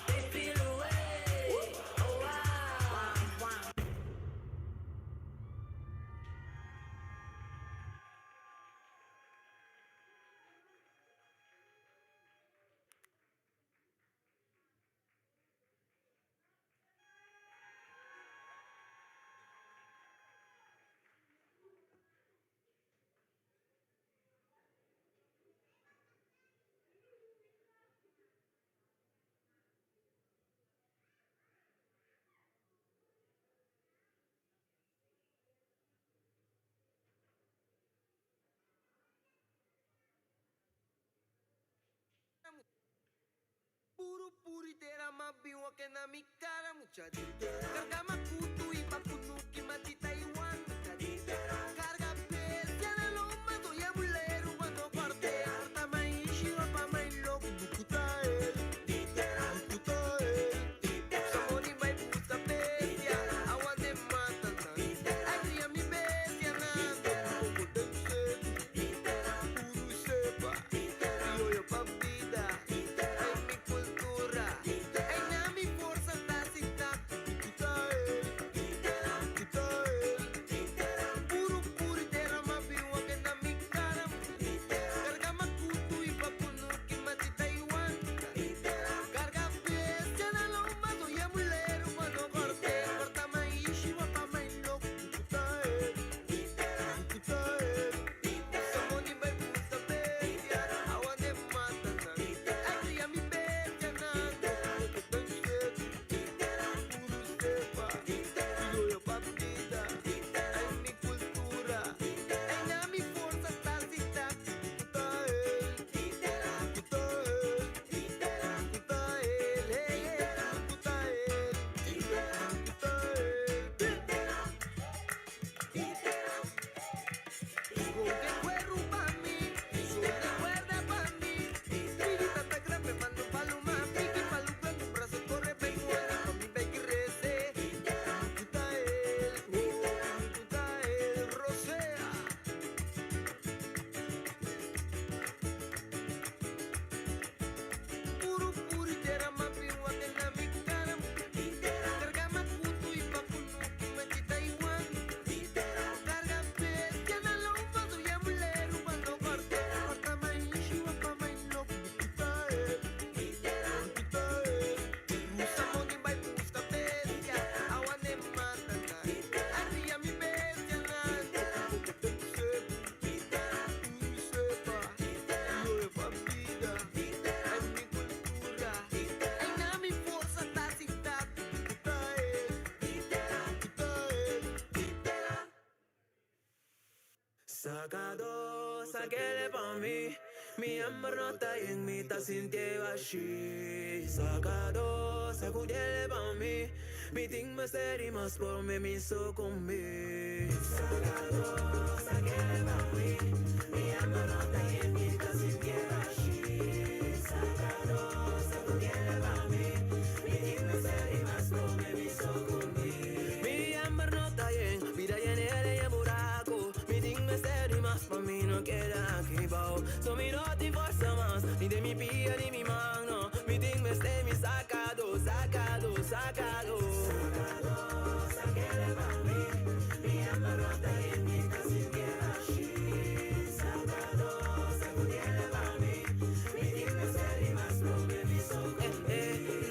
S: They feel away, oh wow.
A: Puru puri tera mabiwa ke na mi cara mucha Carga makutu y bakunuki mati Taiwan mucha Carga bestia na loma doy a bulero cuando corte Corta maishi pa mai loco nukuta el Nukuta el Sabor y mai puta bestia Agua de mata Ay mi bestia nando Poco dense Puru sepa Yo papita Ay mi cultura Ay na mi forza tacita Kuta el Kuta el Sacado, saquele pa' mí. Mi amor no está en mi, está sintiendo así. Sacado, sacudele pa' mí. Mi ting me seri más por me mi so conmigo. Sacado, saquele pa' mí. Mi amor no está en mi, está sintiendo así. Sacado, sacudele pa' mí. Mi ting me seri más por me mi so conmigo. Mi amor no está en, vida llena de buraco. Mi ting me seri más pa' mí no queda aquí, bao. So mi no te forza más, ni de mi pia ni mi mano. Mi ting me este mi sacado, sacado, sacado. Sacado, saquele pa' mí. Mi amor no está en mi, está sintiendo así. Sacado, sacudiele pa' mí. Mi ting me seri más por me mi so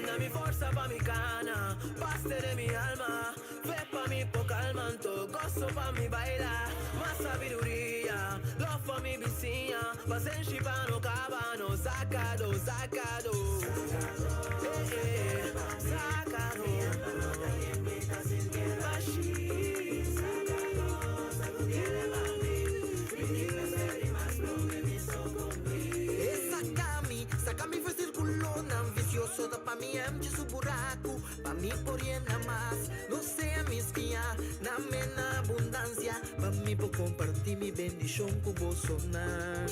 A: Na mi forza pa' mi cana, paste de mi alma. Fe pa' mi poca almanto, gozo pa' mi baila. Más sabiduría, love pa' mi vicinha. Pasenshi pa' no cabano, sacado, sacado. Eh, eh, sacado.
T: Sacami, sacami fue circulona Vicioso da pa mi amche su buraco Pa mi por llena más No sea misquia, dame en abundancia Pa mi por compartir mi bendición con vos sona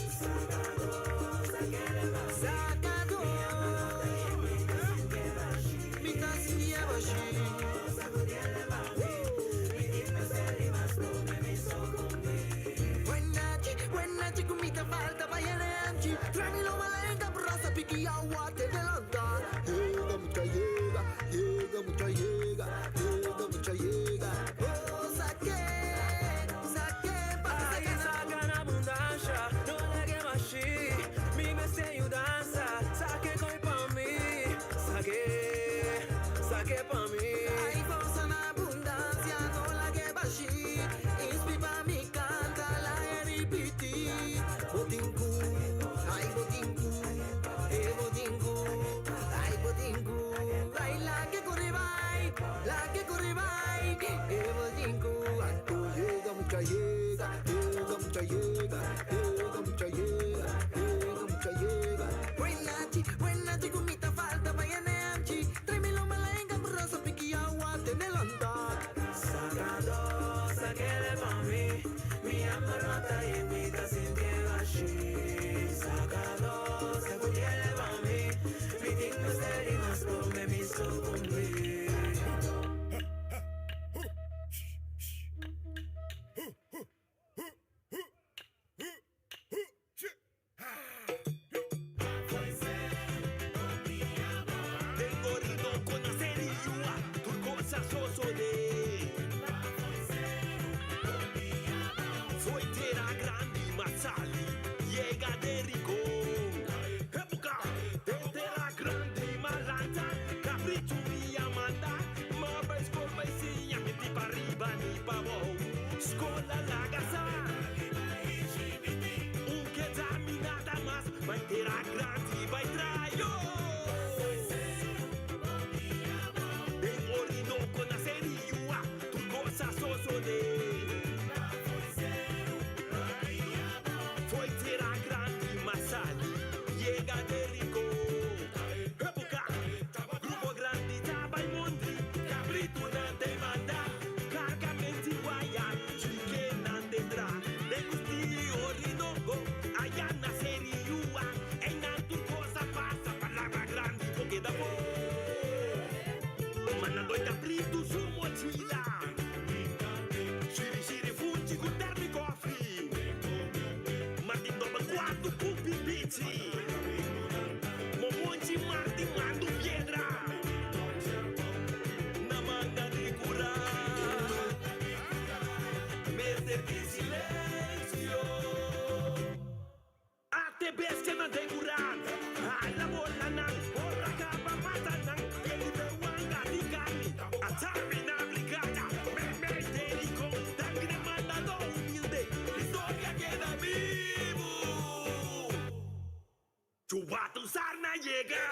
T: Sacado Mi tas mi Buenachi, buenachi, kumita falta, vaya leanchi. Tráemelo malenga, brasa, piqui, agua, te delanta. Llega, mucha llega, llega, mucha llega, llega, mucha llega. Oh, saqué, saqué, pa'
A: Ay, saca na abundancia, no le que machi. Mi me se ayudanza, saque coi pa' mí. Saque, saque pa' mí.
T: Ay, forza na abundancia, no la que bashi. Inspi pa' mi canta, la eripiti. Botinku, ay, botinku, botinku, ay, botinku. Ay, la que corre, vai, la que corre, vai, botinku. Anto llega, mucha llega, llega, mucha llega, llega, mucha llega, llega, mucha llega. Buena chi, buena chi, kumita falta, vaya neamchi. Tráemelo malenga, rosa, piqui, agua, tenelanta.
A: Sacado, saquele pa' mí. Mi amor no está en mi, está sintiendo así. Sacado, sacudiele pa' mí. Mi ting me seri más por me mi sucumbí.
U: Tengo rido con aceriua, turcosa soso de. Soy tierra grande masali, llega de rico. Época de tierra grande malanta, capricho mi amanda, ma vais por paisiña, ni pa arriba ni pa abajo. Escola la gasa. Un que da mi nada más, vai tierra grande, vai traio. Den Orinoco na seriua, tu goza soso de. Foi tierra grande masali, llega de rico. Época, grupo grande taba y mondi, cabrito na te manda, cargamento guaya, chique na tendrá. De gusti Orinoco, allá na seriua, en na tu cosa pasa palabra grande, porque da Mandando el cabrito su mochila. Shiri shiri funchi con termi coffee. Martin doble cuarto pupi bichi. Momonchi Martin mando piedra. Na manga de cura. Mete de silencio. Ate bestia na de curar. A la bola nan, porra capa mata nan. Yeli de wanga di carne. Atami na brigada. Me me terico. Tangre mandado humilde. Historia queda vivo. Chubato sarna llega.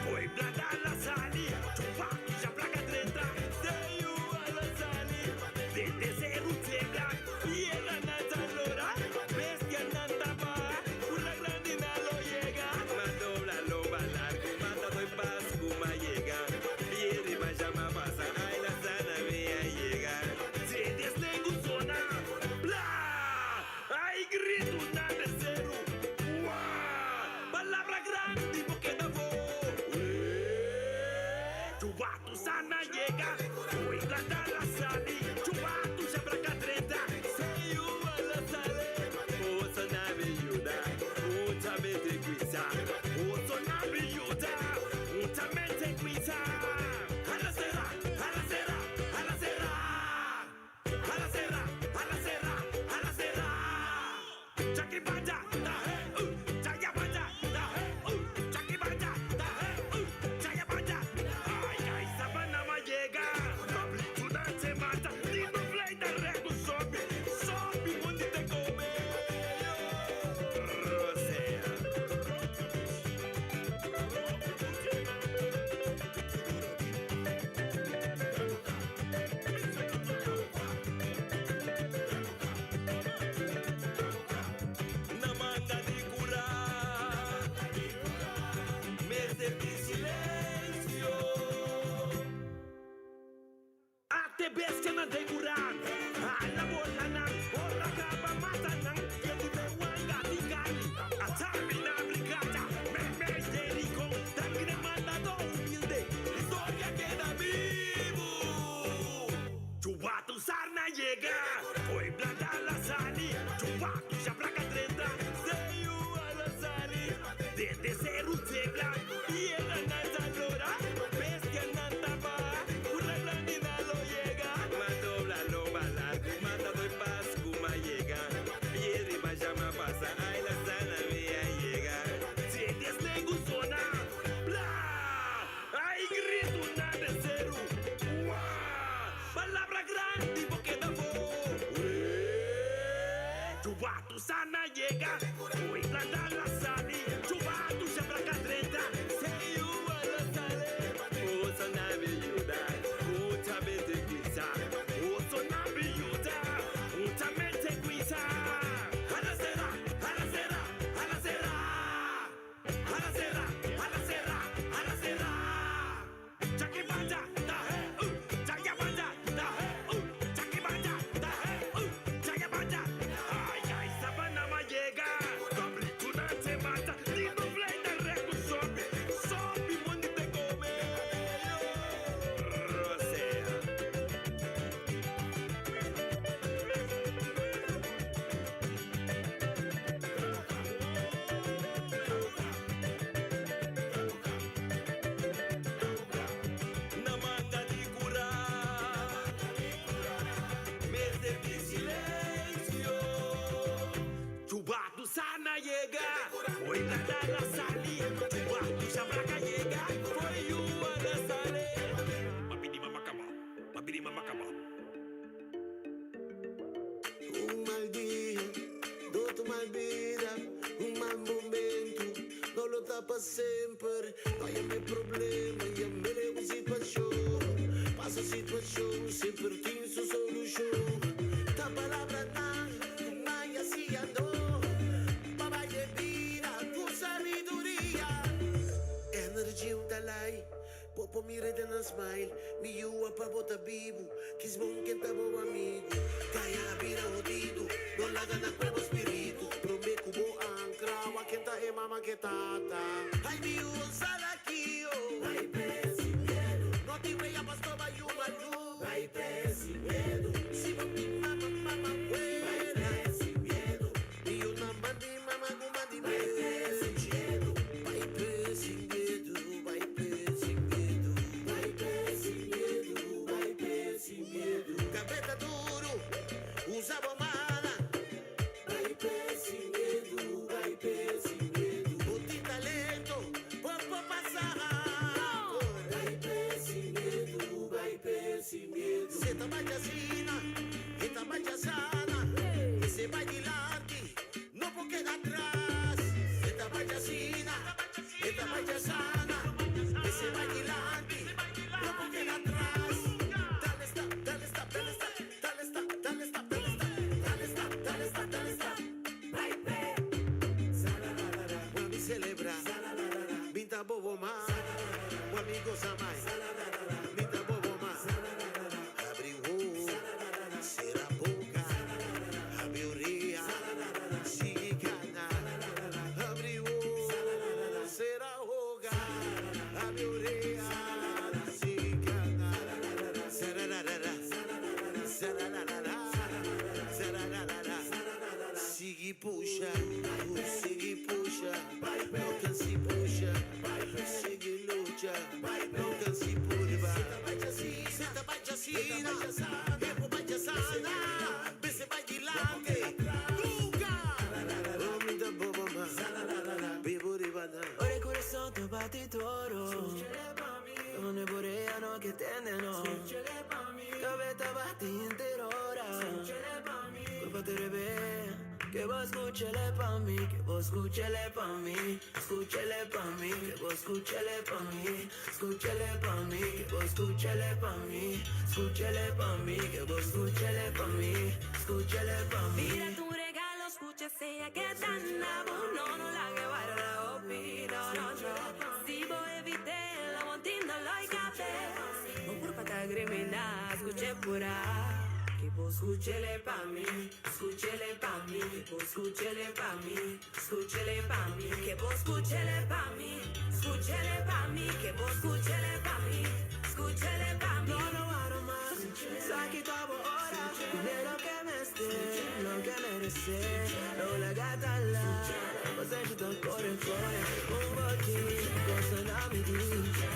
U: Puebla da la sali. Chupaki ya placa 30. Seyu a la sali. Desde Ceru tembla. Piedra na talora. yega. Foi tata na sali, wa shabraka yega. Foi you na sale. Mapidi mama kaba, mapidi mama kaba.
T: Un mal dia, otro mal bida, un mal momento, no lo tapa semper. No hay mi problema, ya me le situación. Pasa situación, siempre tiene su solución. Ta palabra na, na y así ando. Papá de vida, tu sabiduría. Energy un talay. Popo mire den een smile. Mi yua pa bota bibu. Kies bon kenta bo amigo. Kaya bira jodido. No la gana cuevo espíritu. Prome kubo ancra. Wa kenta e mama que tata. Ay mi yuo salakio. Ay pesi miedo. No ti veya pasto ba yu malu. Ay pesi miedo. Si bo ti mama mama buena. Ay pesi miedo. Mi yu na mandi mama gumandi miedo. Vai pe sin miedo, vai pe sin miedo, vai pe sin miedo, vai pe sin miedo. Cabeza duro, usa bomana. Vai pe sin miedo, vai pe sin miedo. Buti talento, poco pasar. Vai pe sin miedo, vai pe sin miedo. Se ta bachacina, esta bachazana, que se va adelante, no puedo quedar atrás. Esta bachacina, esta bachazana, que se va adelante, no puedo quedar atrás. Dale stop, dale stop, dale stop, dale stop, dale stop, dale stop, dale stop, dale stop, dale stop. Baby. Mami celebra, minta bobo ma, o amigo samai, minta bobo ma. Abriu, será boca, abriu sigue cana. Abriu, será roga, abriu sigue cana. Sararara, sararara, sararara. Sigue puxa, sigue puxa, não canse puxa, sigue lucha, não canse purba. Senta bachacina, epo bachasana, vese bailante, nunca. Homem da boba ma, bebo ribana.
F: Ora il corazón te bate toro. Non boreano che tendono. Cabeza bate entero ora. Culpa te rebe. Que vos escúchele pa' mí, que vos escúchele pa' mí, escúchele pa' mí, que vos escúchele pa' mí, escúchele pa' mí, que vos escúchele pa' mí, escúchele pa' mí, que vos escúchele pa' mí, escúchele pa' mí.
R: Mira tu regalo, escucha, sea que tan no, no la que guarda, opino, no, no. Si vos evité la montina, lo hay que No por pata criminal, escuché pura. Que vos escúchele pa' mí, escúchele pa' mí, que vos escúchele pa' mí, escúchele pa' mí, que vos escúchele pa' mí, escúchele pa' mí, que vos escúchele pa' mí, escúchele pa' mí.
F: No, no paro más. Sa quitado ahora. De lo que me esté, lo que merece. No la gata la. Você te corre, corre. Un botín, cosa na mi di.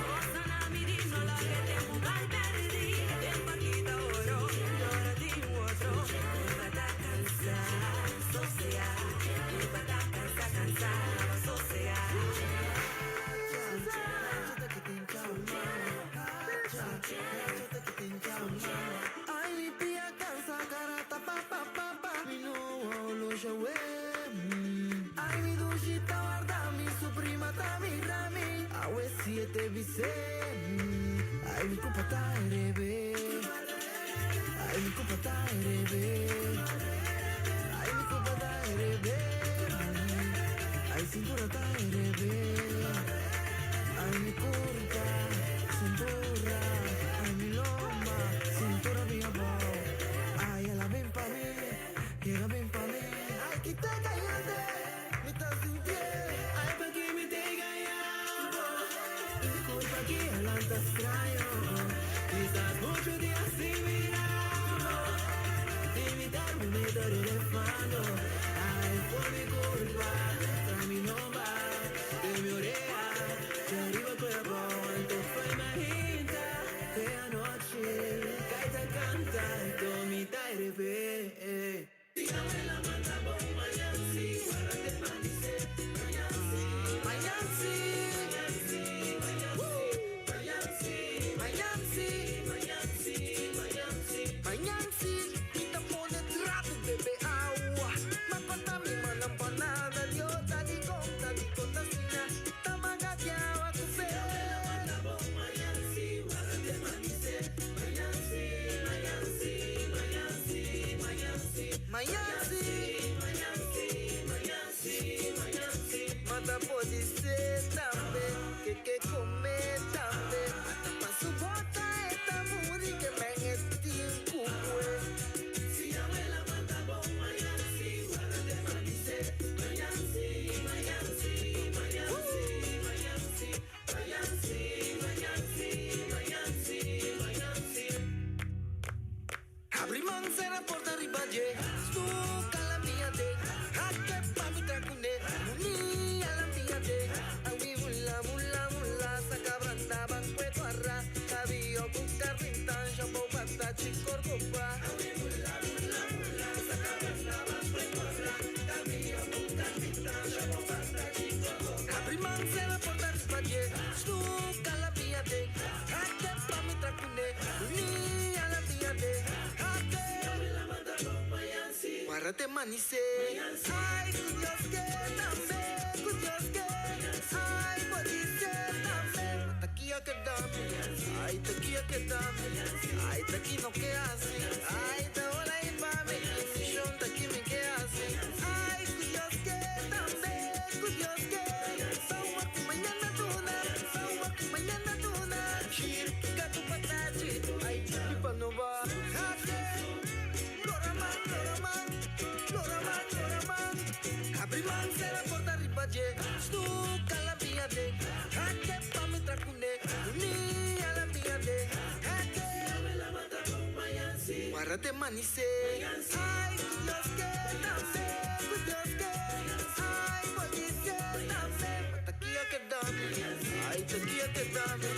R: Cosa na mi di, no la que tempo vai perdi. Tempo quita oro, oro di otro. Culpa ta cansa, social. Culpa ta cansa, cansa, social.
T: Ay, mi pia cansa, carata, pa, pa, pa, pa. Mi no lo llevé. Ay, mi dushita, guarda, mi su prima, ta, mi rami. Awe siete bise. Ay, mi culpa ta rebe. Ay, mi culpa ta rebe. Ay, mi culpa ta rebe. Ay, cintura ta rebe. Ay, mi curva, cintura, ay, mi loma, cintura mi amor. Ay, ela ven pa' mí, llega ven pa' mí. Ay, que te callate, me estás sintiendo.
F: Ay, pa' que me te callando. Disculpa que adelante extraño. Quizás muchos días sin mirarlo. Invitarme me estaré refando. Ay, por mi culpa, trae mi nombre de mi oreja. De arriba con la boca, tu imagina que anoche Kaita canta, mi taire
T: Tírame la mata, bomba, ya, sí, guárdate, manice.
A: Mañan si, mañan si, mañan si, mañan si. Mata pode ser tambe, ke ke come tambe. Mata pa su bota e ta muri ke men e tin ku kue. Si awe la mata bon, mañan si, guarda te manise. Mañan si, mañan si, mañan si, mañan si, mañan si, mañan si, mañan si, mañan si. Habri man sera porta riba dje, Stuka la mia de, Hake pa mi trakune, Muni a la mia de, Awi hula hula hula, Saka branda banqueto arra, Cabio ku carrintan, Shampoo pata chicor copa. Awi hula hula hula, Saka branda banqueto arra, Cabio ku carrintan, Shampoo pata chicor copa. Habri man sera porta riba dje, Stuka la mia de, Hake pa mi trakune, Muni a la mia de, Hake. Guarda manise. Ay, ku Dios ke tambe, ku Dios ke. Ay, podise tambe. Takia ke dame, ay, takia ke dame. Ay, taki no ke hace. Ay, ta hola y mami, misión taki me ke hace. Ay, ku Dios ke tambe, ku Dios ke. Sawa ku mañana tuna, sawa ku mañana tuna. Shirka tu patachi, ay, pipa no va. Hake. Lora man, lora man, lora man, lora man. Habri man sera porta riba dje, stuka la via de. Hake pa mi trakune, uni a la via de. Hake. Guarda te manise. Ay, ku Dios ke tambe, ku Dios ke. Ay, podise tambe. Takia ke dame, ay, takia ke dame.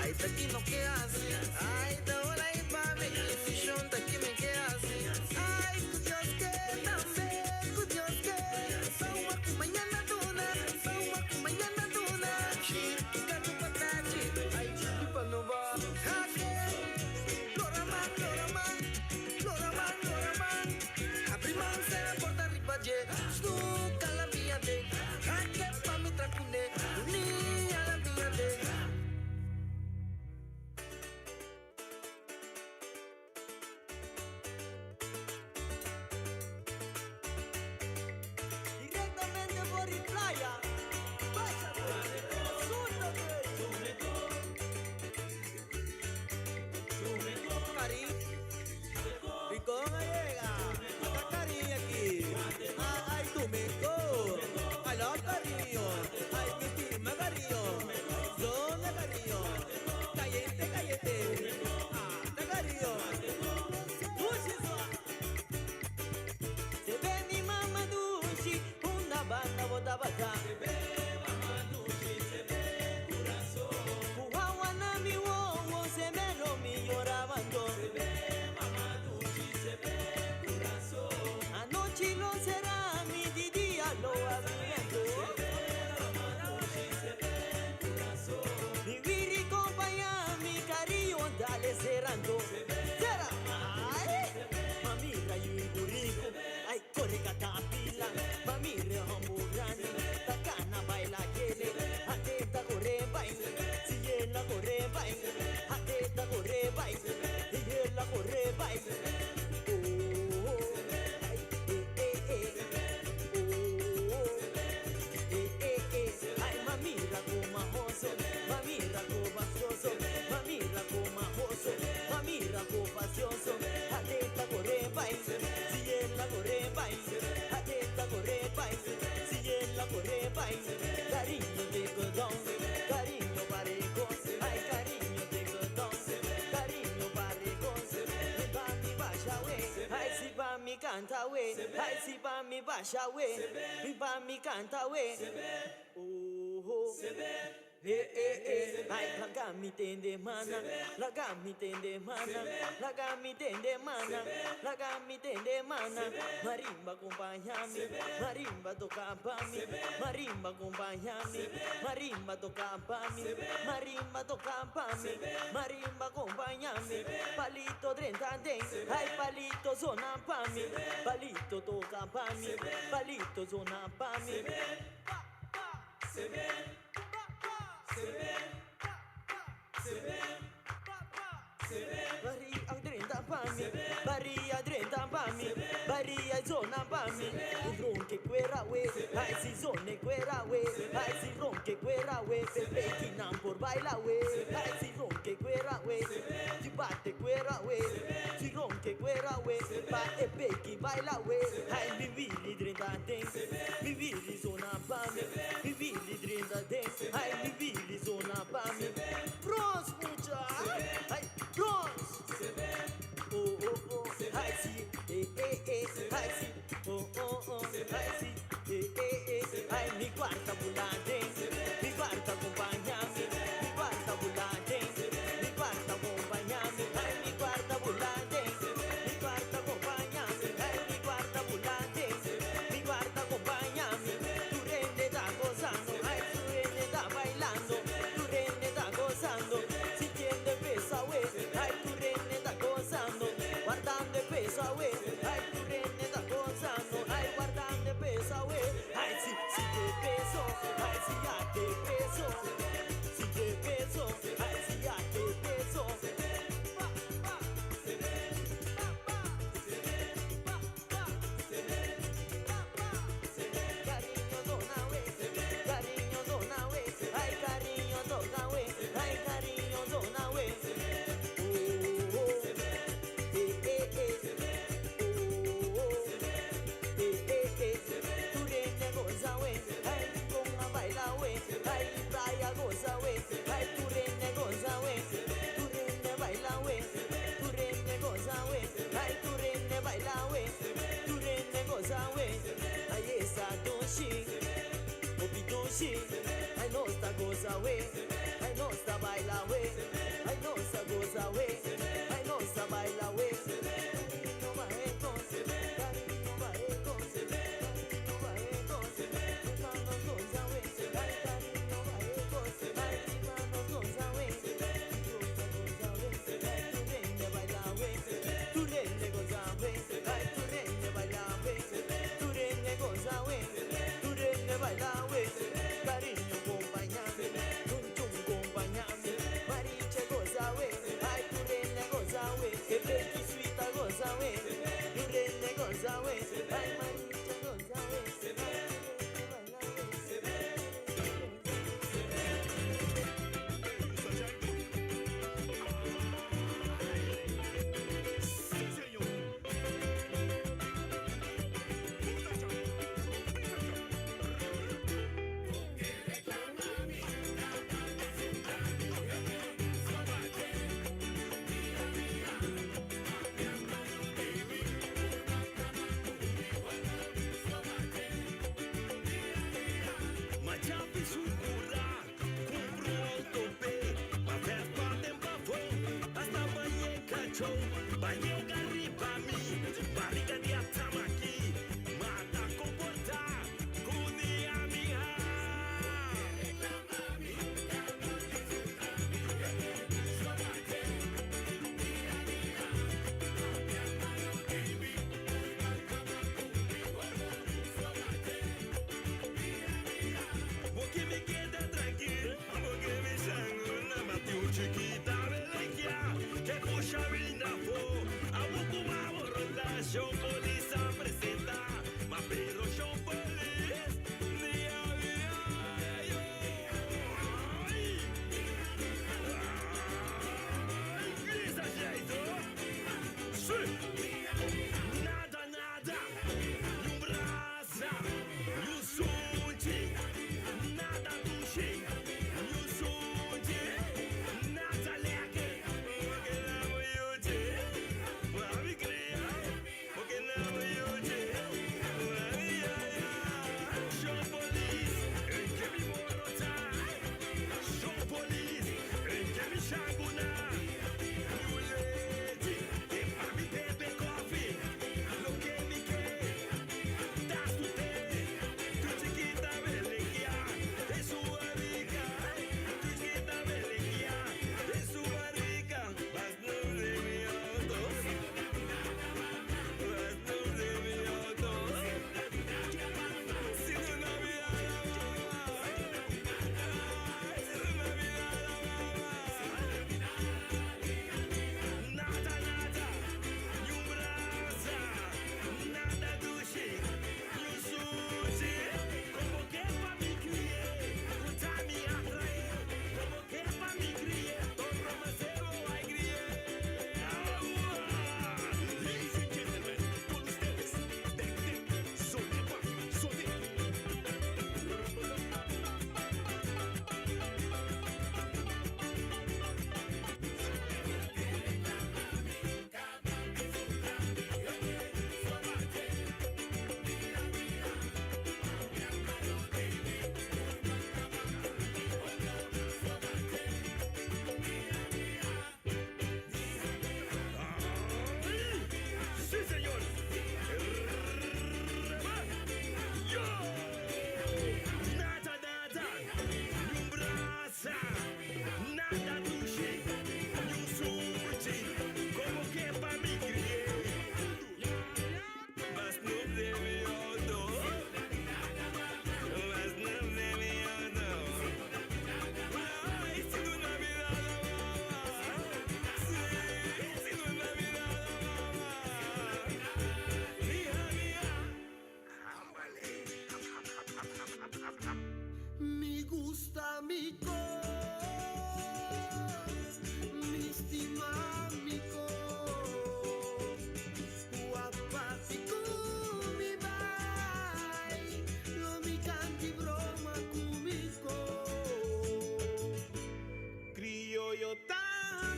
A: Ay, taki no ke hace. Ay, ta hola y mami, misión taki me ke hace. Ay, ku Dios ke tambe, ku Dios ke. Sawa ku mañana tuna, sawa ku mañana tuna. Shirka tu patachi, ay, pipa no va. Hake. Lora man, lora man, lora man, lora man. Habri man sera porta riba dje, stuka la mia de. Hake pa mi trakune, uni a la mia de.
E: Directamente por Playa.
V: Rincón llega, acá cariño aquí. Ay, tú me go. I love cariño. Ay, mi estima cariño. Zona cariño. Caliente, caliente. Ah, cariño.
E: Se ve mi mamá dushi, una banda bota bata. Se ve mamá dushi, se ve corazón. Guaguana mi wo, se me lo mi llorabando. Se ve mamá dushi, se ve corazón. Anoche lo será mi día lo abriendo. Se ve mamá dushi, se ve corazón. Mi viri compañía, mi cariño, dale cerrando. Será. Ay, mami rayo y burrico, ay corre catapila, mami re hombo grande, tacana baila quiere, atenta corre baile, si la corre baile, atenta corre baile, y la corre baile. Oh, oh, ay, eh, eh, eh. Oh, oh, eh, eh, eh. Ay, mami racomajoso, mami racomajoso, mami racomajoso, mami racopacioso. Atenta corre baile, si la corre baile, atenta corre baile, si la corre baile. Cariño de codón, cariño parecón, ay cariño de codón, cariño parecón. Mi pa mi basha we, ay si pa mi canta we, ay si pa mi basha we, mi pa mi canta we. Oh, oh. Eh, eh, eh. Ay, laga mi tende mana, laga mi tende mana, laga mi tende mana, laga mi tende mana. Marimba acompáñame, marimba toca pa mi, marimba acompáñame, marimba toca pa mi, marimba toca pa mi, marimba acompáñame. Palito trentante, ay palito zona pa mi, palito toca pa mi, palito zona pa mi. Maria drenta pa mi, Maria drenta pa mi, Maria zona pa mi. Ronke cuera we, ay si zone cuera we, ay si ronke cuera we, pepe kinan por baila we, ay si ronke cuera we, si bate cuera we, si ronke cuera we, pa epe ki baila we, ay mi willy drinda den, mi willy zona pa mi, mi willy drinda den, ay mi willy zona pa mi. Bronze mucha, ay bronze. Oh oh oh, ay si, eh eh eh, ay si, oh oh oh, ay si, eh eh eh, ay mi guarda volante, mi guarda acompañame, mi guarda volante, mi guarda acompañame, ay mi guarda volante, mi guarda acompañame, ay mi guarda volante, mi guarda acompañame, tu rende está gozando, ay tu rende está bailando, tu rende está gozando, sintiendo el peso, güey, ay tu rende está gozando, guardando el peso, güey, ay tu rende está gozando, ay guardando el peso, güey, ay si, si te peso, ay si ya te peso, si te peso, ay si ya te peso. Pa, pa, pa, pa, pa, pa, pa, pa. Cariño dona, güey, cariño dona, güey, ay cariño dona, güey, ay cariño dona, güey. Oh, oh, eh, eh, eh, oh, oh, eh, eh, eh. Tu rende goza, güey, ay ponga baila, güey, ay playa goza, güey, ay tu rende goza, güey, tu rende baila, güey, tu rende goza, güey, ay tu rende baila, güey, tu rende goza, güey, ay esa doshi, opi doshi, ay no está goza, güey, ay no está baila, güey, ay no está goza, güey, ay no está baila, güey. Cariño bae con, cariño bae con, cariño bae con, manos goza, güey, ay cariño bae con, ay manos goza, güey, goza, goza, güey, ay tu rende baila, güey, tu rende goza, güey, ay tu rende baila, güey, tu rende goza, güey, tu rende baila, güey, cariño acompáñame, chum chum acompáñame, mariche goza, güey, ay tu rende goza, güey, epe suita goza, güey, tu rende goza, güey, ay mariche goza, güey, ay tu rende baila, güey.
U: Machapi sucura, cumpro autope, ma vespa tem bafo, hasta banhe cacho, banhe garriba mi, barriga de atamaki, mata comporta, cunia minha. Porque me queda tranquilo, porque me sanguna, bate un chiquita, belequia, que puxa vinda.
A: gusta mi kos, mi stima mi kos. Kua parti ku mi bai, lo mi kanta i broma ku mi kos.
U: Krioyo ta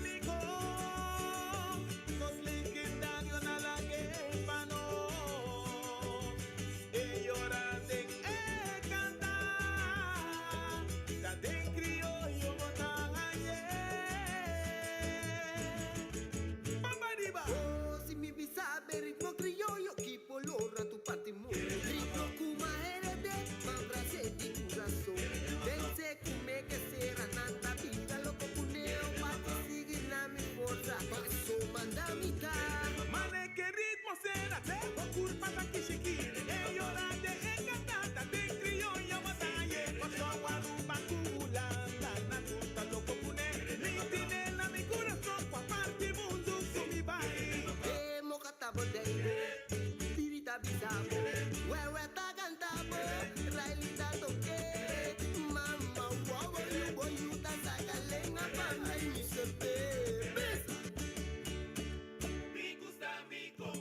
U: mi kos, nos legendario nan a lag'é pa nos. E yora den e kanta, ta den krioyo bo ta hañ'é. Pambariba!
A: Oh, si mi bisa bo ritmo krioyo, ki por lora tur parti mundu. Ritmo ku m'a heredá, m'a bras'é di kurason. Pense ku mi ke sera nan ta bira loko kuné, pa sigui na mi forsa, paso manda mi ta.
U: Mane ku ritmo sera, te bo kurpa ta kishiki. E yora den e kanta, ta den krioyo bo ta hañ'é. Kòrsou, Aruba, Hulanda, nan tur ta loko kuné. Mi tin'é na mi kurason, kua parti mundu ku mi bai.
A: Eh, mokata bodeibo, tirita bisabo, wewe ta cantabo, railita toque, mama wow you boy you ta sacalenga pa mi se Bisa.
U: Mi gusta mi kos,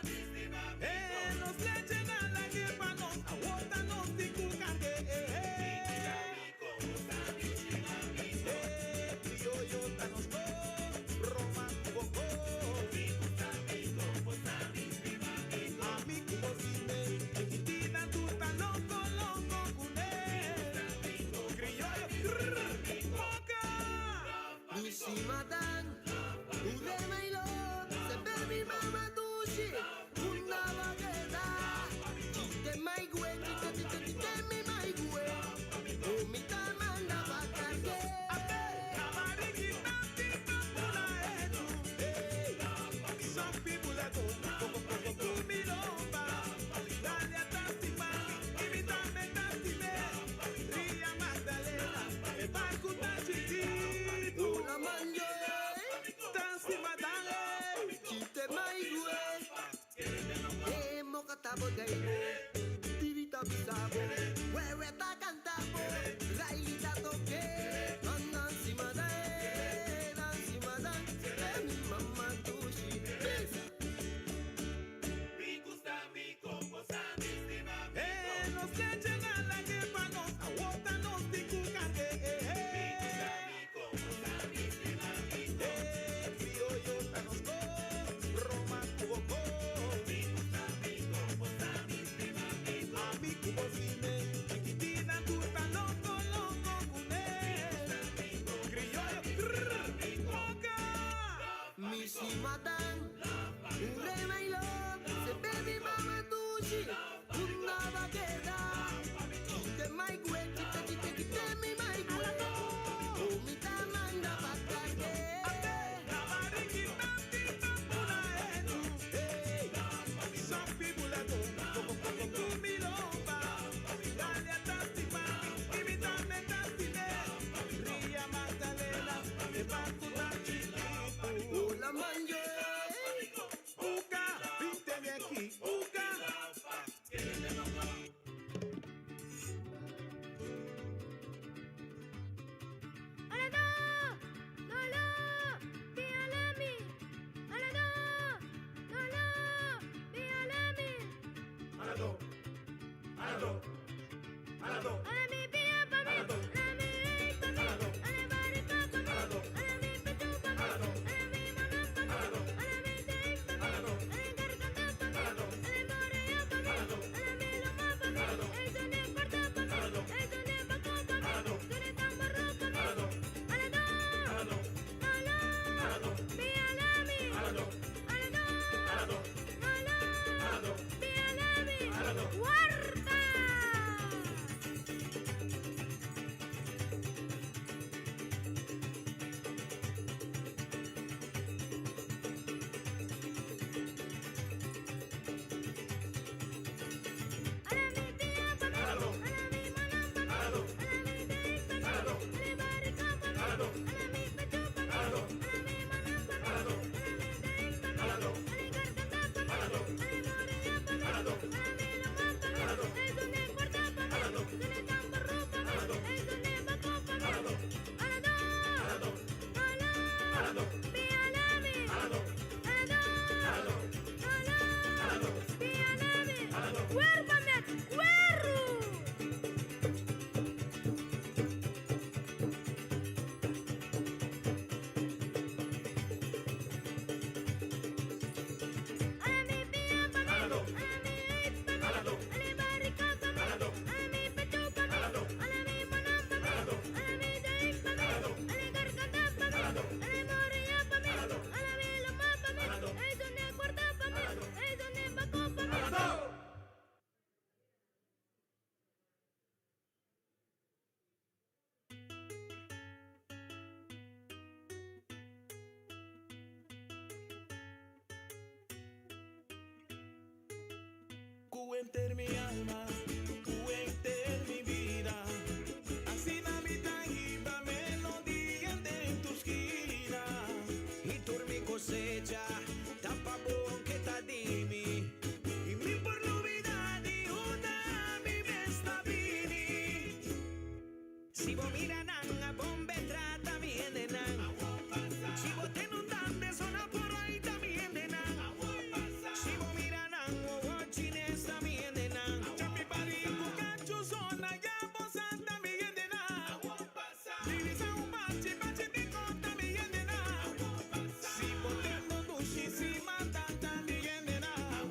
U: mi stima mi. Eh, nos leche nan a lag'é pa nos, awor ta nos tin ku karg'é. Eh, krioyo ta nos kos, broma ku bo kos. Mi gusta mi kos, mi stima mi. Ami ku bo stim'é, chikitina tur ta loko loko kuné. Krioyo, grrr, boka.
A: Mi simadan, uremailo, se mi mama dushi, una vagueda. Chite maigue, chite chite chite mi maigue, o mi ta manda pa cargue.
U: Amarikita tika puna etu. Hey, some people are go go go go go mi lomba. Dalia tastima, imita me tastime. Ria Magdalena, e barco ta chiquito.
A: Hola manje,
U: Tastima dale.
A: chite maigue, eh mokata bodeibo, tirita bisabo, wewe ta cantabo, railita toque, andan simada, dan simadan, se mi mama dushi, bisa.
U: Mi gusta mi kos, mi stima mi. Eh, nos leche nan a lag'é pa nos, awor ta nos tin ku karg'é. Eh, krioyo ta nos kos, broma ku bo kos. Mi gusta mi kos, mi stima mi. Ami ku bo stim'é, chikitina tur ta loko loko kuné. Krioyo, grrr, boka.
A: Mi simadan, uremailo, se baby mama dushi, una vaqueda. Chite maigue, chite chite chite mi maigue, o mi ta manda pa cargue.
U: Amarikita tika puna etu. Hey, some people are go go go go go mi lomba. Dalia tastima, imita me tastimé. Ria Magdalena, e barco ta chiquito.
A: Hola manje,
U: Uka, vinte aqui, uka.
J: Alado! Lolo! Bialami! Alado! Lolo! Bialami!
O: Alado, alado, alado.
J: Alami pia pa mi! Alami ei pa mi! Ale barika pa mi! Alami
B: Ku henter mi alma, ku henter mi bida. Asina mi ta hiba melodia den tur skina.
F: I tur mi kosecha, ta pa bo ku ta di mi. I mi n' por lubidá di unda mi mes ta bini. Si bo mira nan a bon be trata mi hendenan. Si bo tende un dande zona por ahí ta mi hendenan. Si bo mira nan wowo chines ta mi hendenan.
B: Chapi bari ku kachu zona ya bo sa ta mi hendenan. Divisa un bachi bachi di konta mi hendenan. Si bo tende dushi si mata ta mi hendenan.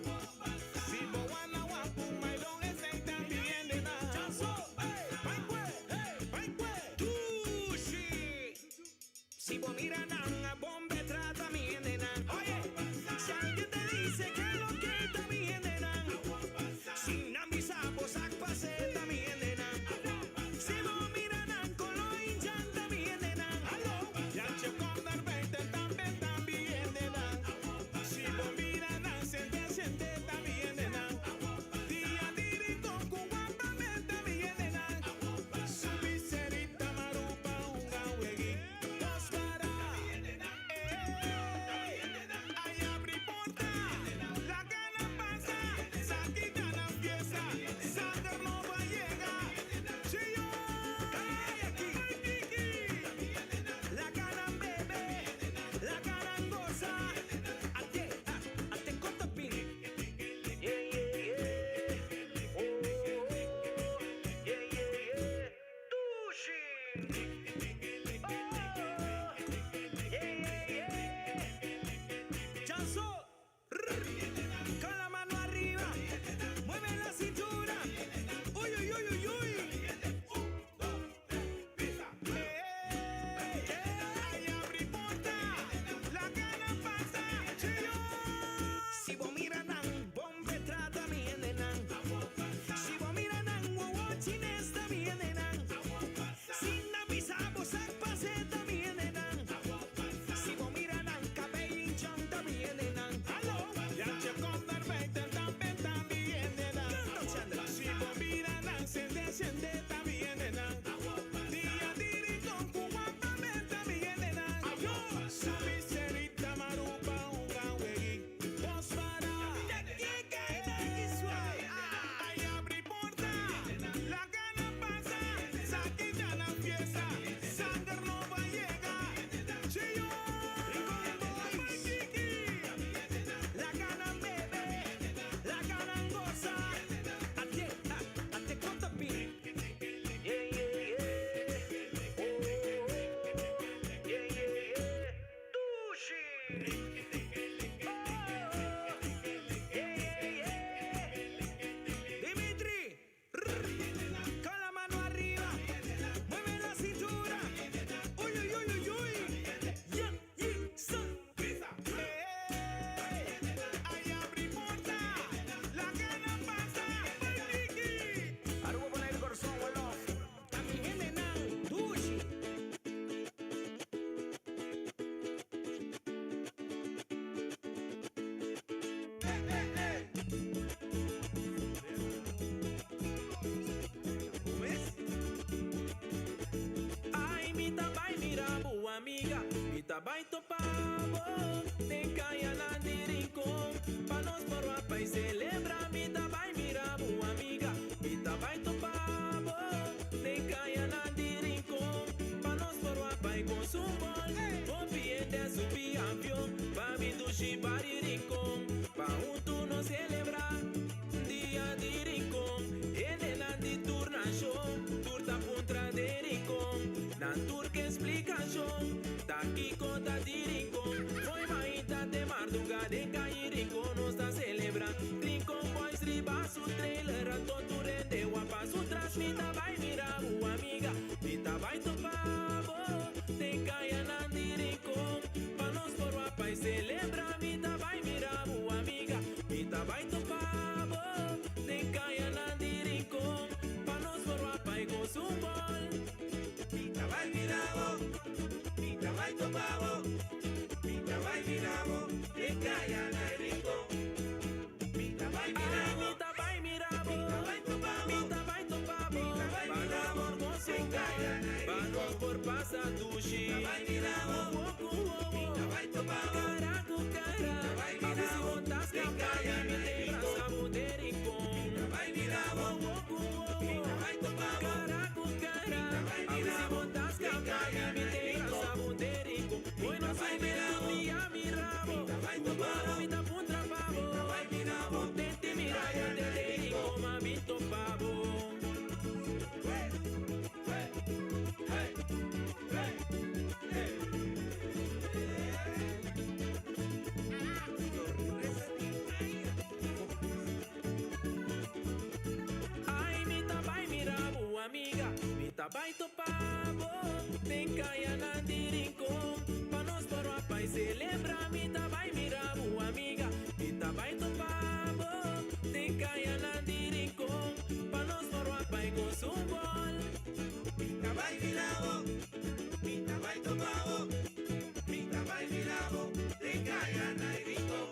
B: Si bo wana wapu mailon esei ta mi hendenan. Chanso, hey, bai kue, hey, bai kue.
F: Dushi. Si bo mira nan a bon be trata mi hendenan. Oye, si alguien te dice que lo que ta mi hendenan. Si nan bisa bo sa pase ta mi hendenan. Si bo mira nan kolo indjan ta mi hendenan.
B: Hallo, Jantje kom naar buiten, tambe ta mi hendenan. Si bo mira nan sente sente ta mi hendenan. Dia di Rincon ku wapamente ta mi hendenan. Subi serita marupa hunga weg'i. Dos para. Ey, ay habri porta. Laga nan pasa. Saki ta nan fiesta. Sanger nobo a yega. Chio.
F: Aki. Laga nan bebe, laga nan gosa. Ate, ate konta pin. Yeah. Oh, yeah. Dushi. Oh, yeah.
B: Chanso.
F: Con la mano arriba, mueve la cintura. Uy, uy, uy, uy, uy.
B: Ay, habri porta, laga nan pasa, chio.
F: Si bo mira nan, bon be trata mi hendenan. Si bo mira nan, wowo chines ta mi hendenan. Si nan bisa bo sa pase ta mi hendenan. Si bo mira nan, kabei indjan ta mi hendenan.
B: Hallo, Jantje kom naar buiten, tambe ta mi hendenan. Si bo mira nan, sende sende ta mi hendenan. Dia di Rincon ku wapamente ta mi hendenan. Subi serita marupa hunga weg'i. Dos para. Ay, habri porta, laga nan pasa, saki ta nan fiesta, sanger nobo a yega. Chio,
F: Rincon Boys. Laga nan bebe, laga nan gosa. Ate, ate konta pin. Yeah. Oh, yeah. Dushi. Oh, yeah. Dimitri, rrr, con la mano arriba, mueve la cintura. Uy, uy, uy, uy, uy. Yeah, son.
B: Ay, habri porta, laga nan pasa, Tiki.
F: Aruba Bonaire Corazón, one love. Ta mi hendenan, dushi.
U: Ai, mi ta bai mira bo amiga, mi ta bai topa bo. Den kayanan di Rincon, pa nos por wapa i selebrá. Mi ta bai mira bo amiga, mi ta bai topa bo. Den kayanan di Rincon, pa nos por wapa i gosa un bòl. Hopi hende a subi avion, pa bin dushi bario Rincon, pa huntu nos selebrá. Dia di Rincon, hendenan di tur nashon, tur ta puntra di Rincon, nan tur ke splikashon, ta kiko ta di Rincon, fo'i mainta te mardugá den ka'i Rincon nos ta selebrá. Rincon Boys riba su trailer, anto tur hende wapa su tras, mi ta bai mira bo amiga, mi ta bai topa bo, den kayanan di Rincon, pa nos por wapa i selebrá, mi ta bai mira bo amiga, mi ta bai topa bo, den kayanan di Rincon, pa nos por wapa i gosa un bòl.
F: Mi ta bai mira bo, mi ta bai topa bo, mi ta bai mira bo, den kayanan di Rincon. Mi ta bai
U: Ai,
F: mira bo.
U: Mi ta bai
B: goza un gol, pa nos por pasa dushi. Wowo ku wowo, cara ku cara, a ver si bo ta scapa di mi te brasa bo den Rincon. Wowo ku wowo, cara ku cara, a ver si bo ta scapa di mi te brasa bo den Rincon. Hoy no soy dia mi rabo, ora mi ta puntra pabo. Contenti mira bo den Rincon, ma mi topa bo. Ai, mi ta bai mira bo amiga, mi ta bai topa bo. Den cayanan di Rincon, pa nos por wapa y celebra. Mi ta bai mira bo amiga, mi ta bai topa bo. Den cayanan di Rincon, pa nos por wapa y goza un gol.
A: Mi ta bai mira bo, mi ta bai topa bo, mi ta bai mira bo, den cayanan di Rincon.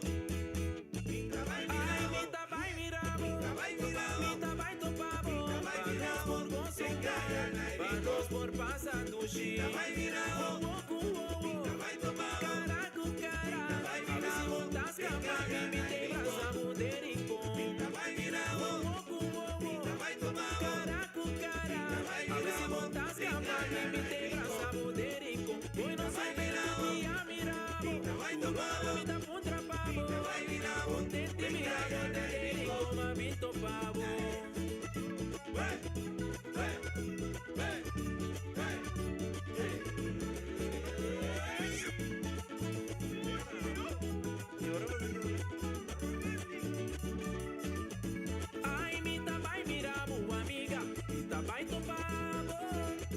A: Mi ta bai mira
B: Ai,
A: bo,
B: mi ta bai mira bo,
A: mi ta bai mira bo,
B: mi ta bai topa bo,
A: mi ta bai
B: pa
A: mira
B: nos
A: bo,
B: por goza
A: den
B: un gol,
A: cayanan di
B: pa
A: Rincon.
B: nos por pasa dushi.
A: Mi ta bai mira bo,
B: Wowo ku wowo,
A: mi ta bai topa bo,
B: cara ku cara,
A: mi ta bai
B: a ver
A: mira
B: si
A: bo,
B: bo ta
A: den
B: scapa di mi
A: cayanan
B: te
A: di
B: brasa
A: Rincon.
B: bo den Rincon.
A: Mi ta bai mira bo,
B: Wowo ku wowo,
A: mi ta bai topa bo,
B: cara ku cara,
A: mi ta bai
B: a ver
A: mira
B: si
A: bo,
B: bo ta
A: den
B: scapa di
A: cayanan
B: mi
A: di
B: te brasa
A: Rincon.
B: bo den Rincon. Hoy
A: Mi
B: no
A: ta
B: soy
A: bai mira bo,
B: dia mira
A: mi
B: bo,
A: ta bai topa
B: ora
A: bo,
B: mi ta puntra
A: mi
B: pabo.
A: ta bai mira bo,
B: Contenti
A: den
B: mira bo
A: cayanan
B: den
A: di
B: Rincon,
A: Rincon.
B: ma mi topa bo.
A: Hey, hey, hey, hey, hey.
B: Ai, mi ta bai mira bo amiga, mi ta bai topa bo.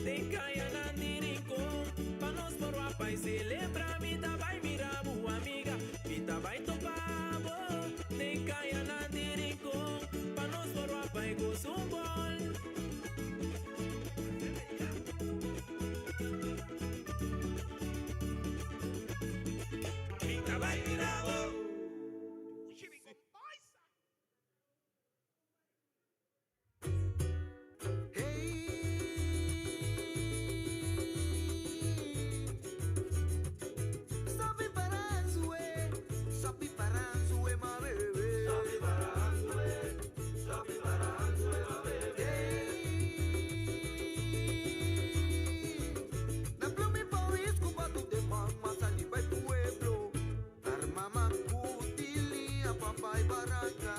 B: Den cayanan di Rincon, pa nos por wapa y celebra. Mi ta bai mira bo amiga, mi ta bai topa bo. Den cayanan di Rincon, pa nos por wapa y goza un gol.
A: Mi ta bai mira bo. Sabi paranzue, sabi paranzue, ma bebé. Sabi paranzue, sabi paranzue, ma bebé. Na plumi país cubatu de mama sali pa pueblo. Arma macutilia, papai barranca.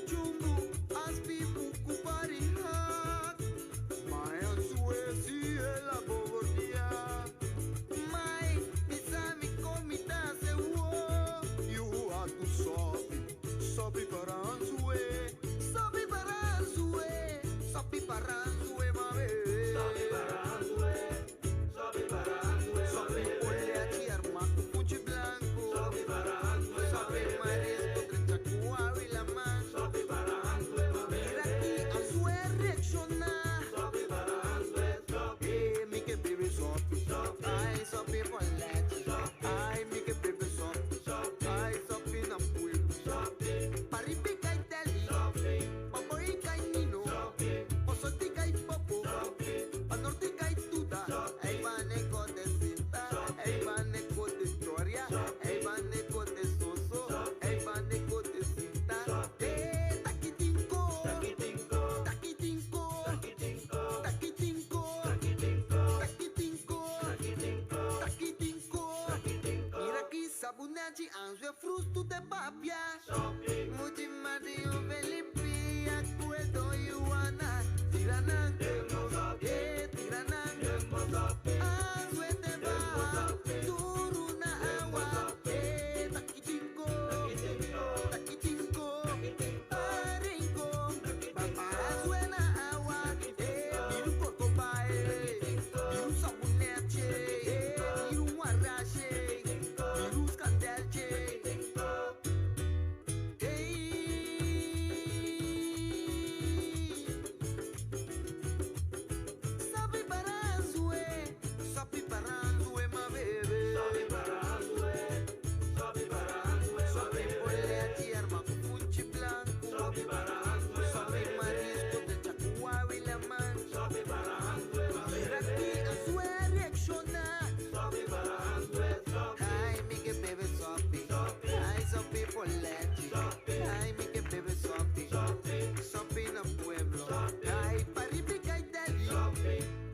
A: Chumbu, aspi, pucu, parijat. Mayan suezi, el abordia. Mai, misami komita se wo. You atu sopi, sopi paranzue. Sopi paranzue, sopi paranzue, ma bebé. Sopi paranzue, sopi paranzue, sopi pole arma fuchi blanco. Sopi paranzue, sopi marisco, trecha cuavi la man. Sopi paranzue, ma bebé. Mira aquí, azue reacciona. Sopi paranzue, sopi. Eh, mi que bebe sopi. Ay, sopi con leche. Ay, mi que bebe sopi. Ay, sopi na pueblo. Paripica y teli. Papoica y nino. Pozotica y popo. Panortica y tuta. Ey, maneco de cinta. Ey, maneco de choria. Ey, maneco de soso. Ey, maneco de cinta. Taquitinco. Taquitinco. Taquitinco. Taquitinco. Taquitinco. Taquitinco. Mira aquí sabunachi anzue frustu de papia. Muchi Mario Felipe acuedo Iguana. Tiranan. Tiranan. Anzue te va. Turuna agua. Taquitinco. Taquitinco. Rincón. Papá suena agua. Miru porcopae. Miru sabuneche. Miru guarrache. Miru scandelche.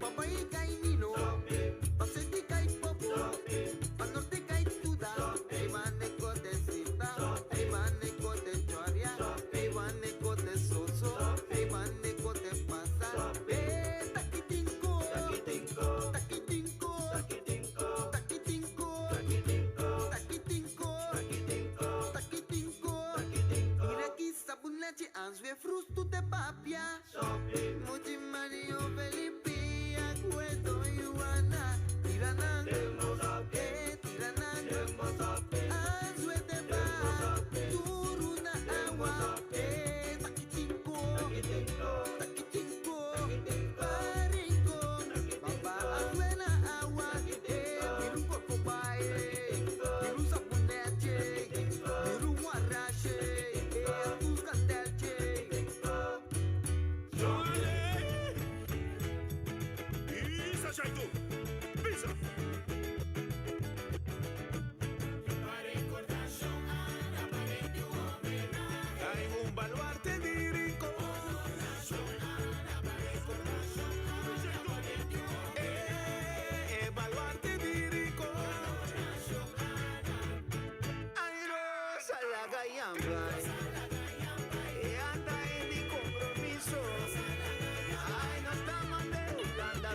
A: Papai kai Nino, Pasedi kai Popo, Panorte kai Tuda, Eivane kote Sita, Eivane kote Choria, Eivane kote Soso, Eivane kote Pasa, Eh, Takitinko, Takitinko, Takitinko, Takitinko, Takitinko, Takitinko, Mira ki sabunechi answe frustu te papia. Muchi Mario Felipe, Agüeto Yuana, Tiranan, Tiranan, Answe te va, Turuna agua, Takitinko, Takitinko, Parinko, Baba Azuela agua, Miru Coco Bae, Miru Sabuneche, Miru Guarrache, Tus Candelche.
U: Isa, Shaitu! Pisa!
B: Hay un baluarte de Rincón. Baluarte de Rincón.
A: Ay, Rosa la gallamba. Anda en mi compromiso. Ay, no estamos de Holanda,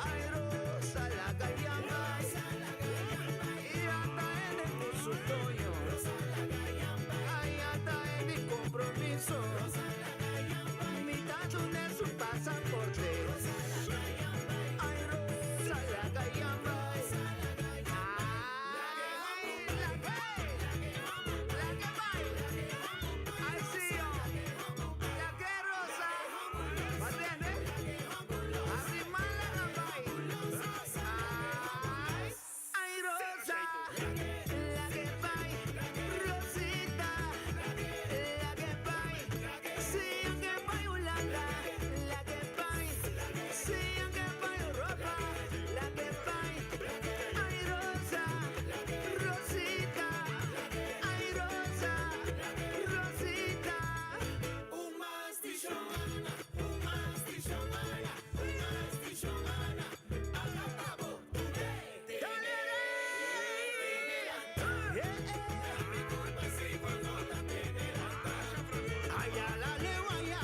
A: Ay, Rosa la gallamba. Y anda en el consultorio. Ay, anda en mi compromiso. Mi tacho de su pasaporte. Ay, Rosa la gallamba. Ay, la que, la que baila. Ay, sí, oh. La que rosa. ¿Entiende? Así mala la baila. Ay, ay, Rosa. La que baila. Rosita. La que baila. Sí, aunque baila Holanda. La que baila. Sí, aunque baila Europa. La que baila. Ay, Rosa. Rosita. Ay, Rosa. Rosita.
B: Un mastichona, un mastichona, un mastichona. Acabó tu
G: Ay, a la legua ya,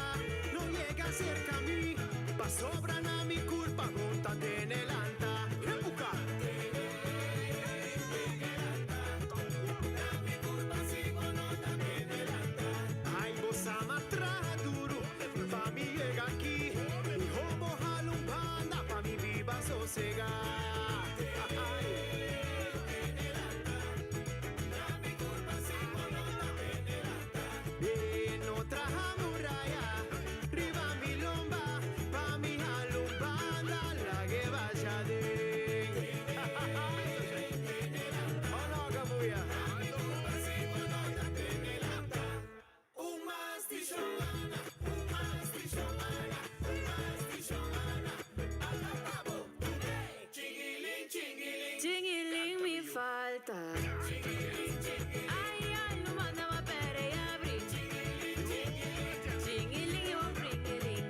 G: no llega cerca a mí. Pa' sobran a mi culpa, montate en el anta. Empuja. Ay, vos ama duro, pa' mi llega aquí. Mi homo jalumbanda, pa' mi viva sosega. Ay. En otra muralla, riba mi lomba, pa' mi jalumbanda, la que vaya de. Oh no, Camuya.
B: Un mastichona, un mastichona, un mastichona. Acabó tu Chinguilín, chinguilín.
S: Chinguilín mi falta. Ay, ay, no mandaba pere y abrí. Chinguilín y un pringuilín.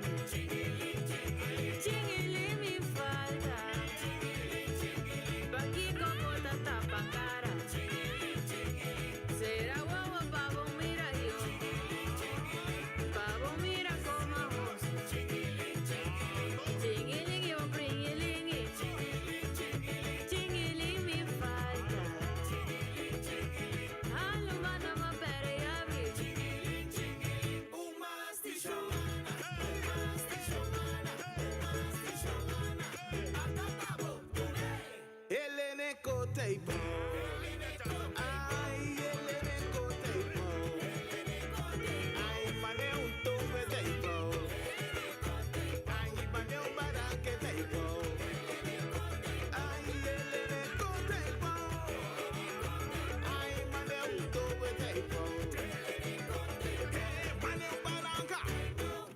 S: Chinguilín mi falta. Pa' aquí como tata pa' cara. Será guagua pavo mira yo. Pavo mira como vos. Chinguilín y un pringuilín. Chinguilín mi falta. Alumana ma pere y abrí.
B: Un mastichona, un mastichona, un mastichona. Acabó tu
G: Elene Coteipo. Ay, Elene Coteipo. Ay, mane un tope teipo. Ay, mane un baraque teipo. Ay, Elene Coteipo. Ay, mane un tope teipo. Mane un baranca.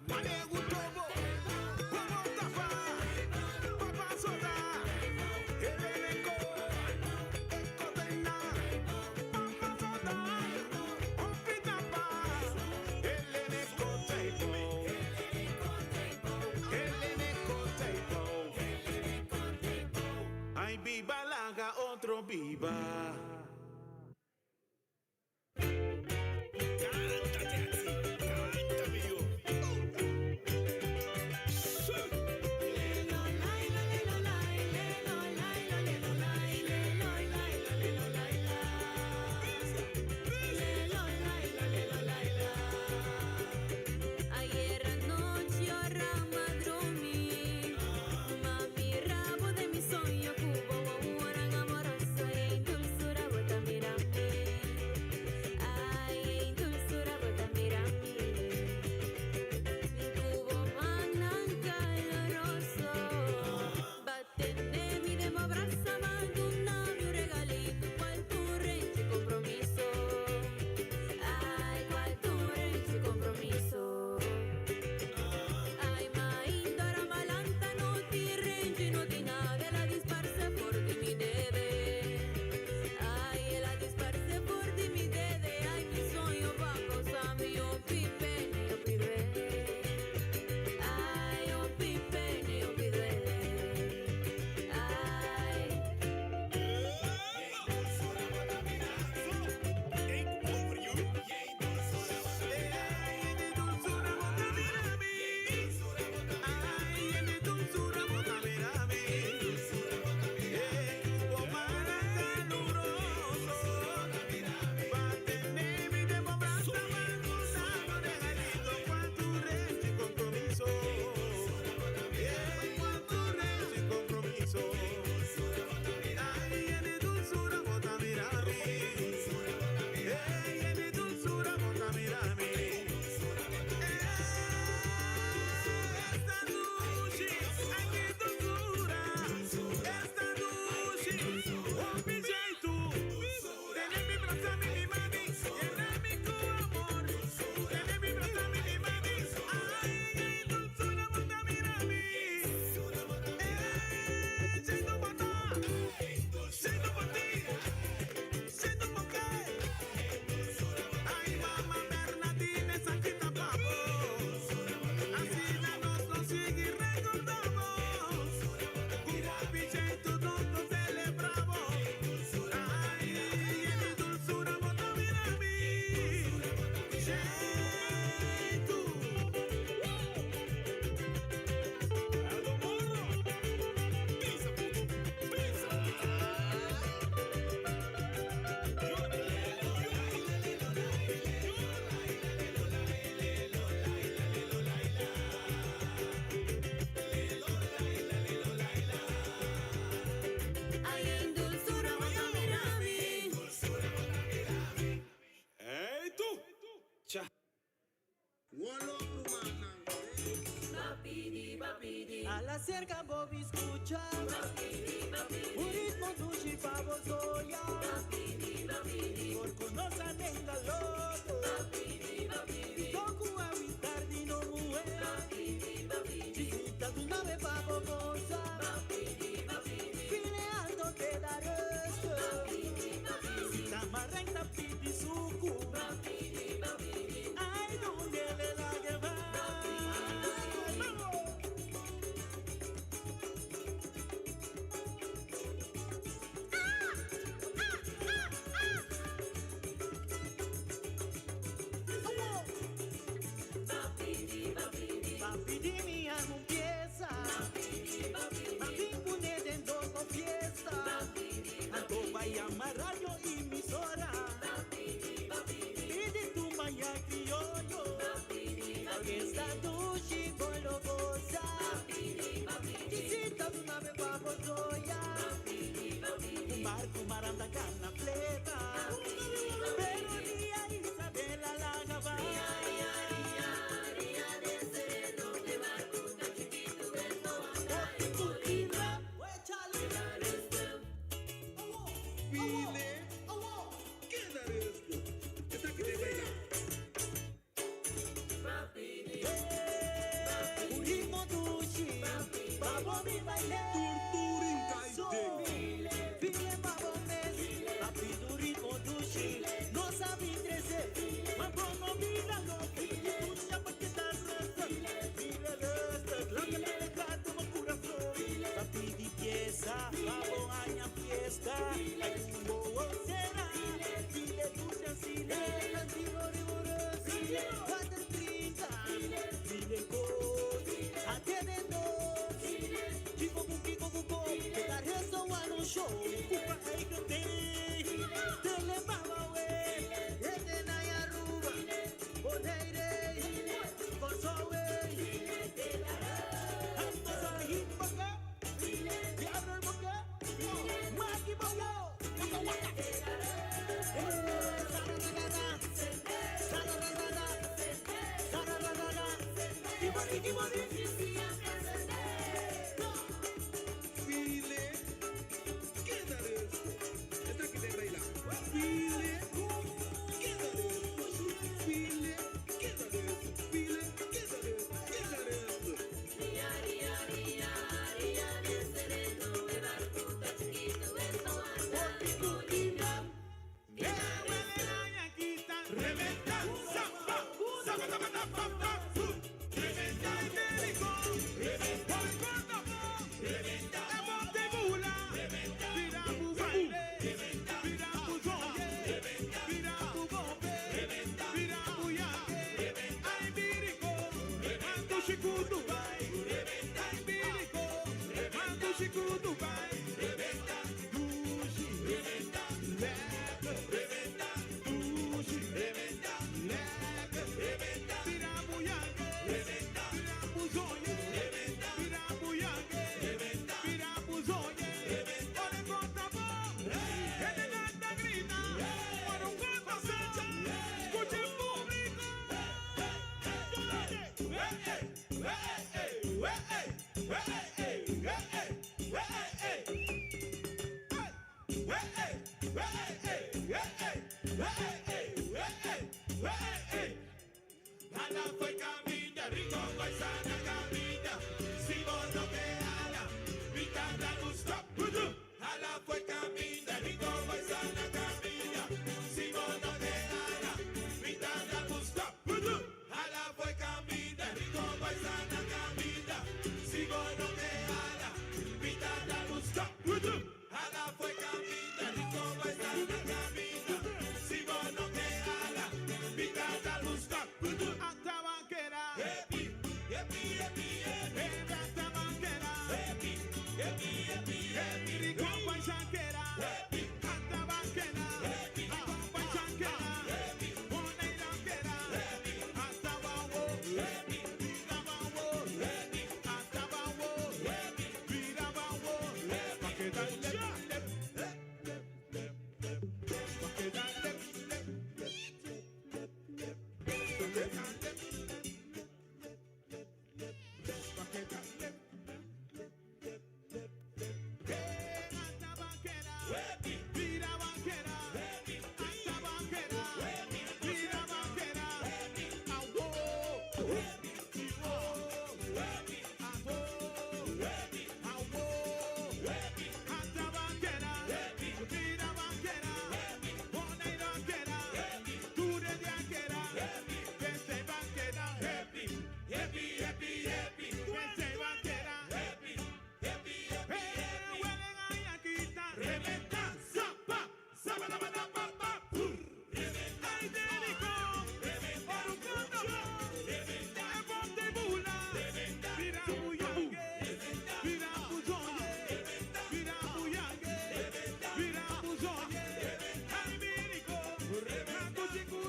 G: Mane un tobo. Vamos tapa. Papá soda. Elene.
B: Biba laga otro biba.
S: Ayer anoche ora madrumi, mami rabo de mi sueño cubo un amoroso y dulzura bota mirame, ay dulzura bota mirame, cubo manan caloroso, batene mi demo abraza manduna mi regalito cual tu renche compromiso. Ay, cual tu renche compromiso. Ay, ma indora malanta no ti rengi, no ti nave, la disparse por di mi debe. Ay, la disparse por di mi debe. Ay, mi sogno va cosa mio, pipene, io piduele. Ay, oh pipene, io piduele. Ay. Ay, en dulzura bota mirami.
B: Hey tu! Cha.
E: A la cerca Bobby escucha Un ritmo dushi pa bozoya Por no sanenga loco Toku a tardi no mueve Chiquita tu nave pa bogoza File alto te da resto Tamarrenta piti suku Ay, donde le la que va. Vamos. Papi di mi alma pieza. Papi pone dentro con fiesta. Anto vaya radio emisora. Pide tu maya criollo. Orquesta dushi bolo goza. Visita una vez guapo soya. Un barco maranda cana fleta. Pero día Isabela la gaba. Un ritmo dushi, babo mi baile. File babo mes, papi du ritmo dushi. No sabi trece, ma no vida lo. Escucha porque te resta. File resta, la que me dejaste mi corazón. Papi di pieza, babo aña.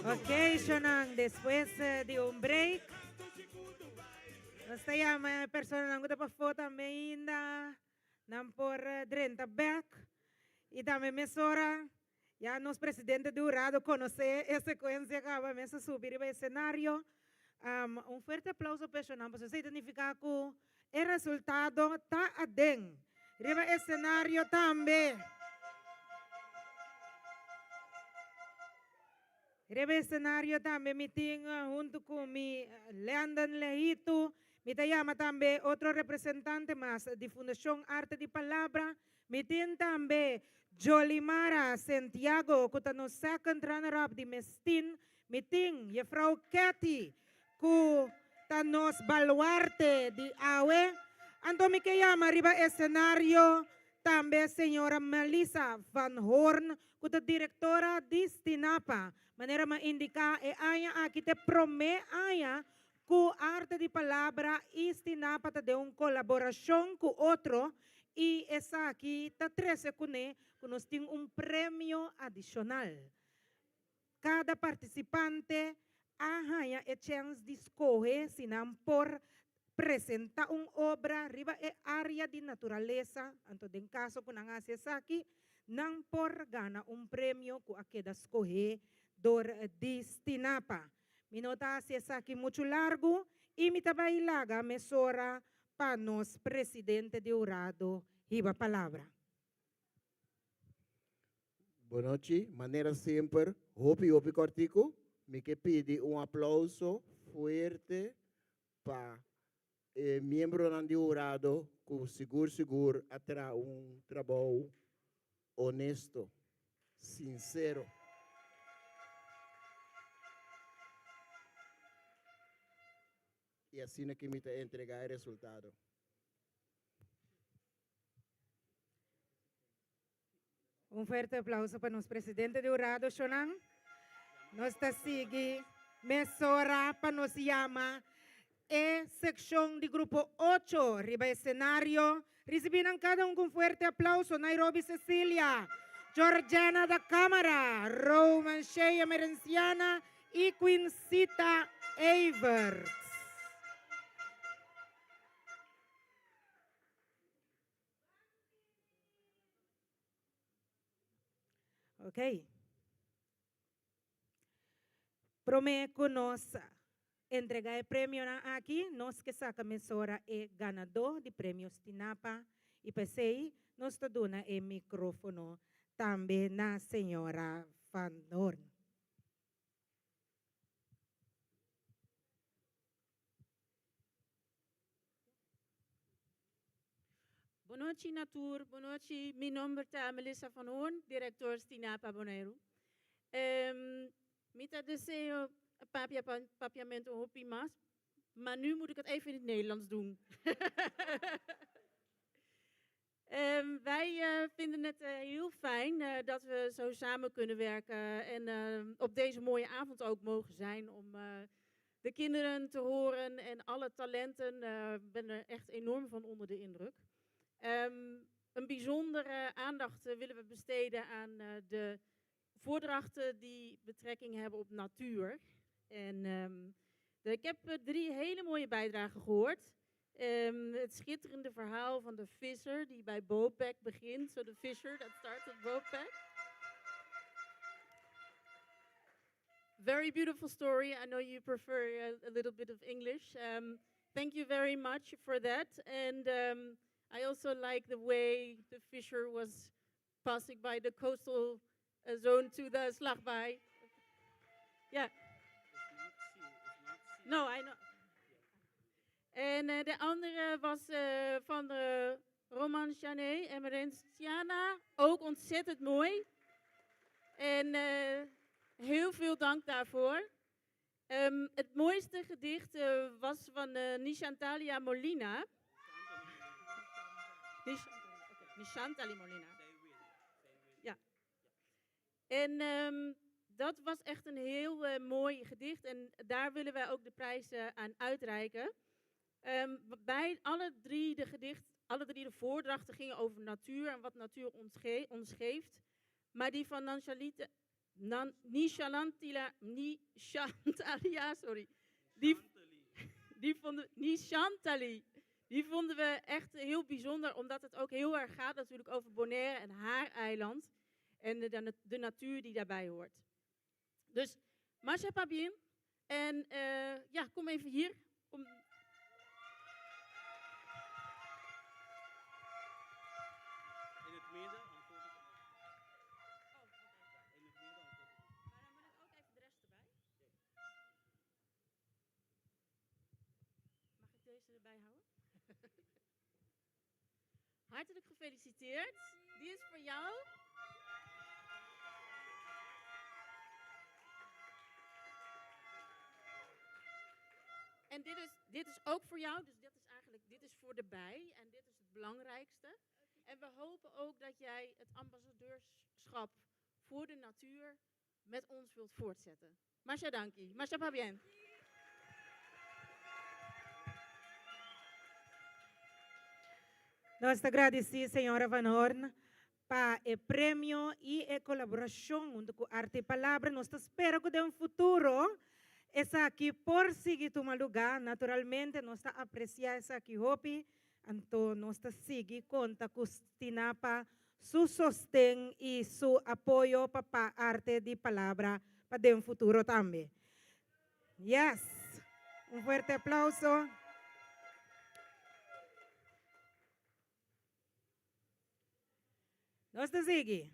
C: Ok, Shonan, despues di un break, nos ta yama e personanan ku ta pafó tambe ainda, nan por drenta bèk. I tambe mesora ya nos presidente di hurado konosé e sekuensia kaba, mes a subi riba e senario. Un fuerte aplauso pa e Shonan, pasobra esei ta nifiká ku e resultado ta aden riba e senario tambe. Riba e senario tambe mi tin huntu ku mi Landon Lehitu. Mi ta yama tambe otro representante mas di Fundashon Arte di Palabra. Mi tin tambe Jolimara Sentiago ku ta nos second runner up di mes tin. Mi tin Jefrouw Cathy ku ta nos baluarte di awe. Anto mi ke yama riba e senario tambe señora Melissa van Hoorn ku ta direktora di Stinapa. Manera mi a indiká e aña aki ta e promé aña ku Arte di Palabra i Stinapa ta den un kolaborashon ku otro i esaki ta trese kuné ku nos tin un premio adishonal. Kada partisipante a haña e chèns di skohe si nan por presentá un obra riba e área di naturalesa, anto den kaso ku nan hasi esaki, nan por gana un premio ku a keda skohé dor di Stinapa. Mi no ta hasi esaki muchu largu. I mi ta bai laga mesora pa nos presidente di hurado hiba palabra.
I: Bonochi, manera semper hopi hopi kòrtiku mi ke pidi un aplouso fuerte pa e miembronan di hurado ku sigur sigur a traha un trabou honesto, sinsero. I asina ki mi ta entregá e resultado.
C: Un fuerte aplauso pa nos presidente di hurado, Shonan. Nos ta sigui mesora pa nos yama e seccion di grupo ocho riba escenario. Ricibi nan cada un cu un fuerte aplauso, Nairobi Cecilia, Georgiana da Camara, Roman Shea Merenciana y Quincita Everts. Ok. Promé ku nos entregá e premionan aki, nos ke saka mesora e ganadó di Premio Stinapa i p'esei nos ta duna e mikrófono tambe na señora Van Doorn.
K: Bonochi Natuur, bonochi. Mi nomber ta Melissa van Hoorn, director Stinapa Boneiru. Um, mi ta deseo papia papiamento hopi mas, maar nu moet ik het even in het Nederlands doen. um, wij uh, vinden het uh, heel fijn uh, dat we zo samen kunnen werken en op deze mooie avond ook mogen zijn om de kinderen te horen en alle talenten. Ik ben er echt enorm van onder de indruk. Um, een bijzondere aandacht willen we besteden aan de voordrachten die betrekking hebben op natuur. En um, ik heb drie hele mooie bijdragen gehoord. Um, het schitterende verhaal van de visser die bij Bopec begint. So the fisher that starts at Bopec. Very beautiful story. I know you prefer a, a little bit of English. Um, thank you very much for that. And um, I also like the way the fisher was passing by the coastal uh, zone to the Slagbaai. Yeah. No, I know. En uh, de andere was uh, van de Roman Chanet en Merenciana. Ook ontzettend mooi. En uh, heel veel dank daarvoor. Um, het mooiste gedicht uh, was van uh, Nishantalia Molina. Nish okay. Nishantali Molina. Ja. En um, dat was echt een heel uh, mooi gedicht. En daar willen wij ook de prijzen aan uitreiken. Um, bij alle drie de gedicht, alle drie de voordrachten gingen over natuur en wat natuur ons, ge ons geeft. Maar die van Nanchalite, Nan, Nishalantila, Nishantalia, sorry. Die, die vonden, Nishantali. Die vonden we echt heel bijzonder, omdat het ook heel erg gaat natuurlijk over Bonaire en haar eiland. En de, de, de natuur die daarbij hoort. Dus Masha Pabien. En uh, ja, kom even hier. Om
W: In het midden, een foto. In het midden, een foto.
K: Maar dan moet ik ook even de rest erbij. Mag ik deze erbij houden? Hartelijk gefeliciteerd. Die is voor jou. En dit is, dit is ook voor jou, dus dit is eigenlijk dit is voor de bij en dit is het belangrijkste. En we hopen ook dat jij het ambassadeurschap voor de natuur met ons wilt voortzetten. Masha danki. Masha pabien.
C: Nos ta gradisí señora Van Hoorn pa e premio i e kolaborashon huntu ku Arte i Palabra. Nos ta spera ku den futuro esaki por sigui tuma lugá. Naturalmente nos ta apresiá esaki hopi, anto nos ta sigui konta ku Stinapa su sosten i su apoyo pa pa Arte di Palabra pa den futuro tambe. Yes! Un fuerte aplauso. Nos ta sigui.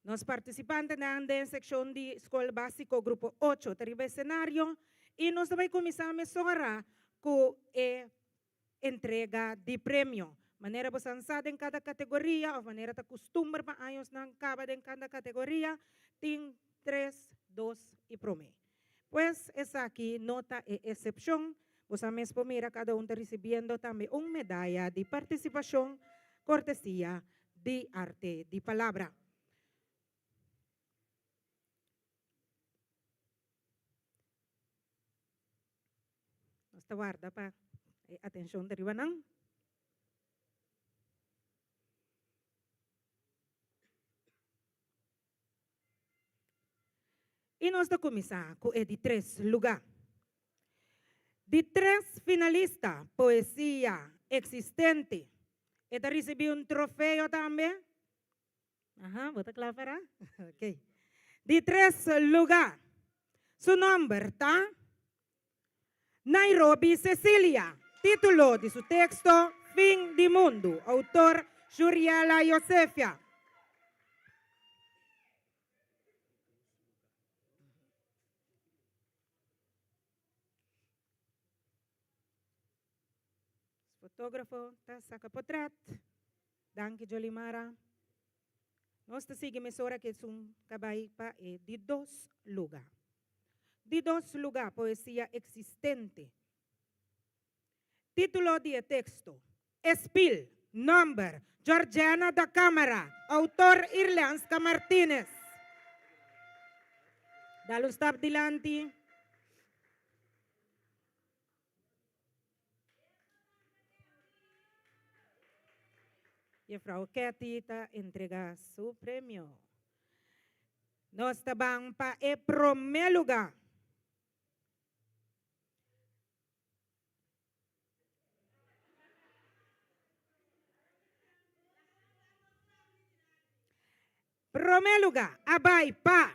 C: Nos participantenan den seccion di Scol Basico Grupo ocho ta riba escenario y nos ta bay cuminsa mesora cu e entrega di premio. Manera bo san sa den cada categoria of manera ta custumber pa añosnan caba den cada categoria tin tres, dos y prome. Pues esaki no ta e excepcion. Bo sa mes por mira cada un ta ricibiendo tambe un medaya di participacion cortesia di Arte di Palabra. Nos ta warda pa e atencion ta riba nan. Y nos ta cuminsa cu e di tres luga. Di tres finalista poesia existente e ta ricibi un trofeo tambe. Aha, bo ta kla para? Ok. Di tres lugá. Su nòmber ta Nairobi Cecilia. Título di su teksto, Fin di Mundu. Outor, Shuriela Josefia. Fotógrafo ta saka potrèt. Danki Jolimara. Nos ta sigui mesora ku esun ta bai pa e di dos luga. Di dos luga, poesia eksistente. Título di e teksto, Espil, Nòmber, Georgiana da Cámara, outor Irleanska Martinez. Dal un stap dilanti. Juffrouw Ketty ta entrega su premio. Nos ta ban pa e prome luga. Prome luga a bai pa.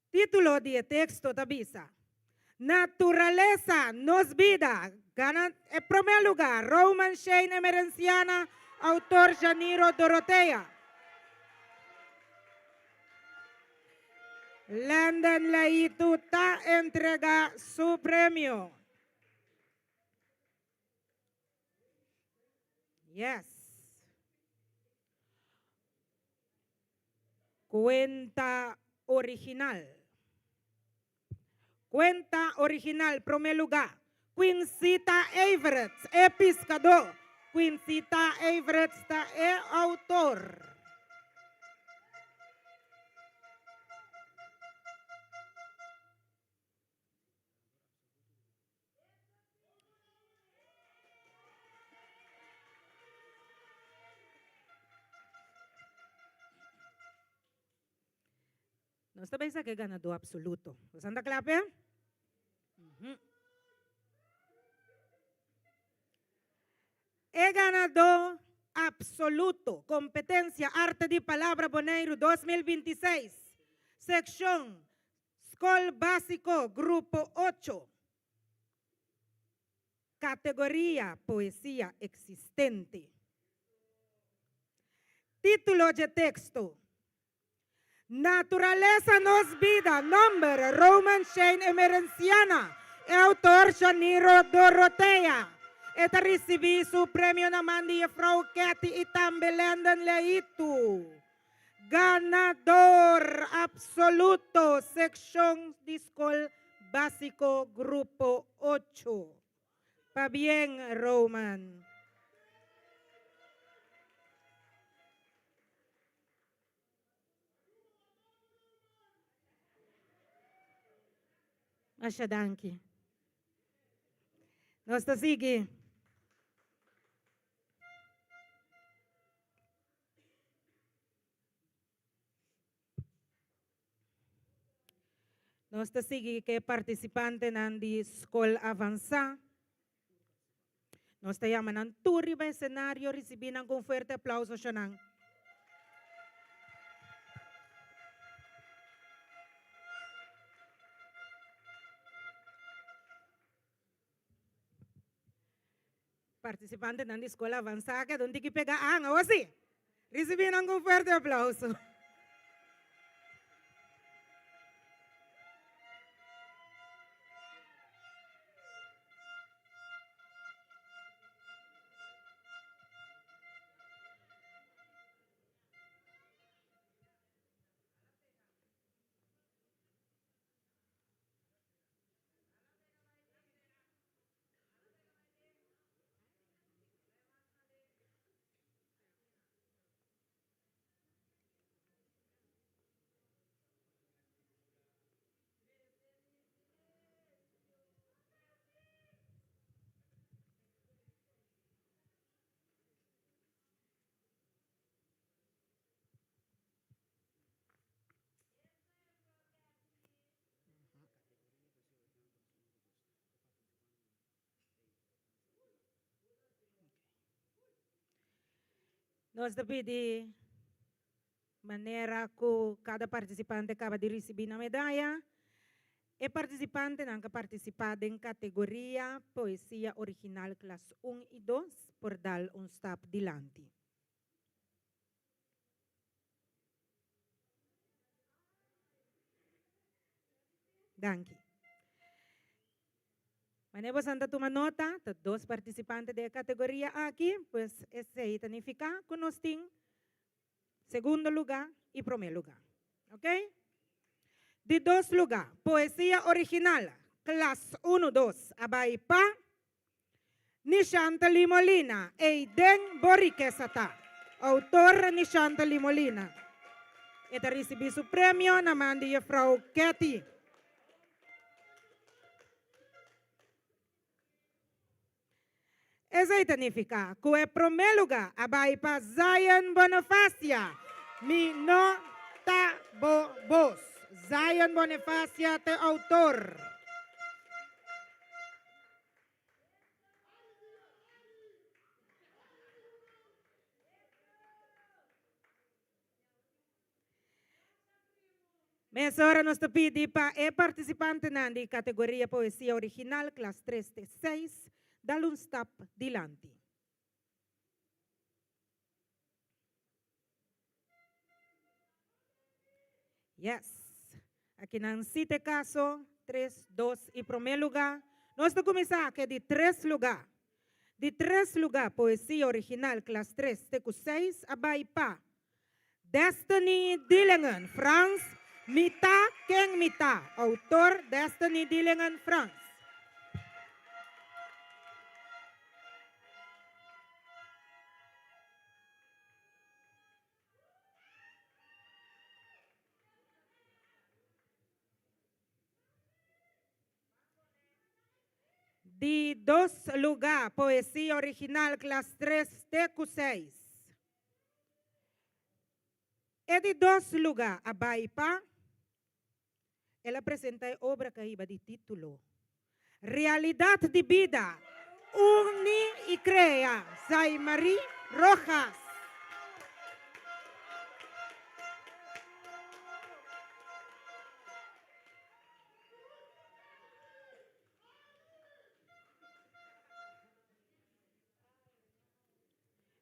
C: Título di e teksto ta bisa, Naturalesa, nos bida, gana e promé lugá, Roman Shane Emerenciana, autor Janiro Dorothea. Landon Leitu ta entregá su premio. Yes. Cuenta original. Cuenta original, prome luga, Quincita Everett, e piscadó. Quincita Everett ta e autor. Nos ta bay saca e ganador absoluto. Nos anda cla p'e? E ganador absoluto, Competencia Arte di Palabra Boneiru 2026, seccion Skol Básiko Grupo ocho, Kategoria Poesia Eksistente. Título dje teksto, Naturalesa nos bida, Nòmber, Roman Shane Emerenciana, e outor Janiro Dorothea. E ta risibí su premio na man di Jefrou Ketty i tambe Landon Leitu. Ganador absoluto sekshon di skol básiko grupo ocho. Pabien Roman. Masha danki. Nos ta sigui. Nos ta sigui ku e partisipantenan di Skol Avansá. Nos ta yama nan tur riba esenario, risibí nan ku un fuerte aplauso, shonnan. Participantenan di School Avansa keda un tiki pega an, awo si? Ricibi nan cu un fuerte aplauso. Nos ta pidi manera ku kada partisipante kaba di risibí nan medaya. E partisipantenan ka partisipá den kategoria Poesia Original klas un i dos por dal un stap dilanti. Danki. Manera boso ta tuma nota, ta dos partisipante den e kategoria aki, pues esei ta nifiká ku nos tin segundo lugá i promé lugá. Ok? Di dos lugá, poesia original, klas unu dos a bai pa Nishantali Molina, Eiden bo rikesa ta. Outor Nishantali Molina. E ta risibí su premio na man di Jefrou Ketty. Esei ta nifiká ku e promé lugá a bai pa Zion Bonifacia. Mi no ta bo bos. Zion Bonifacia ta e outor. Mesora nos ta pidi pa e partisipantenan di kategoria Poesia Original klas tres te seis dal un stap dilanti. Yes. Aki nan si te kaso, tres, dos i promé lugá. Nos ta kuminsá ku e di tres lugá. Di tres lugá poesia original klas tres te ku seis a bai pa Destiny Dillingen, Frans, Mi ta ken mi ta, outor Destiny Dillingen, Frans. Di dos lugá, poesia original klas tres te ku seis. E di dos lugá a bai pa El a presenta e obra ku a hiba di título, Realidat di bida, uni i krea, Zaimary Rojas.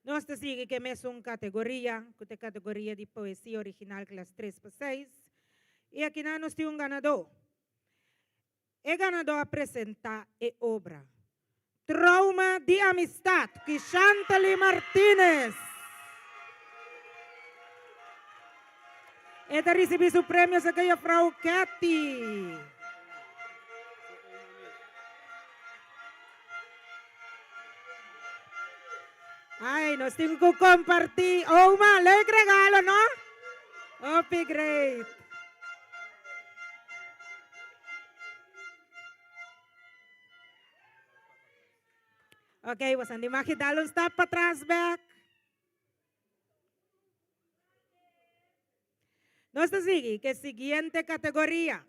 C: Nos ta sigui ku e mesun kategoria, ku ta e kategoria di poesia original klas tres pa seis. I akinan nos tin un ganadó. E ganadó a presentá e obra Trauma di Amistad ku Shantali Martinez. E ta risibí su premio serka Jefrou Ketty. Ay, nos tin ku kompartí. Oma, leuk regalo, no? Hopi great. Ok, bosan di maki dal un stap patras bek. Nos ta sigui ku e siguiente kategoria.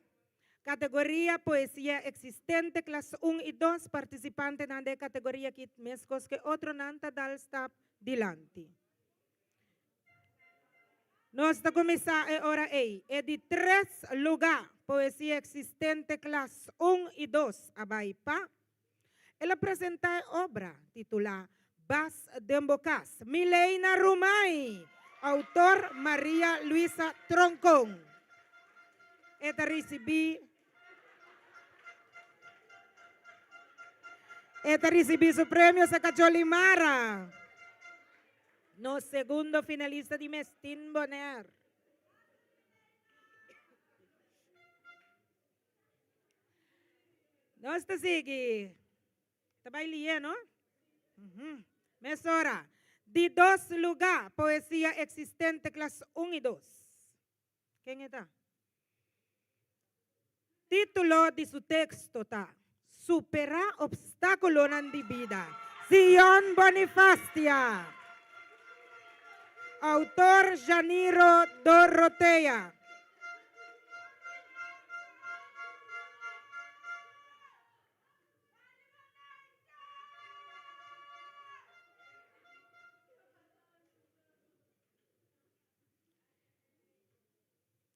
C: Kategoria Poesia Eksistente klas un i dos Partisipantenan den e kategoria aki meskos ku e otronan ta dal stap dilanti. Nos ta kuminsá e ora ei. E di tres lugá, Poesia Eksistente klas un i dos a bai pa. El a presentá e obra titulá Bas den bo kas, Mileina Rumai, outor Maria Luisa Troncon. E ta risibí E ta risibí su premio Saka Jolimara, nos segundo finalista di Mestin Bonaire. Nos ta sigui. Ta bai lié, no? Mesora. Di dos lugá, poesia eksistente klas un i dos. Ken e ta? Título di su teksto ta, Superá obstákulonan di bida. Zion Bonifastia. Autor Janiro Dorothea.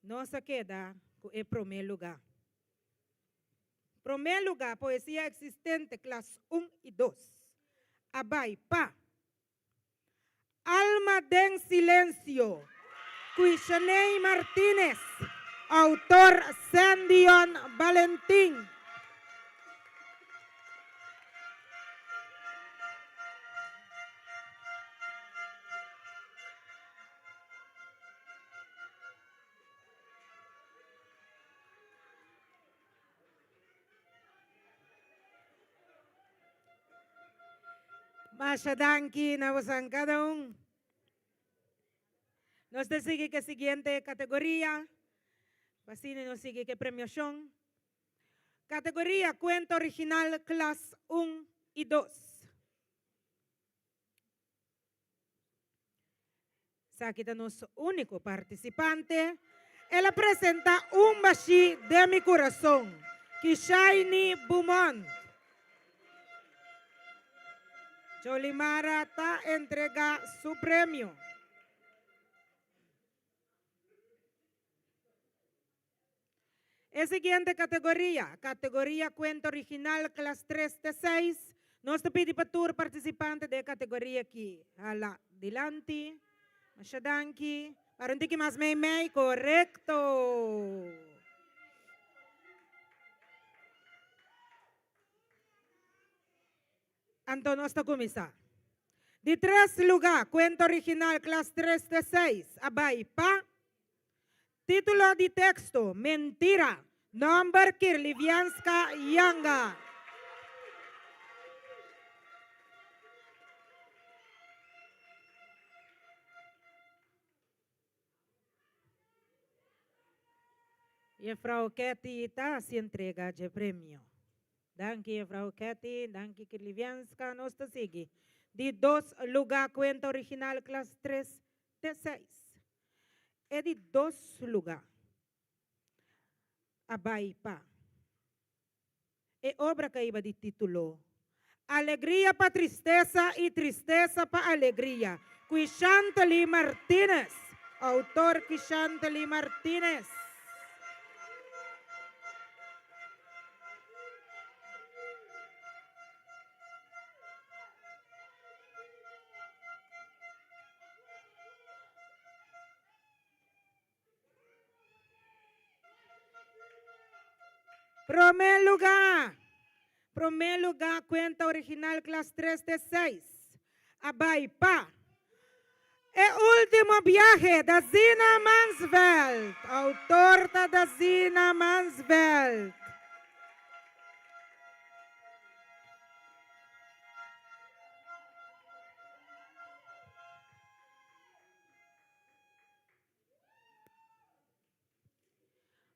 C: Nos a keda ku e promé lugá. Promé lugá, poesia eksistente klas un i dos a bai pa Alma den Silensio, Quishaney Martinez, autor Sandion Balentin. Masha danki na bosan kada un. Nos ta sigui ku e siguiente kategoria, pa asina nos sigui ku e premiashon. Kategoria kuenta original klas un i dos. Esaki ta nos úniko partisipante. El a presentá Un bashí den mi kurason, Kishaini Beaumont. Jolimara ta entregá su premio. E siguiente kategoria, Kategoria Kuenta Original Klas tres te seis. Nos ta pidi pa tur partisipante den e kategoria aki hala dilanti. Masha danki. Para un tiki mas mei mei. Korekto! Anto nos ta kuminsá. Di tres lugá, Kuenta Original Klas tres te seis a bai pa. Título di teksto, Mentira. Nòmber, Kirlivianska Yanga. Jefrou Ketty ta hasi entrega dje premio. Danki Jefrou Ketty, danki Kirlivianska. Nos ta sigui. Di dos lugá, Kuenta Original Klas tres te seis. E di dos lugá a bai pa e obra ka iba di título Alegria pa tristesa i tristesa pa alegria, Quishantely Martinez, autor Quishantely Martinez. Promé lugá, Promé lugá kuenta original klas tres te seis a bai pa E último biahe, Dazina Mansveld. Outor ta Dazina Mansveld.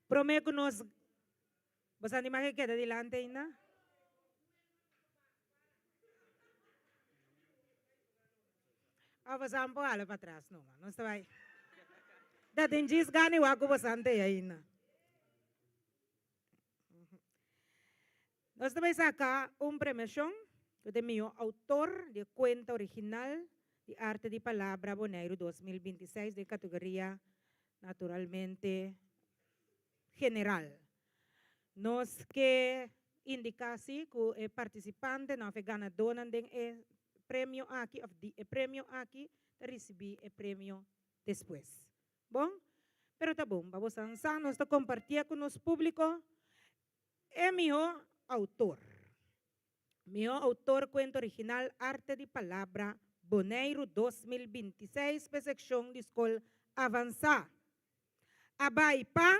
C: Prome ku nos, boso anima ke keda dilanti ainda? Of boso an por hala patras numa? Nos ta bai. Ta tin djis gana i wak ku boso an tei ainda. Nos ta bai saka un premiashon ku ta e mihó outor di e kuenta original di Arte di Palabra Boneiru 2026 den kategoria naturalmente general. Nos ke. indiká si ku e partisipantenan òf e ganadónan den e premio aki òf di e premio aki ta risibí e premio despues. Bon? Pero ta bon pa bo san sa nos ta kompartié ku nos públiko e mihó outor. Mihó outor kuento original Arte di Palabra Boneiru 2026 p'e sekshon di skol avansá a bai pa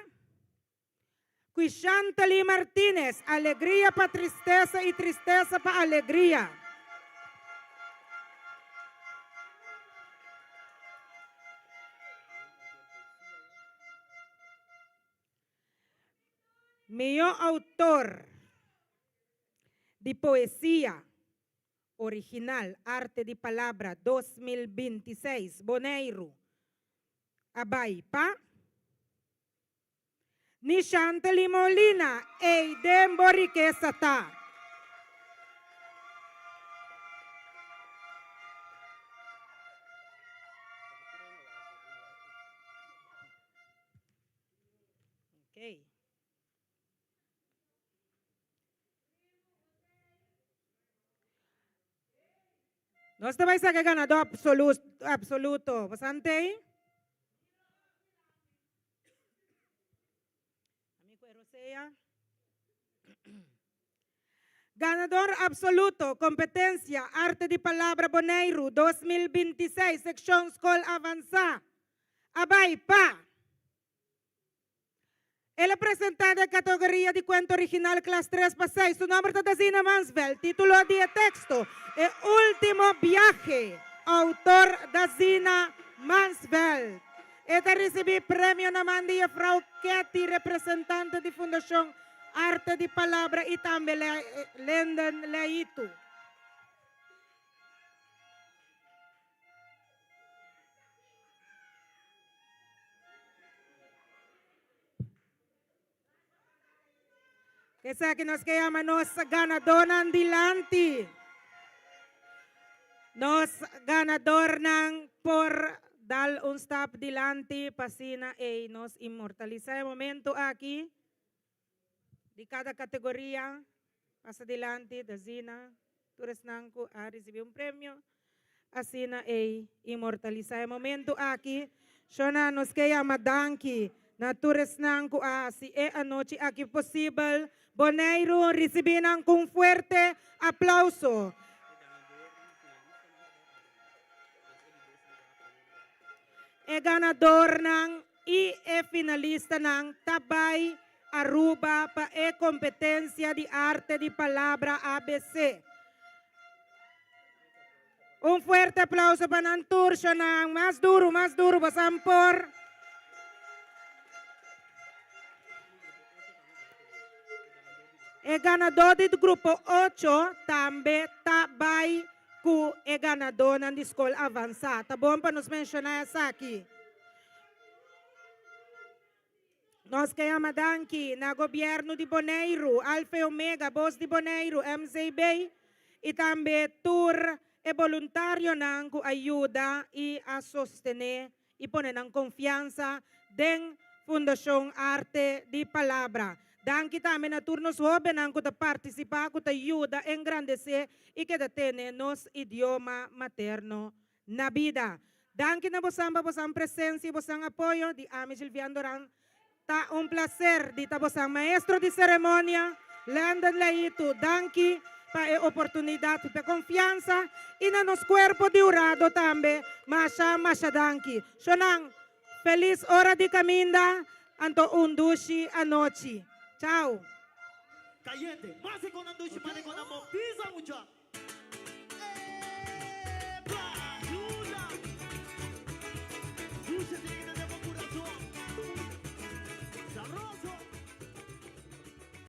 C: Quishantely Martinez, Alegria pa tristesa i tristesa pa alegria. Mihó outor di poesia original Arte di Palabra 2026 Boneiru a bai pa Nishantely Molina, Ey den bo rikesa ta. Okay. Nos ta bai saca ganador absolu absoluto. Bastante ahí? Amigo Erosea. Ganador absoluto, competencia Arte di Palabra Boneiru 2026, seccion Skol Avanzá. A bai pa. El a presentá den kategoria di kuento original klas tres pa seis. Su nòmber ta Dazina Mansveld. Título di e teksto, E último biahe. Outor Dazina Mansveld. E ta risibí premio na man di Jefrou Ketty, representante di Fundashon Arte di Palabra i tambe Lenden Leitu. Esaki nos ke yama nos ganadónan dilanti. Nos ganadornan por dal un stap dilanti pa asina ei nos inmortalisá e momento aki di kada kategoria. Pasa dilanti, Dazina, tur esnan ku a risibí un premio. Asina ei inmortalisá e momentu aki. Shona, nos ke yama danki na tur esnan ku a hasi e anochi aki posibel. Boneiru, risibí nan ku un fuerte aplauso. E ganadornan i e finalistanan ta bai Aruba pa e competencia di Arte di Palabra ABC. Un fuerte aplauso pa nan tur, shonan. Mas duro, mas duro, bosan por. E ganador di grupo ocho tambe ta bai cu e ganadornan di scol avansa. Ta bon pa nos menciona esaki. Nos ke yama danki na Gobierno di Boneiru, Alfa y Omega, Bos di Boneiru, MCB y tambe tur e boluntarionan cu a yuda y a sostene y pone nan confiansa den Fundacion Arte di Palabra. Danki tambe na tur nos hobennan cu ta participa, cu ta yuda engrandece y keda tene nos idioma materno na bida. Danki na bosan pa bosan presencia y bosan apoyo di ami Gilvian Doran. Ta un placer di ta bosan maestro di ceremonia. Landon Leitu, danki pa e oportunidad y pa e confiansa y na nos cuerpo di hurado tambe masha masha danki. Shonan, feliz ora di caminda anto un dushi anochi. Chao.
D: Cayente, mas e con nan dushi mane con nan bo pisa mucha.